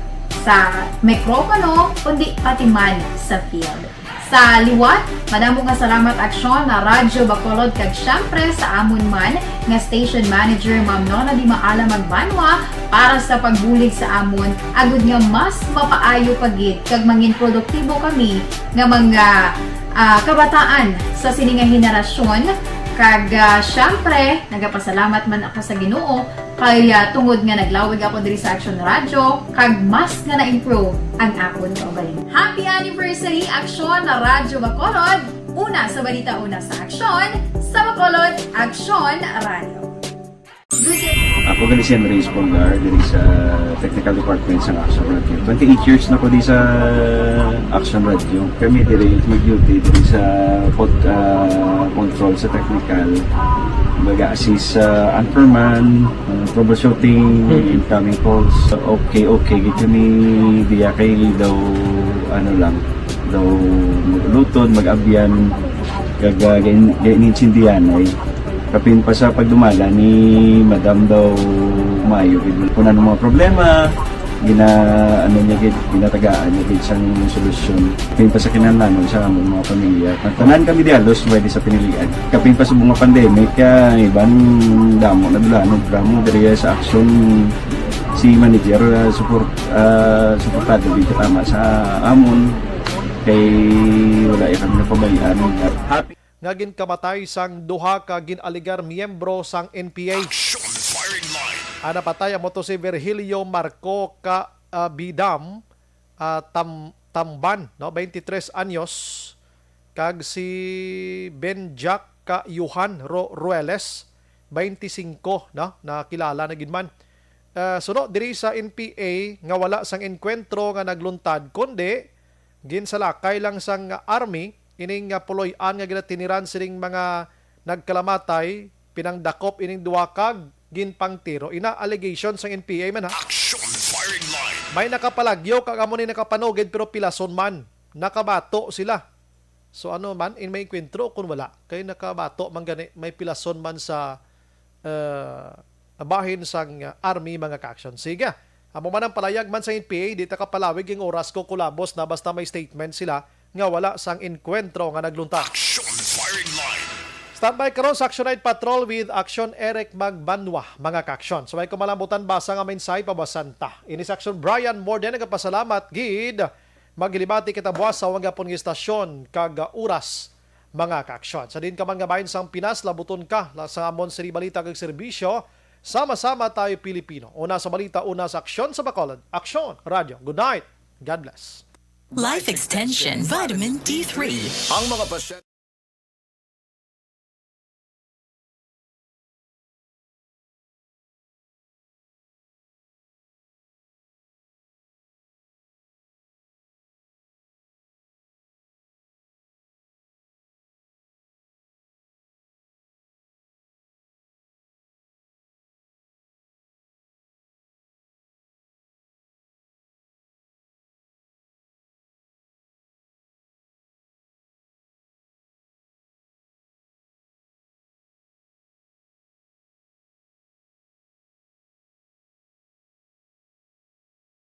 sa mikropono, kundi pati man sa field. Sa liwat, madamo nga salamat, Aksyon, na Radyo Bacolod, kag syempre sa amon man nga station manager, Ma'am Nona Di Maala Magbanwa, para sa pagbulig sa amon, agud nga mas mapaayo pa gid kag mangin produktibo kami nga mga, ah, kabataan sa sini nga henerasyon. Kag, ah, syempre, nagapasalamat man ako sa Ginoo kay, ah, tungod nga naglawig ako diri sa Action Radio, kag mas nga na-improve ang akon kaugalingon. Happy anniversary, Action Radyo Bacolod! Una sa balita, una sa aksyon, sa Bacolod, Action Radio. Ako gali si Henry Espolgar, diri sa Technical Department sa Action Radio. Twenty-eight years na ko di sa Action Radio. Kami diri mag-duty diri sa pod-, ah, control sa technical. Mag-assist sa anchorman, ah, troubleshooting, incoming calls. Okay, okay gid kami diya kay daw, ano lang, daw mag-ulutod, mag-abyan, kag, ah, gain-, gain-, inintindihan ay kapin pa sa pagdumala ni Madam daw maayo gid. Kung ano mga problema, gina-, ano niya gid, ginatagaan niya gid sang solusyon. Kapin pa sa kinahanglanon sa among mga pamilya. Tanan kami di halos pwede sa pinilian. Kapin pa sa mga pandemic, ah, iban damo na dulanog, damo diri sa Action si manager, ah, support, ah, suportado gid katama sa amon. Kay wala ya kami napabayaan. Happy nga ginkamatay sang duha ka gin-alegar miyembro sang N P A. Action Firing Line. Ang napatay amo to si Virgilio Marco Ka-, ah, Bidam, ah, Tam-, Tamban, no, twenty-three anyos, kag si Ben Jack ka Johan Ro-, Rueles, twenty-five, no, nakilala na gid man. Ah, suno diri sa N P A nga wala sang engkwentro nga nagluntad, kundi ginsalakay lang sang army ining, ah, puloy-an nga ginatiniran sining mga nagkalamatay, pinangdakop ining duha kag ginpangtiro. Ina allegation sang N P A man, ha. Action firing line. May nakapalagyo kag amo ni nakapanugid pero pilason man. Nakabato sila. So ano man, in may engkwentro kung wala. Kay nakabato man gani, may pilason man sa, uh, bahin sang, uh, army, mga ka-action. Sige, amo man ang palayag man sa N P A, di ta kapalawig yung oras ko kulabos na basta may statement sila nga wala sang engkwentro nga nagluntad. Action firing line. Standby karon sa Action Night Patrol with Action Eric Magbanwa, mga ka-action. So may kumalambutan basa nga mensahe pabasan ta. Ini sa Action Brian Morden nagapasalamat gid. Maghilibati kita buwas sa wagapon nga istasyon kag, ah, oras, mga ka-action. Sa din ka man nga bahin sang Pinas, labuton ka la-, sa amon sini balita kag serbisyo. Sama-sama tayo Pilipino. Una sa balita, una sa aksyon sa Bacolod. Aksyon, Radyo. Good night. God bless. Life Extension Vitamin D three. Ang mga pasyente